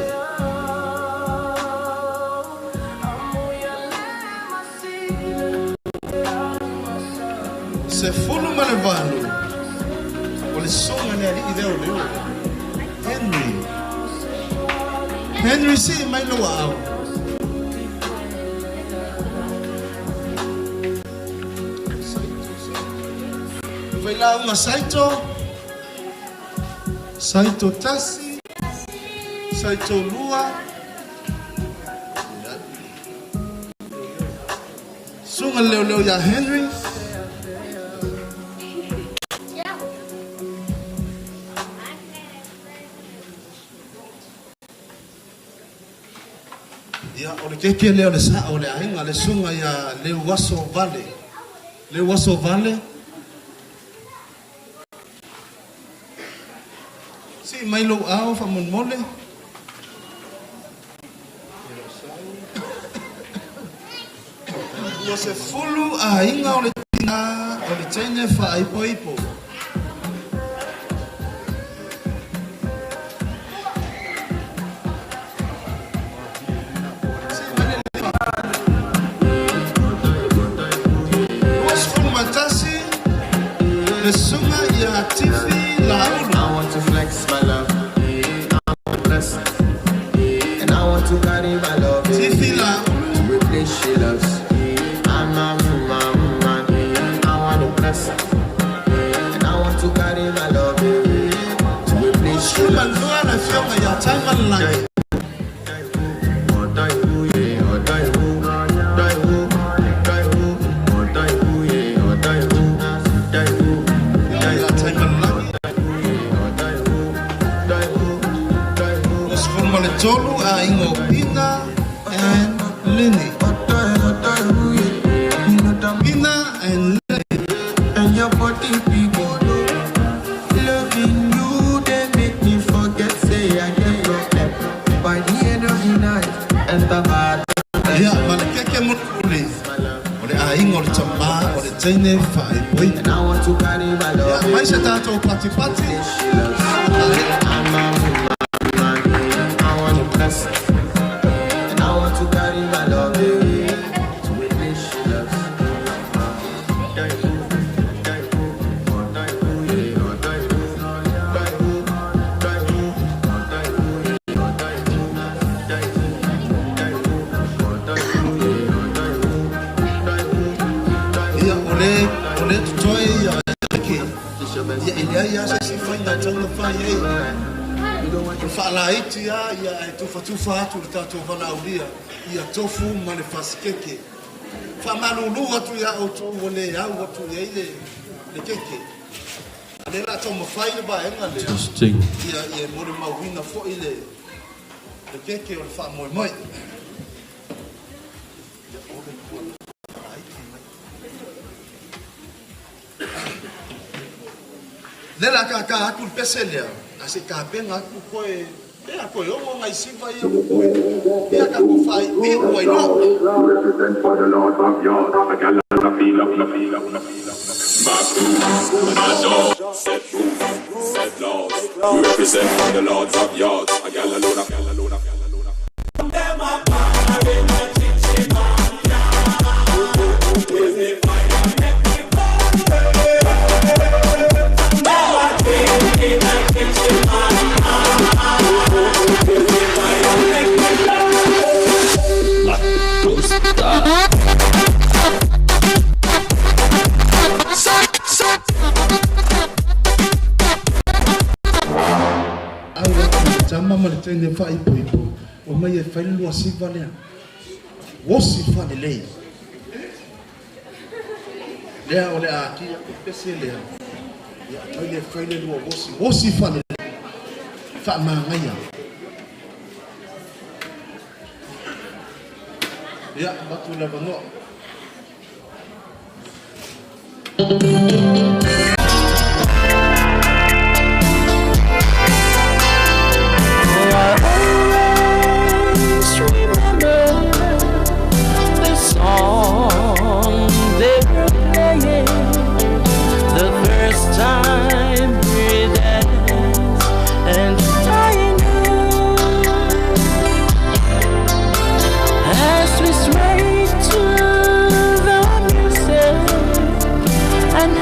Sefulu ma le valu o le soga le alii lea o leo Henry. Henry sii mai lou aao. Failauga Saito. Saito tasi. Saito lua. Suga le leoleo iā Henry. Ia, o le keiki lea o le saʻa o le aiga, le suga iā Leuaso Vale. Leuaso Vale. Sii mai lou ao faamolemole. Ua sefulu aiga o le tinā o le teine faaipoipo. 21, le suga ia Tifi Laulu. I want to flex my love. I want to bless. And I want to carry my love. Tifi Laulu. To a place she loves. I'm a woman, woman. I want to bless. And I want to carry my love. To a place she Sefulu ma loves. lua le afioga ia Taimalelagi. for the people. Loving you, they make me forget, say I get problem. By the end of the night, enter my Ia, ma le keke molimoli. O le aiga o le tamā o le teine faaipoipo. Ia, mai se tatou patipati. I'm a woman, I want to bless her. And I want to carry my love away to a place she loves. Ia, o le, o le totoe ia keke. Ia, e leai lava se isi faiga e tatau ona fai ai. O le faalaiti lava ia ae tufatufa atu i le tatou valaaulia ia tofu ma le fasikeke. Faamalulu atu iā outou ua le au atu i ai le, le keke. A o lea o le a taumafai le vaega lea, Testing. ia, ia e molimauina foi le, le keke o le faamoemoe. Ia, o le ua faalaiti mai. Lea o le a kākā atu le pese lea, ae se i tapena atu koe, pe a toe 6 nai siva ia ua toe, ia tatou faaiuiu ai loa. Represent for the Lord of yours. A gal and a feel up, feel up, feel up. My crew, my dog, said move, said laws. We represent for the Lords of yours. A gal alone, a gal alone, a gal alone. Au atu i le tama ma le teine faaipoipo, omai e fai le lua siva lea. Osi faalelei. Lea o le a ati atu le pese lea. Ia atai lea e fai le lua osi. Osi faalelei. Faamagaia. Ia, avatu le avanoa. I always remember the song they were playing the first time we danced, and I knew as we swayed to the music and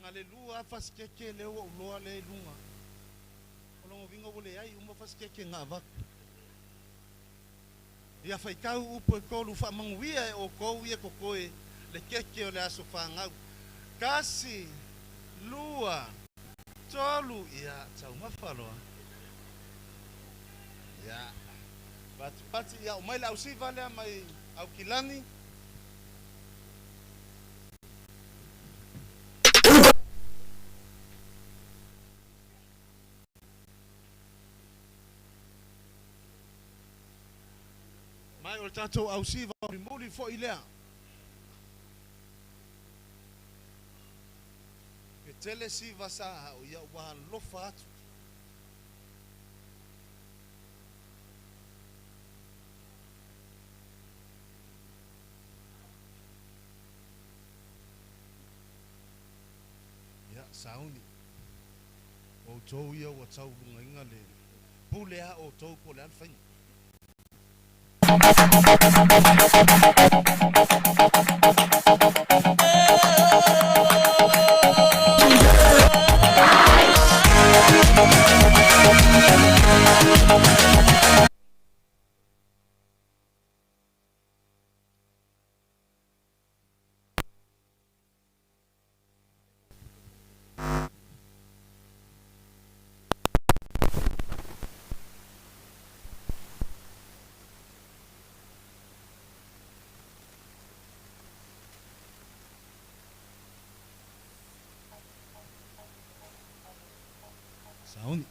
Na le lua fasikeke le ua uloa le i luga. O logo uiga ua leai uma fasikeke na avatu. Ia faitau upu e tolu faamanuia e outou ia totoe le keke o le aso fanau. Tasi, lua, tolu, ia taumafa loa. Ia, patipati, ia aumai le ausiva lea mai Aukilani. Mai o le tatou ausiva mulimuli foi lea. E tele siva sa ao ia ua alofa atu. Ia, sauni. O outou ia ua taulugaina le pule a outou po o le a le faiga. Sauni.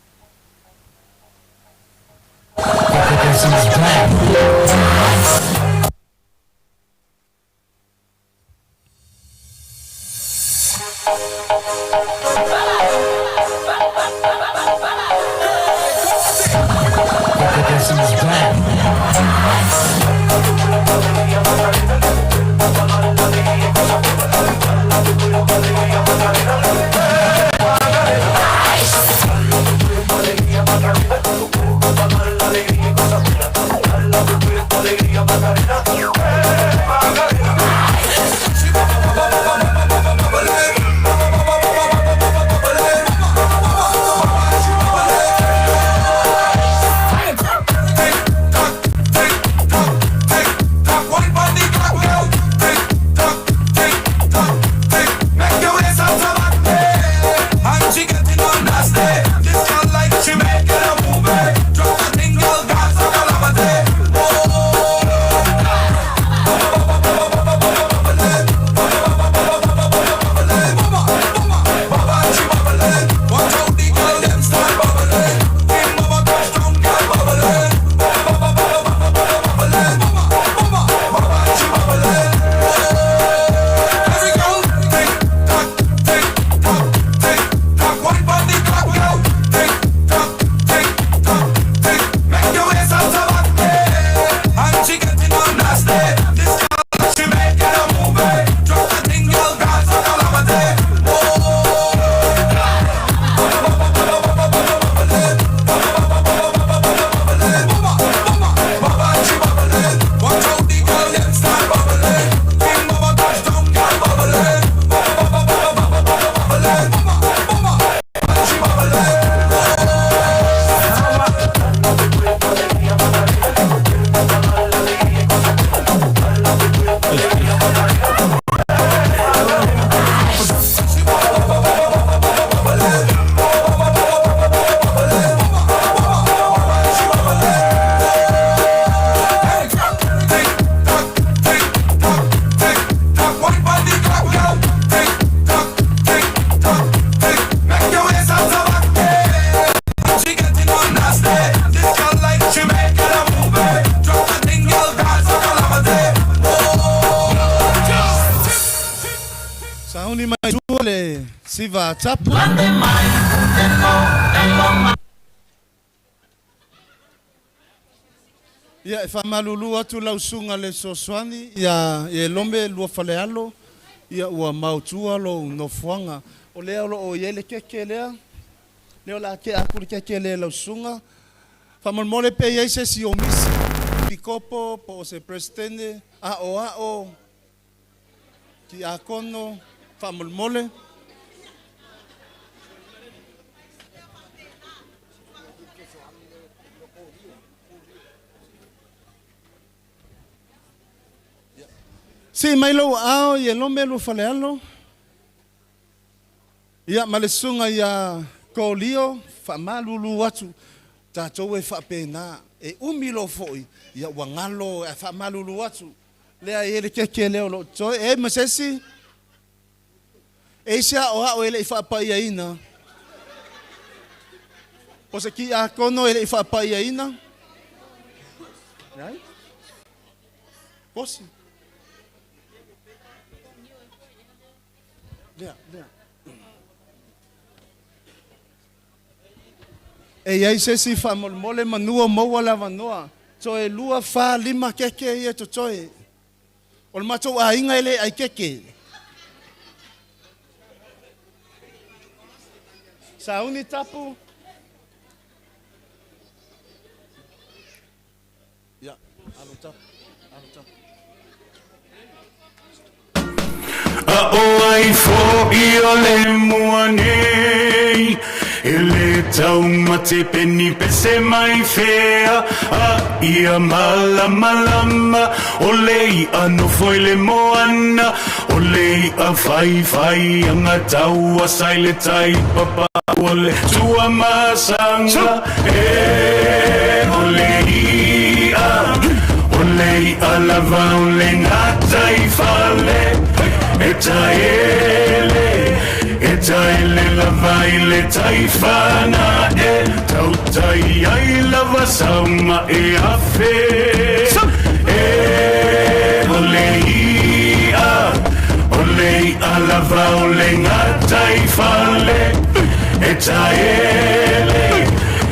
Sauni mai tua le siva tapu. Ia e faamalulu atu lau susuga le fesoasoani ia e Lome lua falealo ia ua maotua lou nofoaga. O lea o loo i ai le keke lea. Lea o le a tea atu le keke lea i lau susuga. Faamolemole pe i ai se isi o misi, pikopo po o se peresetene, aoao, tiakono, faamolemole. Sii mai lou aao i e lome lua falealo. Ia ma le susuga ia Kolio faamalulu atu tatou e faapena e umi loa foi ia ua galo ae faamalulu atu lea e i ai le keke lea o lo o totoe. E i ai ma se isi? E i ai se aoao e le i faapaiaina? Po o se kiakono e le i faapaiaina? Leai. Kosi. Lea, lea. E i ai se isi faamolemole manu o maua le avanoa. Toe 2, 4, 5 keke ia e totoe. O le matou aiga e le ai keke. Sauni tapu. Ia, alo tapu, alo tapu. A o ai foʻi o le mua nei E le taumate peni pese mai fea A ia malamalama O le iʻa nofo i le moana O le iʻa faifai aga tauasa i le tai papa O le Tuamasaga e O le iʻa O le iʻa lava o le gataifale E taele E taele lava i le taifana e Tautai ai lava sauma e afe E o le iʻa O le iʻa lava o le gataifale E taele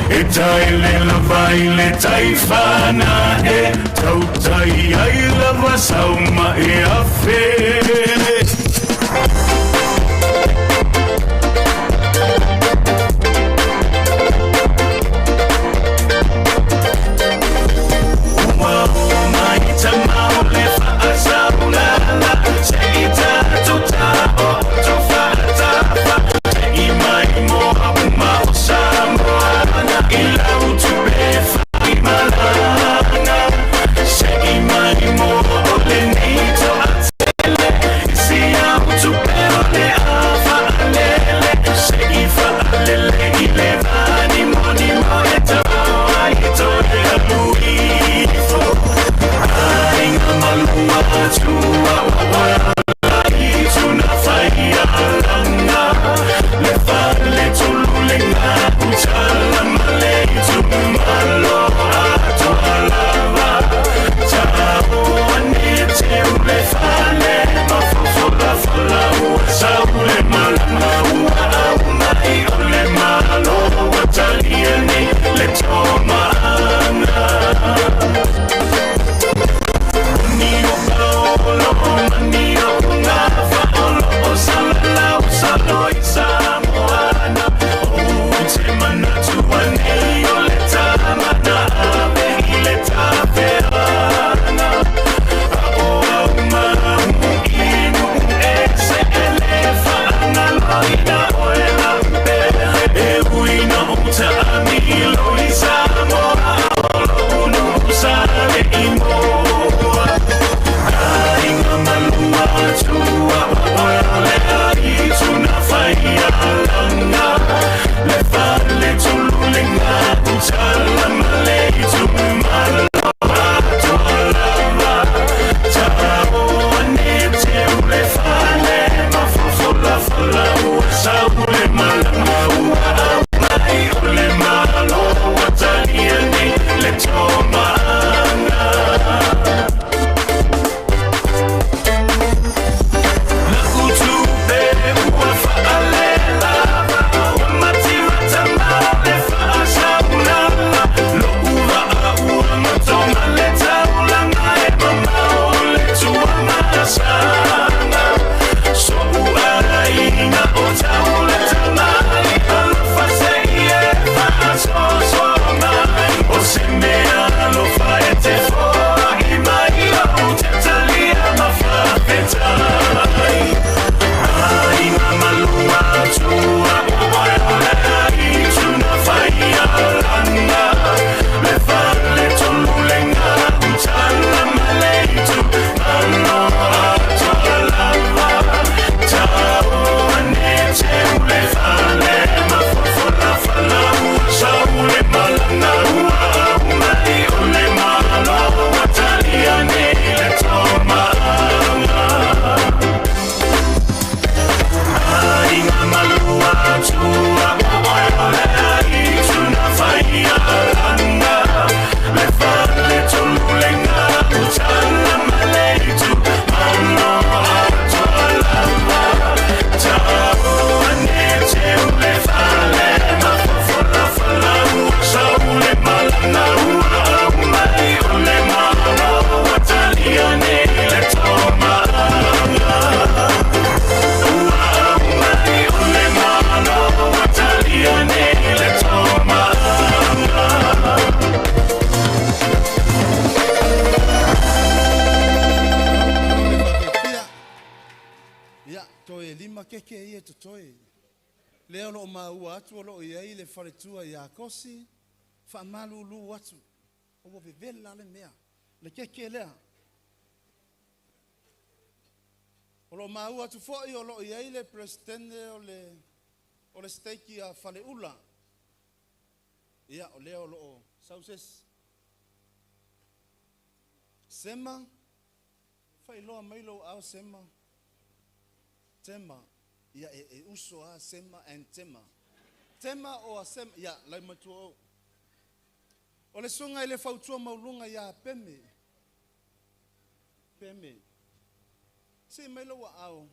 E taele lava i le taifana e Tautai ai lava sauma e afe. Ua oo mai tama o le faasaulala Se i tatou taoto faatafa Se i mai moa uma o Samoana I lau tupe faimalana Se i mai moa o lenei toatele I si au tupe o le a faalele Se i faalele i le vanimonimo e tau ai toe alu ifo Aiga malua tua i tuna faialaga Le fale tolu le gautala ma le itumalo atoa lava Tao ane teu le fale Mafofolafola ua sau le malama Ua au mai o le Malo Ua talia nei le tomaaga Ni o paolo keke ia totoe. Lea o loo maua atu o loo i ai le faletua ia Kosi, faamalulu atu. Ua vevela le mea. Le keke lea. O loo maua atu foi o loo i ai le presidente o le stake a Faleula. Ia, o lea o loo sausesi. Sema, failoa mai lou ao Sema. Tema, ia e uso a Sema and Tema. Tema o a Sema, ia, lai matua o. O le sunga i le fautua mauluga ia Peme. Peme. Se mai lou ao.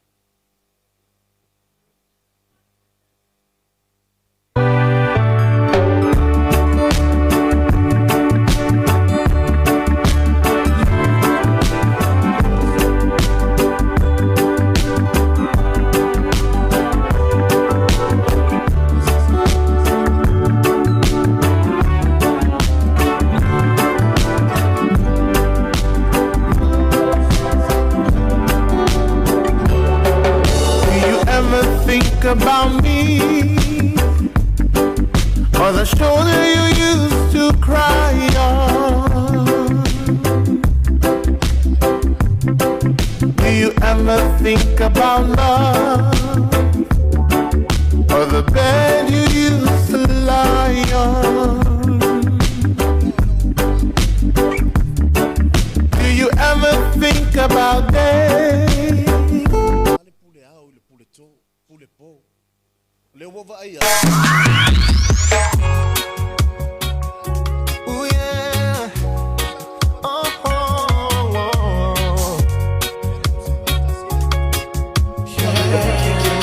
Do you ever think about me? Or the shoulder you used to cry on? Do you ever think about love? Or the bed you used to lie on? Do you ever think about days? Pule ao i le pule tō, pule pō. Le ua vaai a. Ooh, yeah. Oh, oh, oh.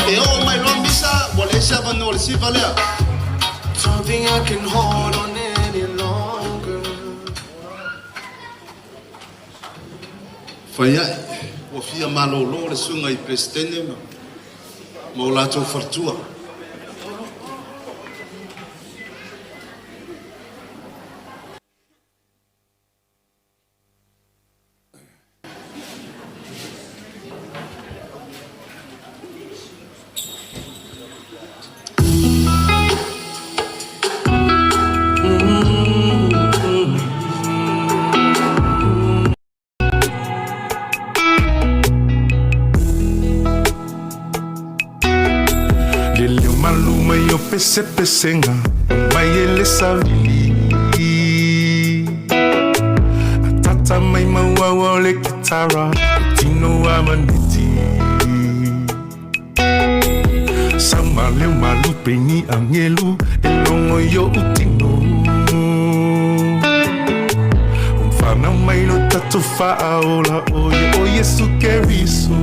E o mai loa misa, ua le ese avanoa le siva lea. Don't think I can hold on any longer. Faiae, ua fia malōlō le suga i Peresetene ma o latou faletua. Le leo malu mai o pesepesega mai e le savili. Atata mai mauaua o le kitara tino a maneti. Sau maleo malu peni angelu e logo i o'u tino. Whanau mai lo tatou faaola o ia o Iesu Keriso.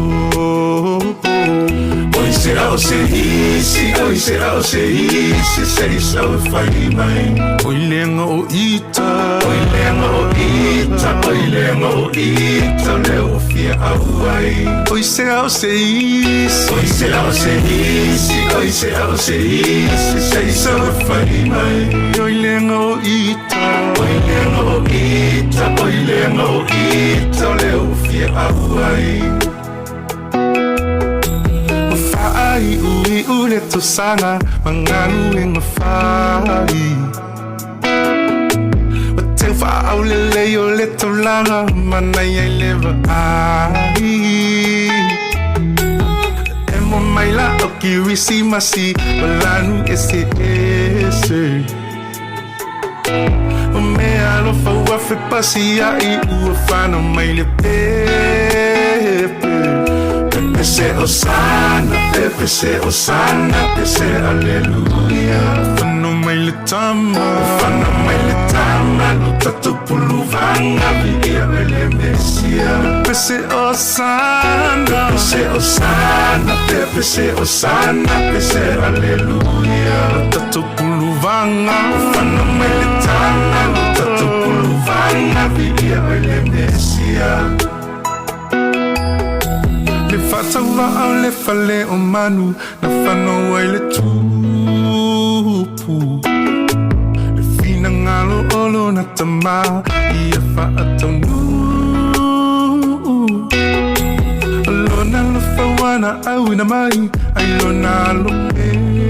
Oi se ao se isi, oi se ao se isi, se i sau e fai mai. Oi lenga o ita, oi lenga o ita, oi lenga o ita, le o fia au ai. Oi se ao se isi, oi se ao se isi, oi se ao se isi, se i sau e fai mai. Oi lenga o ita, oi lenga o ita, oi lenga o ita, le o fia au ai. Ai ui u le tausaga magaluega fai. Ua teu faaulelei o le taulaga manai ai le vaai. E mo mai la o kirisimasi o lanu eseese. O mea alofa ua fepasiaʻi ua fanau mai le pepe. Pepe se Osana, pepe se Osana, pepe se Alleluia. Whanau mai le tama, whanau mai le tama, lo tatou puluvanga viia o le Mesia. Pepe se Osana, pepe se Osana, pepe se Osana, pepe se Alleluia. Lo tatou puluvanga, whanau mai le tama, lo tatou puluvanga viia o le Mesia. Le faatauvaa o le fale o manu na fanau ai le tupu. Le finagalo o lona tamā ia faataunuu. O lona alofa ua na auina mai ai lona alo pele.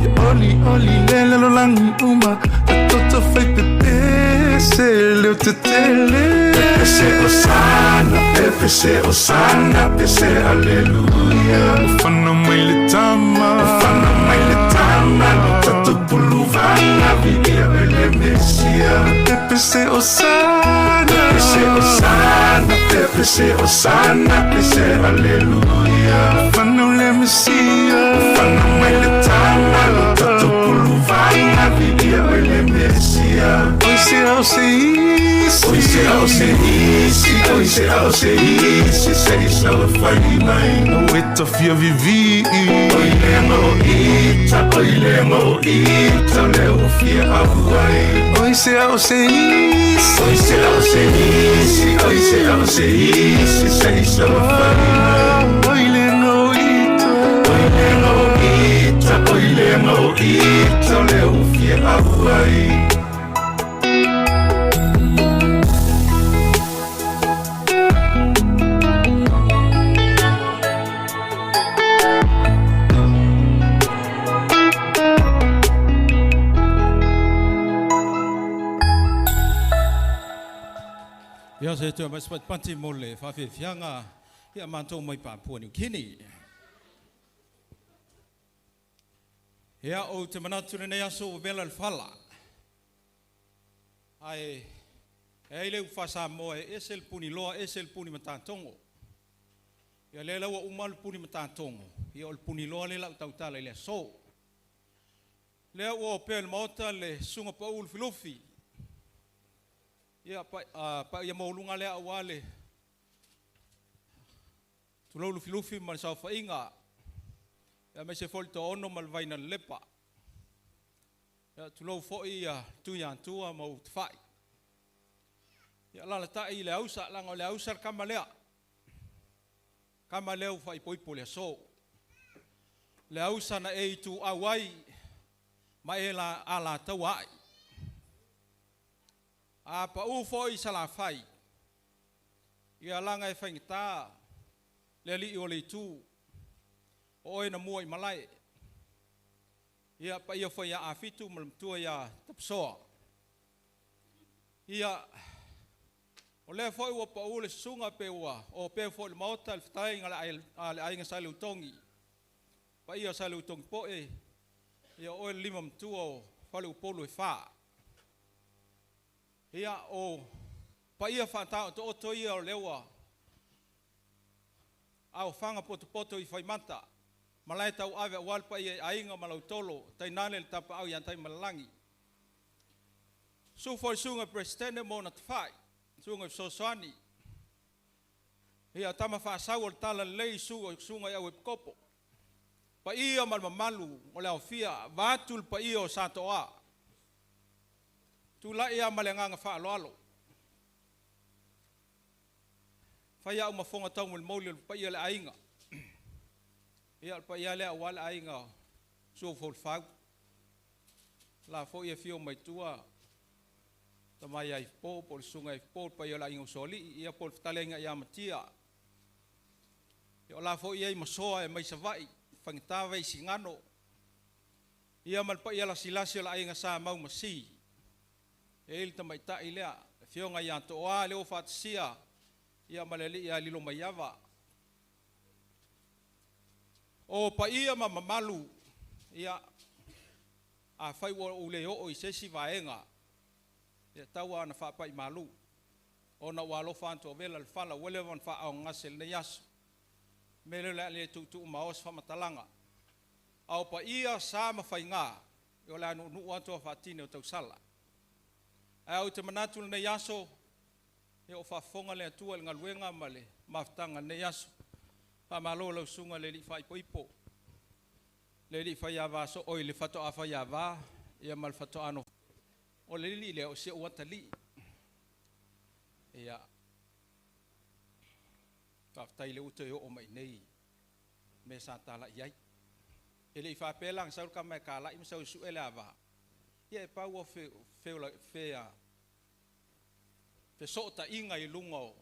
Ia oli oli le lalolagi uma tatoto fai pepese leo tetele. Pepese osana, pepese osana, pese aleluia. Ufana mai le tama, ufana mai le tama, lo tatupuluvana viia le Mesia. Pepese osana, pepese osana, pepese osana, pese aleluia. Ufana le Mesia, ufana mai le tama, lo tatupuluvana viia le Mesia. Oi se au se isi, oi se au se isi, oi se au se isi, se isa o fai mai. O e tafia vivi, oi le mo ita, oi le mo ita, le o fia au ai. Oi se au se isi, oi se au se isi, oi se au se isi, se isa o fai mai. Oi le mo ita, oi le mo ita, oi le mo ita, le o fia au ai. Ia se tu mai spat panti mo le whawhiwhianga ia mātou mai Papua New Guinea. Ia o te manatu nei aso o vela le whala. Ai, e le uwha moe e ese le puni loa, ese le puni matatongo. Ia le laua uma le puni matatongo. Ia o le puni loa le lau tautala i le aso. Lea ua o pea le maota le sunga pa ulu filufi. Ia pa ia maulunga lea aua le tulou lufilufi ma le saofaiga. Ia me se foi to ono ma le vaina le lepa. Ia tulou foi ia tui antua ma utafai. Ia lalatai i le ausa, langa o le ausa le kama lea. Kama lea ufai poipo le aso. Le ausa na e itu au ai ma e la ala taua ai. A pa u foi salafai. Ia langa e whaingata le li o le itu. O oe na mua i malai. Ia pa ia foi ia afitu ma matua ia tapsoa. Ia o lea foi ua pa u le sunga pe ua. O pe foi le maota le whatainga le ainga sa le utongi. Pa ia sa le utongi poe. Ia oe le lima matua o whale upolu e wha. Ia o pa ia whātao to oto ia o lewa. Au whanga poto poto i whaimata. Malai tau ave o walpa ia ainga malautolo. Tainane le tapa au ia tai malalangi. Su foi sunga presidente mo na tawhai. Sunga sosoani. Ia tama whaasau o le tala lei sunga i au e kopo. Pa ia malmamalu o le aufia. Vātu le pa ia o satoa. Tū lai ia ma le nganga whaaloalo. Whai au mafonga tau mo le mauli o le paia le ainga. Ia le paia lea ua le ainga sua fau. La fo ia fio mai tua. Tamai ai po, po le sunga ai po, le paia le ainga usoli. Ia po le whatalenga ia matia. Ia o la fo ia i masoa e mai savai. Whangitawa i singano. Ia ma le paia la silasi o le ainga sa mau masi. E ili tamaitai lea, fionga ia toa leo whatasia, ia maleli ia lilo maiava. O paia ma mamalu, ia a whai ua ule o i sesi vaenga, ia taua ana whaapai malu. O na ua alofa antu o vela le whala, wele wan wha au ngase le yaso. Mele le le tutu maos whamatalanga. Au paia sa mawhainga, o le anu nu atu a whaatine o tausala. Au te manatu le nei aso, e o whaafonga le atua le ngaluenga ma le mafutanga le nei aso. Whamalo lau sunga le li whaipoipo. Le li whaiawa so, oi le whato a whaiawa, ia ma le whato ano. O le li le o se uatali. Ia, whaftai le uto i o mai nei, me sa tala iai. E le i whapelang saur ka mai ka lai ma sau su ele awa. Ia e pau o fe so ta inga i lunga o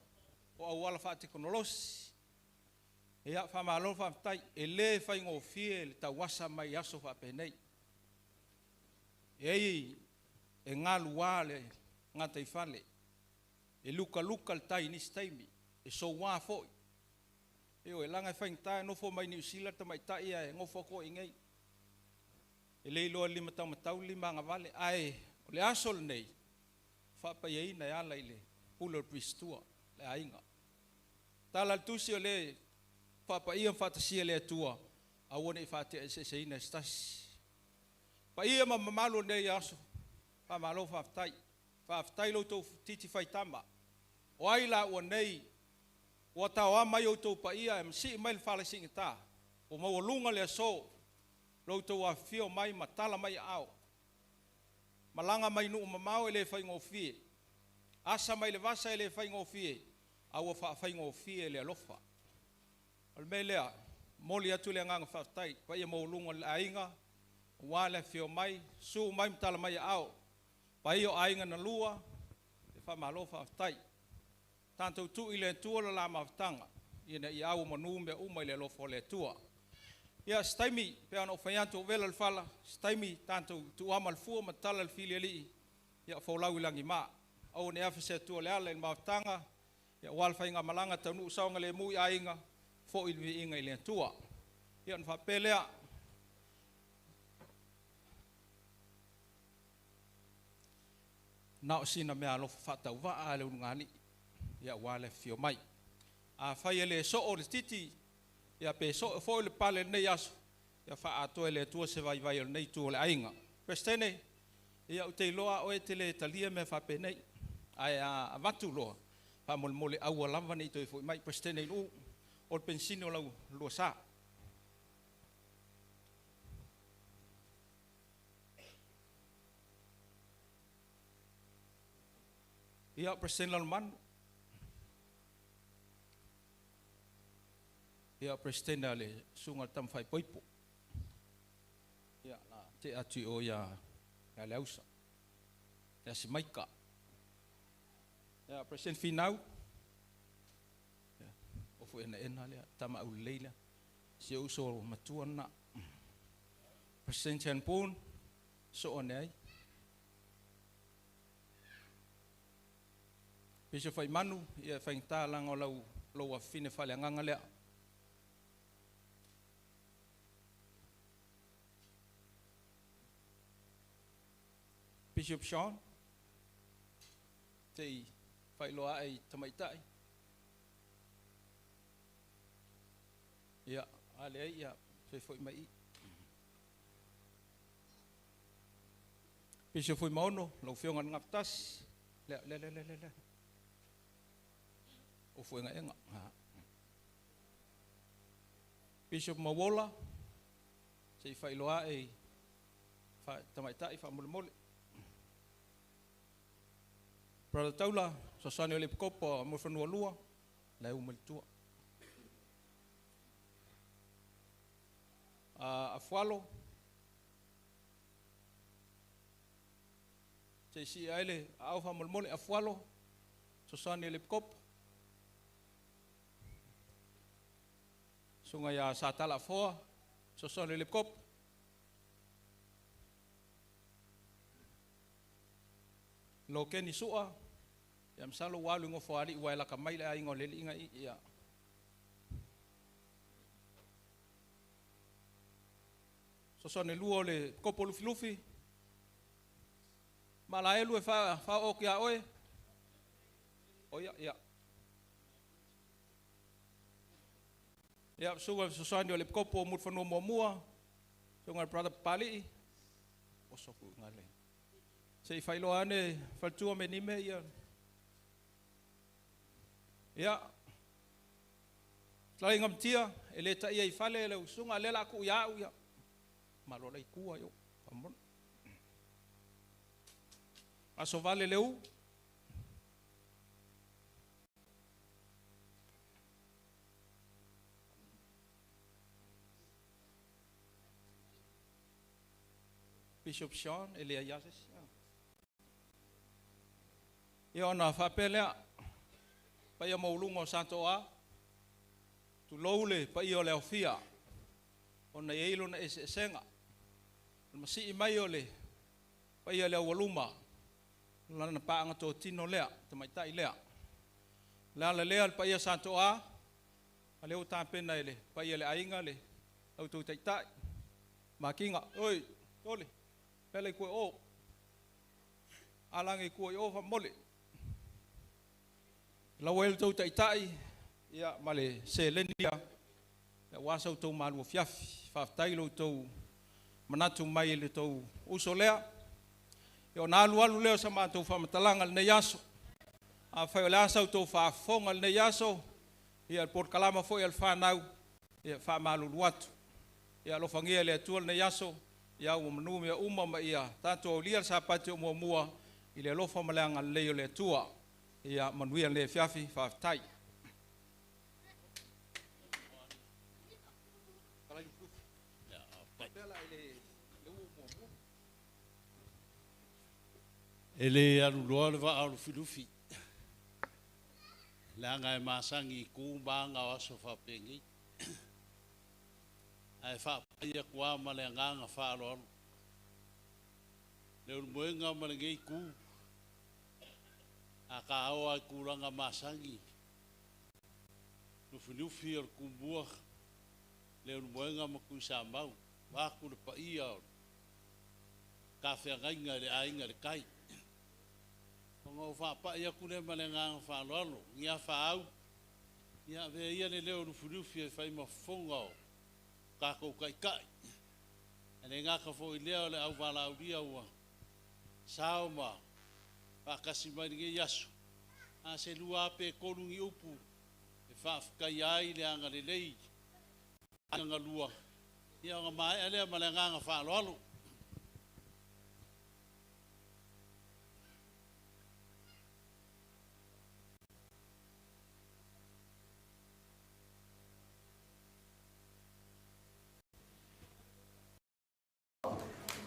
o auala faatekonolosi. Ia faamalo faafetai, e lē faigofie le tauasa mai aso faapenei. E ai e galuā le gataifale, e lukaluka le tai i nisi taimi, e souā foi. Ioe, leaga e faigata e nofo mai Niu Sila le tamaitai ae nofo atu ai i inei. E le iloa e le limataumatau le limagavale, ae o le aso lenei, faapaiaina e ala i le pule o le Turistua, le aiga. Tala a le tusi o le faapaia ma faatasia e le Atua, aua ne i faateaeseeseina e se tasi. Paia ma mamalu o lenei aso, faamalo faafetai. Faafetai lo outou titi faitama. O ai la ua nei ua taoa mai outou paia e masii mai le fale siigata, ua maualuga le aso, lo outou afifio mai ma tala mai aao. Malaga mai nuu mamao e le faigofie, asa mai le vasa e le faigofie, a ua faafaigofie le alofa. O le mea lea, momoli atu le agaga faafetai, paia maualuga o le aiga, aua le afifio mai, susu mai ma tala mai aao. Paia o aiga na lua, e faamalo faafetai. Tatou tuu i le Atua le la mafutaga, ina ia auomanu mea uma i le alofa o le Atua. Ia, se taimi, pe ona ou fai atu o vela le fala, se taimi tatou tuuama le fua ma tala le filialii, ia folau i lagima. Aua ne i afe se Atua le ala i le mafutaga, ia aua le faigamalaga taunuu saogalemu i aiga, foi le viiga i le Atua. Ia ona faapea lea, na o sina mea alofa faatauvaa a le ulugalii, ia aua le afifio mai. Afai e le soo le titi, ia pe soo foi le pale i lenei aso, ia faaatoa e le Atua se vaivai o lenei itu o le aiga. Peresetene, ia ou te iloa oe e te le talia mea faapenei, ae a avatu loa, faamolemole aua lava ne i toe foi mai. Peresetene i uu, o le penisini o lau lua sa. Ia, Peresetene Lalomanu. Ia, Peresetene a le susuga i le Tama Faaipoipo. Ia, la te atu i o ia le ausa. Ia si Maika. Ia, Peresetene Finau. Ia, o fu ena ena lea, tama au lelei lea. Si o uso matua na. Peresetene Chan Poon, so ane ai. Bishop Faimanu, ia faigata laga o lau lou afafine faaleagaga lea. Bishop Sean, te i faailoa ae i tamaitai. Ia, a leai, ia, toe foi mai i. Bishop Fuimaono, lau Afioga i le Gafatasi, lea, lea, lea, lea, lea. O fuegaega. Bishop Mauola, se i faailoa ae i tamaitai faamolemole. Brother Taula, fesoasoani o le Epikopo o Mulifanua 2, la e uma i le tua. Afualo, se i sii ae le aao faamolemole. Afualo, fesoasoani o le Epikopo. Susuga ia Satala Afoa, fesoasoani o le Epikopo. Lokeni Sua, ia masalo ua alu i Gofoalii ua e laka mai le aiga o le alii i ia. Fesoasoani lua o le Kopo Lufilufi. Malaelu e faaoo atu ia oe. O ia, ia. Ia, susuga fesoasoani o le Kopo o Mulifanua muamua, susuga le Brother Papali'i. Oso ku ngale. Se i faailoa ane faletua me nime ia. Ia. Talaiga matia, e le taia i fale le usuga lea la ku ia au ia. Malo lai kua yo. Pamon. Aso vale le u. Bishop Sean, e le ai ase sia. Ia ona faapea lea, Paia maualuga o Satoa, tulou le paia o le aofia, ona e i ai lona eseesega. O le masii mai o le paia o le aualuma, lana paaga totino lea, tamaitai lea. O le ala lea o le paia Satoa, a lea ua tapena e le paia o le aiga le tou taitai, Makiga, oi, tole, pele i kue o, alage i kue o whamole. Lau ai le tou taitai, ia, ma le seleni ia, ia ua sa outou malua fiafi, faafetai lo outou manatu mai i le tou uso lea. Ia ona alu alu lea o sa matou faamatalaga lenei aso. Afai o le a sa outou faafofoga lenei aso, ia le polokalama foi a le fanau, ia faamalulu atu. Ia alofagia e le Atua lenei aso, ia ua manu mea uma ma ia tatou aulia le Sapati o muamua i le alofa ma le agalelei o le Atua. Ia manuia lenei afiafi, faafetai. E le aluloa le vaa o Lufilufi, leaga e masagi i ku ma aga o aso faapenei. Ae faapai atu lava ma le agaga faaaloalo. Le ulumoega ma lenei itu, a taoa i tulaga masani, Lufilufi o le Tumua, le Ulumoega ma Tuisamau, vaeatu le paia o le tafeagaiga i le Aiga i le Tai. Ona ou faapai atu lea ma le agaga faaaloalo, ni afaau, ia avea ia le leo o Lufilufi e fai ma fofoga o tatou taitai. E le gata foi i lea o le auvalaaulia ua sao ma faatasi mai lenei aso, a se lua lava pe tolu ni upu e faafetaia ai le agalelei i aiga galua, ia ona maea lea ma le agaga faaaloalo.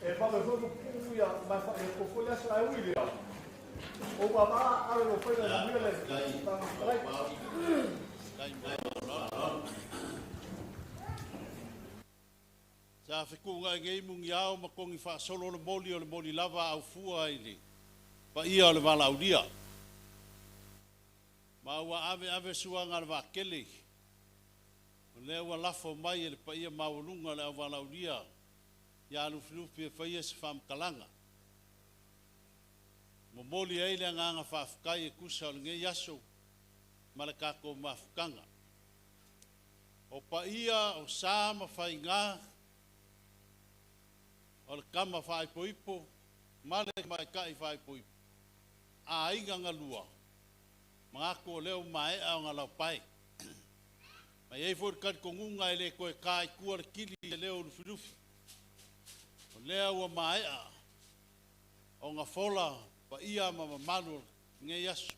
E vave foi ko pu ia mai fa e ko foi aso ai ui lea. O wa ba ale lo foi la mia le. Sa fekuga i nei mugiao ma kogi faasolo le moli o le moli lava aufua i le paia o le valaaulia. Ma ua ave ave suaga a le vaatele, o lea ua lafo mai e le paia maualuga o le auvalaaulia ia Lufilufi e faia se faamatalaga. Momoli ai le agaga faafetai e tusa o lenei aso ma le tatou mafutaga. O paia o sa ma faiga o le kama faaipoipo ma le tamaitai faaipoipo, aiga galua, manatu o lea ua maea ona laupae. Ma e i ai foi le talitonuga e le toe ta i tua le kili i le leo o Lufilufi. O lea ua maea ona fola paia ma mamalu o lenei aso.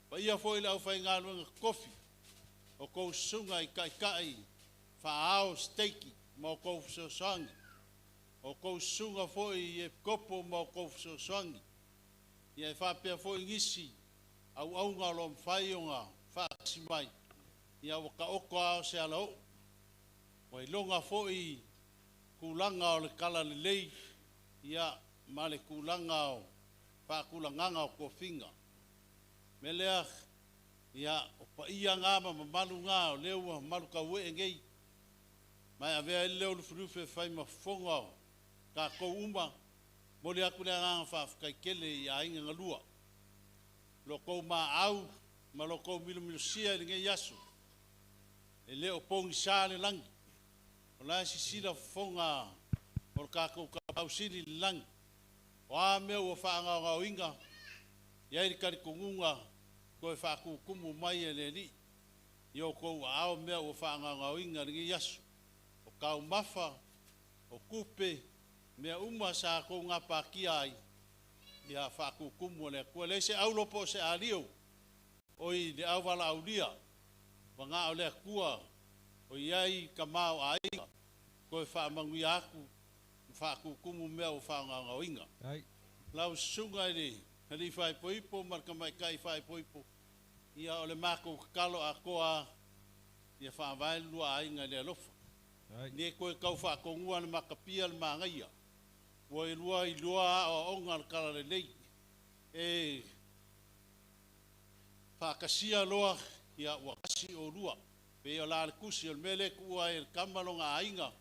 Paia foi le aufaigaluega totofi o tou susuga i taitai faaao steiki ma o tou fesoasoani. O tou susuga foi i epikopo ma o tou fesoasoani. Ia e faapea foi nisi auauga o lo o mafai ona faatasi mai, ia ua taoto lava o se alaoo. Ua iloga foi tulaga o le talalelei, ia, ma le tulaga o faatulagaga o tofiga. O le mea lea, ia, o paia na ma mamalu na o lea ua malutauee nei, ma e avea ai le leo o Lufilufi e fai ma fofoga o tatou uma. Momoli atu le agaga faafetai tele i aiga galua, lo tou maau ma lo tou milomilosia i lenei aso. E le o pogisa le lagi, o la e sisila fofoga o le tatou Tapaau Sili i le lagi. O a mea ua faagaogaoina, i ai le talitonuga toe faatutumu mai e le Alii i o outou aao mea ua faagaogaoina i lenei aso. O taumafa, o tupe, mea uma sa tou gapatia ai, ia faatutumu e le Atua. E leai se aulo po o se alio o i le auvalaaulia, ua na o le Atua o i ai tama o aiga, toe faamanuia atu ma faatutumu mea ua faagaogaoina. Lau susuga i le alii faaipoipo ma le tamaitai faaipoipo, Ia o le makou tatalo atoa ia faavae le lua aiga i le alofa. Ne koe tau faatonua le matapia le magaia. Ua i lua iloa aoaoga le talalelei. E faatasia loa ia ua tasi olua. Pei o la le tusi o le mea lea e tuua ai e le tama lona aiga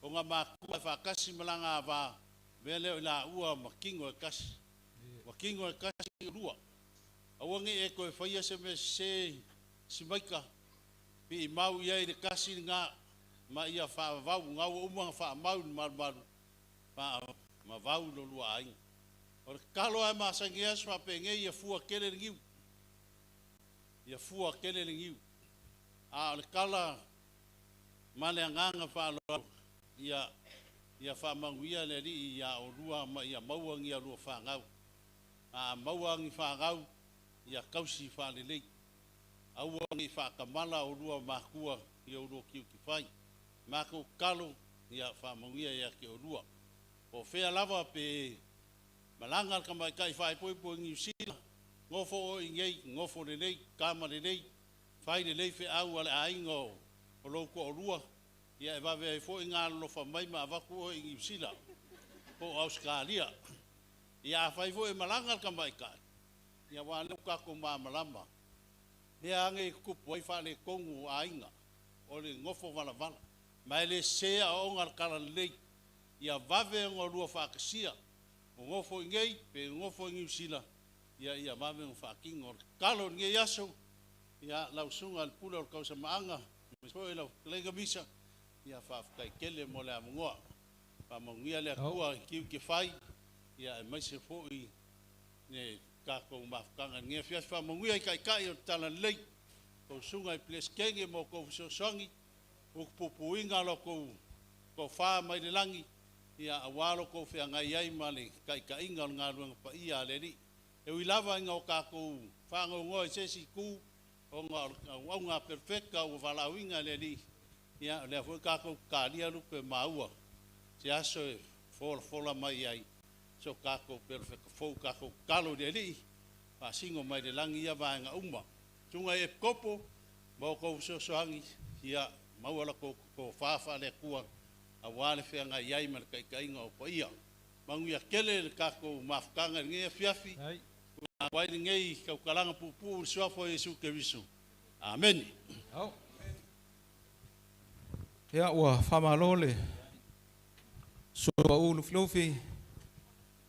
ona matua e faatasi ma lana ava, mea lea o i laua ma tino e tasi. Ua tino e tasi olua. Aua ne i e toe faia se mea sese si maika piimau i ai le tasi lena ma ia faavavau na ua uma ona faamau i le malumalu faamavau i lo lua aiga. O le tatalo lava e masani ai aso faapenei ia fua tele le niu. Ia fua tele le niu. A o le tala ma le agaga faaaloalo ia ia faamanuia le Alii ia olua ma ia maua ni a lua fanau. A maua ni fanau ia tausi faalelei. Aua ne i faatamala olua matua i o lua tiutifai. Matou tatalo ia faamanuia ia te olua. Po o fea lava pe malaga le tamaitai faaipoipo i Niu Sila, nofo oe i inei, nofo lelei, tama lelei, fai lelei feau a le aiga o lou toalua, ia e vave ai foi ona alolofa mai ma avatu oe i Niu Sila po o Ausetalia. Ia afai foi e malaga le tamaitai, ia aua o lea ua tatou malamalama, mea lava nei e tutupu ai faaletonu o aiga, o le nofo valavala. Ma e le sese aoaoga a le talalelei, ia vave ona lua faatasia, nonofo i inei pe nonofo i Niu Sila, ia ia vave ona faatino. O le tatalo i lenei aso, ia lau susuga i le Pule o le Tausamaaga, aemaise foi lau fetalaiga Misa, ia faafetai tele mo le avanoa. Faamanuia le Atua i tiute fai, ia aemaise foi le tatou mafutaga i lenei afiafi. Faamanuia i Taitai o le Talalelei, tou susuga i Peresetene ma outou fesoasoani, utupupuina la outou tofa mai le lagi, ia aua lo outou feagai ai ma le taitaiga o le galuega paia a le Alii. E ui lava ina o tatou faanoanoa i se isi itu, ona o le auauna perofeta ua valaauina e le Alii, ia o lea foi tatou te talia lupe maua se aso e folafola mai ai so tatou perofeta fou. Tatou tatalo i le Alii, faasino mai le lagi ia vaega uma. Susuga i Epikopo ma outou fesoasoani, ia maua la outou tofa faale-Atua aua le feagai ai ma le taitaiga o paia. Manuia tele le tatou mafutaga i lenei afiafi. Ua ai lenei tautalaga puupuu i le suafa o Iesu Keriso. Amene. Ia, ua faamalo le Susu Pau Lufilufi,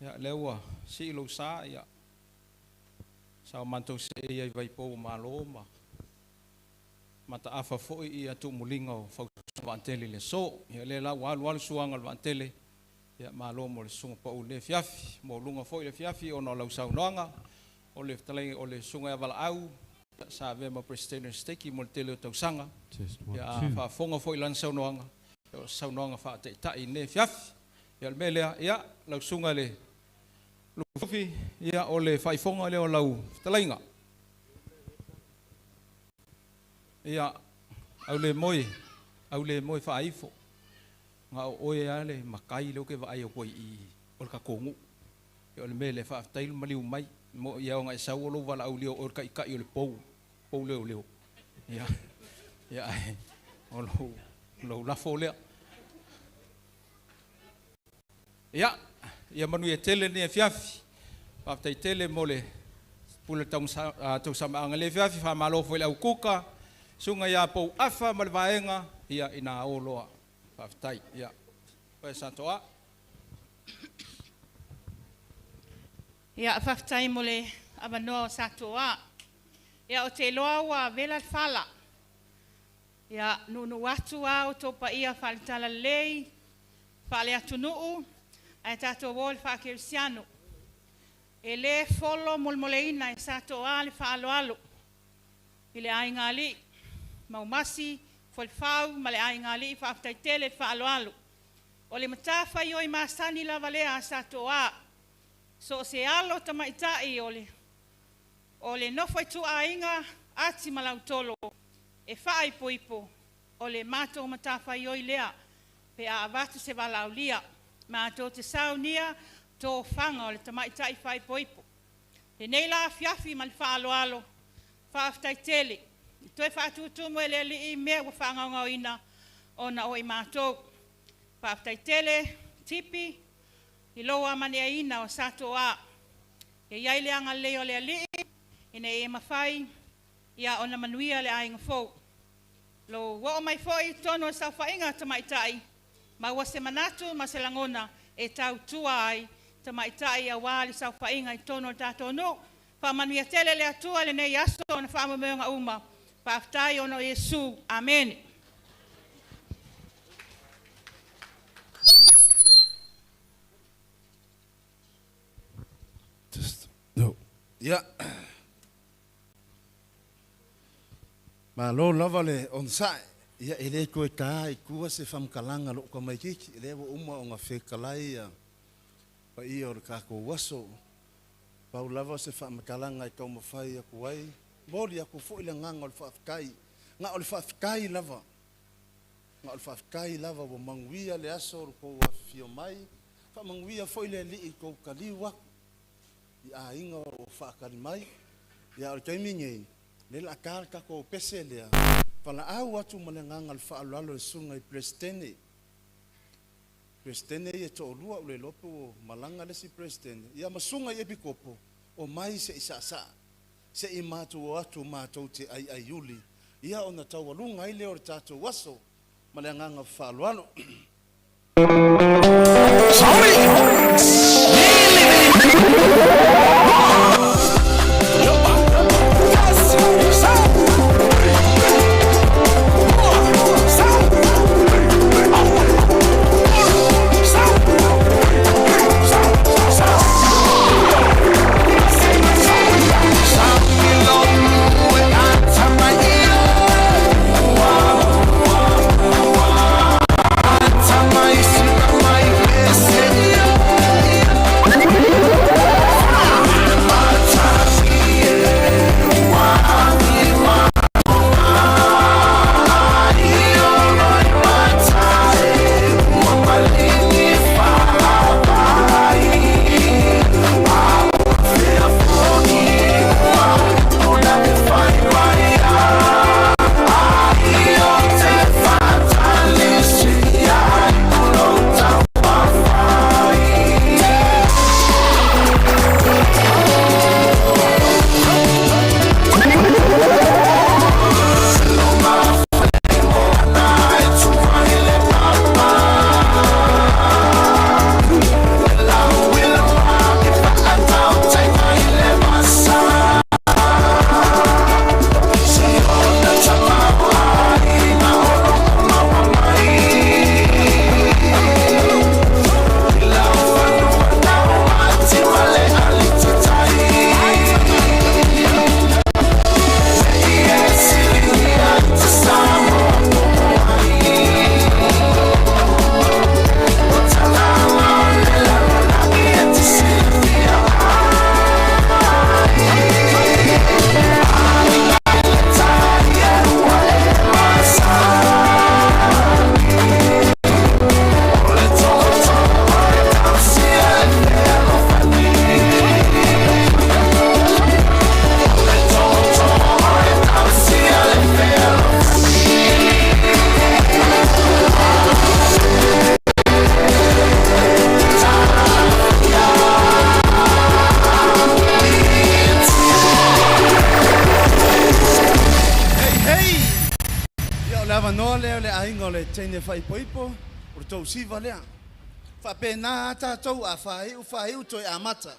ia lea ua sii lou sa, ia sa o matou seei ai i Vaipou o Malo ma mataafa foi ia tuumuliga o fautuaga vaatele i le aso. Ia lea la ua alu alu suaga o le vaatele, ia malo mo le susuga pau i lenei afiafi. Maualuga foi le afiafi ona o lau saunoaga, o le fetalaiga o le susuga ia Valaau, sa avea ma Peresetene o le Seketi mo le tele o tausaga. Ia a faafofoga foi i lana saunoaga, ia o se saunoaga faataitai i lenei afiafi. Ia o le mea lea, ia lau susuga i le Lufilufi, ia o le faaifoga lea o lau fetalaiga. Ia, au le moe, au le moe faaifo. Na o oe lava le matai lea ou te vaai atu ai i i o le tatou nuu. Ia o le mea lea, faafetai le maliu mai. Mo'i lava ona e sau o lou valaaulia o oe o le taitai o le pou, pou leoleo. Ia, ia ae o lou, lou lafo lea. Ia, ia manuia tele lenei afiafi. Faafetai tele mo le pule tausamaaga i lenei afiafi. Faamalo foi i le au kuka, susuga ia Pou Afa ma le vaega, ia ina o loa. Faafetai. Ia, oe Satoa. Ia, faafetai mo le avanoa o Satoa. Ia, ou te iloa ua vela le fala. Ia, nuunuu atu lava outou paia faale-talalelei, faale-atunuu, ae tatou o i le faakerisiano. E le folo molemoleina e Satoa le faaaloalo i le aigaalii, Maumasi, Fuailefau ma le aigaalii, faafetai tele le faaaloalo. O le matafaioi masani lava lea a Satoa, so o se alo tamaitai o le O le nofo ituaiga ati ma lautolo e faaipoipo, o le matou matafaioi lea pe a avatu se valaaulia. Matou te saunia tofaga o le tamaitai faaipoipo. Lenei la afiafi ma le faaaloalo, Faafetai tele. I toe faatutumu e le Alii mea ua faagaogaoina ona o i matou. Faafetai tele, Tipi, i lou amaneaina o sa toa. E iai le agalelei o le Alii, ina ia mafai ia ona manuia le aiga fou. Lou oo mai foi i totonu o le saofaiga a tamaitai, maua se manatu ma se lagona e tautua ai tamaitai aua le saofaiga i totonu o le tatou nuu. Faamanuia tele le Atua i lenei aso ona faamoemoega uma. Faafetai ona o Iesu. Amene. Ia. Malo lava le onosai. Ia e le toe ta i tua se faamatalaga a lou tamaitiiti, lea ua uma ona fetalai ia paia o le tatou aso. Pau lava se faamatalaga e taumafai atu ai, momoli atu foi le agaga o le faafetai. Na o le faafetai lava. Na o le faafetai lava ua manuia le aso o le tou afifio mai. Faamanuia foi le Alii i tou taliu atu i aiga o lo o faatali mai. Ia, o le taimi nei, lea o le a ta le tatou pese lea, valaau atu ma le agaga o le faaaloalo i le susuga i Peresetene. Peresetene ia e toalua, ua le iloa pe ua malaga le isi Peresetene, ia ma susuga i Epikopo, omai se i saasaa, se i matou o atu matou te aiaiuli, ia ona taualuga ai lea o le tatou aso ma le agaga faaaloalo. Hei, hei! Ia, o le avanoa lea o le aiga o le teine faaipoipo, o le tou siva lea. Faapena lava tatou a faaiu, faaiu toe amata.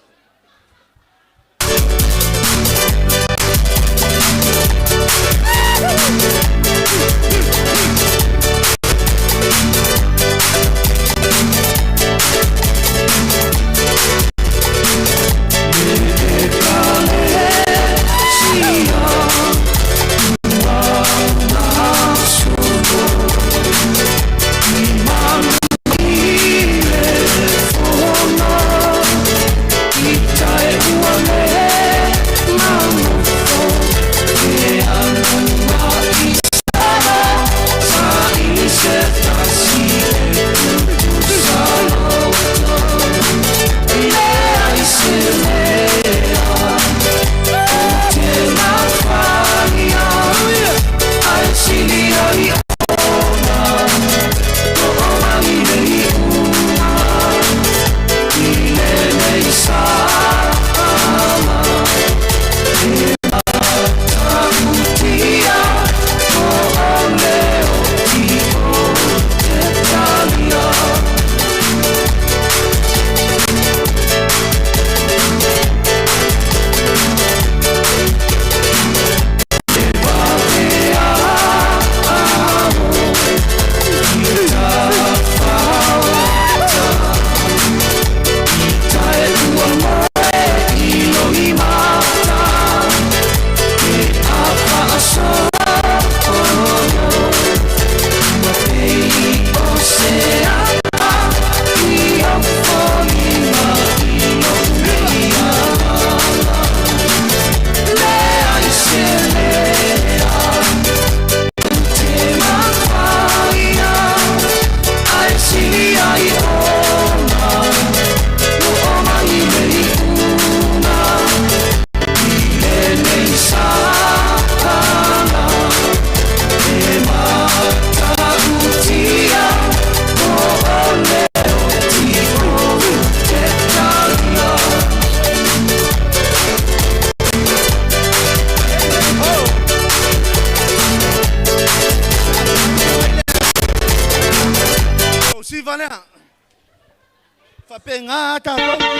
Faapegā tatou.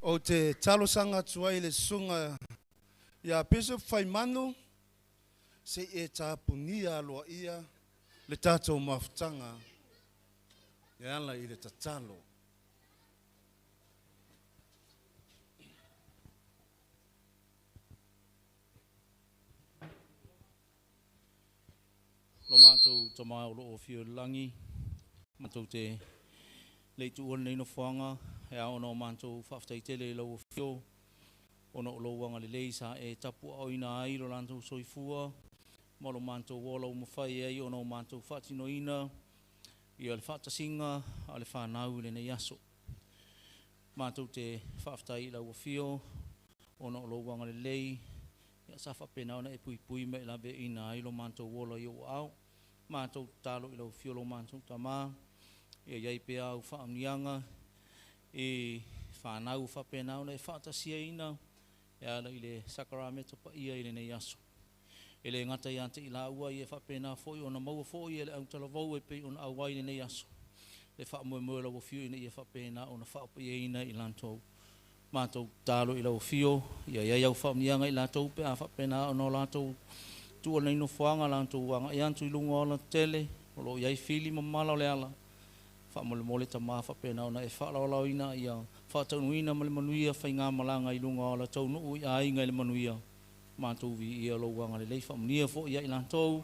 Ou te talosaga atu ai i le susuga ia Bishop Faimanu se i e tapunia aloaia le tatou mafutaga e ala i le tatalo. Lo matou Tama o lo o afio i le lagi, matou te le i tuua lenei nofoaga, e ao ona o matou faafetai tele i lau afio, ona o lou agalelei sa e tapuaaoina ai lo latou soifua, ma lo matou ola ua mafai ai ona o matou faatinoina ia le faatasiga a le fanau i lenei aso. Matou te faafetai i lau afio, ona o lou agalelei, ia sa faapena ona e puipui ma e laveaiina ai lo matou ola i ou aao. Matou tatalo i lau afio lo matou Tama, ia i ai pea au faamanuiaga i fanau ua faapena ona e faatasiaina e ala i le sakarameta paia i lenei aso. E le gata ia te i laua ia faapena foi ona maua foi e le autalavou e pei ona auai i lenei aso le faamoemoe o lau afio ina ia faapena ona faapaiaina i latou. Matou tatalo i lau afio, ia i ai au faamanuiaga i latou pe a faapena ona o latou tuua lenei nofoaga, latou agai atu i luga o alatetele, o lo o i ai fili ma mala o le ala. Faamolemole Tama faapena ona e faalaolaoina ia faataunuuina ma le manuia faigamalaga i luga o ala taunuu i aiga i le manuia. Matou viia lou agalelei, faamanuia foi ia i latou,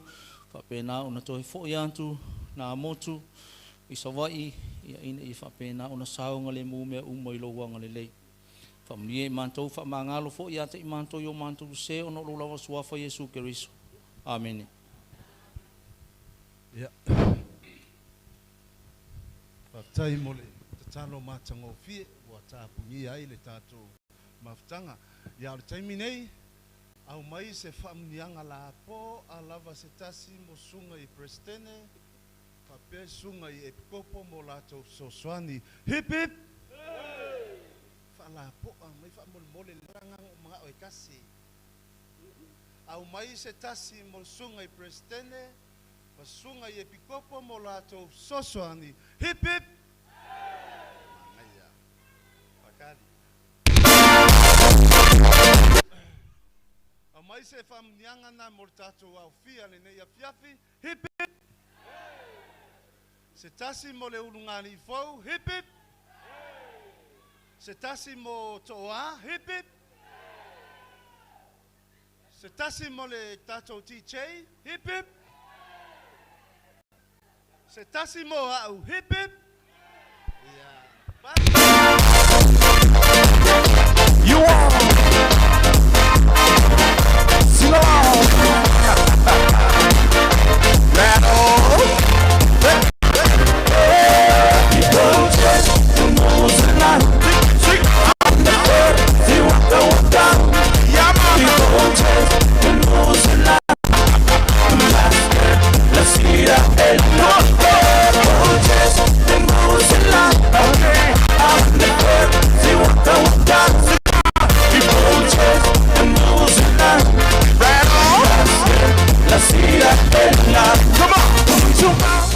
faapena ona toe foi atu nā motu i Savaii, ia ina ia faapena ona saogalemu mea uma i lou agalelei. Faamanuia i matou, faamagalo foi ia te i matou i o matou sese ona o lou lava suafa Iesu Keriso. Amene. Ia. Faafetai mo le tatalo matagofie ua tapunia ai le tatou mafutaga. Ia, o le taimi nei, aumai se faamuniaga lapoa lava se tasi mo susuga i Peresetene faapea susuga i Epikopo mo latou fesoasoani. Hip hip! Faalapoa mai faamolemole le agaga o manao e tasi. Aumai se tasi mo susuga i Peresetene ma susuga i Epikopo mo latou fesoasoani. Hip hip! Manaia. Faakali. Aumai se faamuniaga na mo le tatou aofia lenei afiafi. Hip hip! Se tasi mo le ulugalii fou. Hip hip! Se tasi mo Tooa. Hip hip! Se tasi mo le tātou DJ, hip hip. Se tasi mo au, hip hip. You are Sing along. Rattle. Come on. Come on.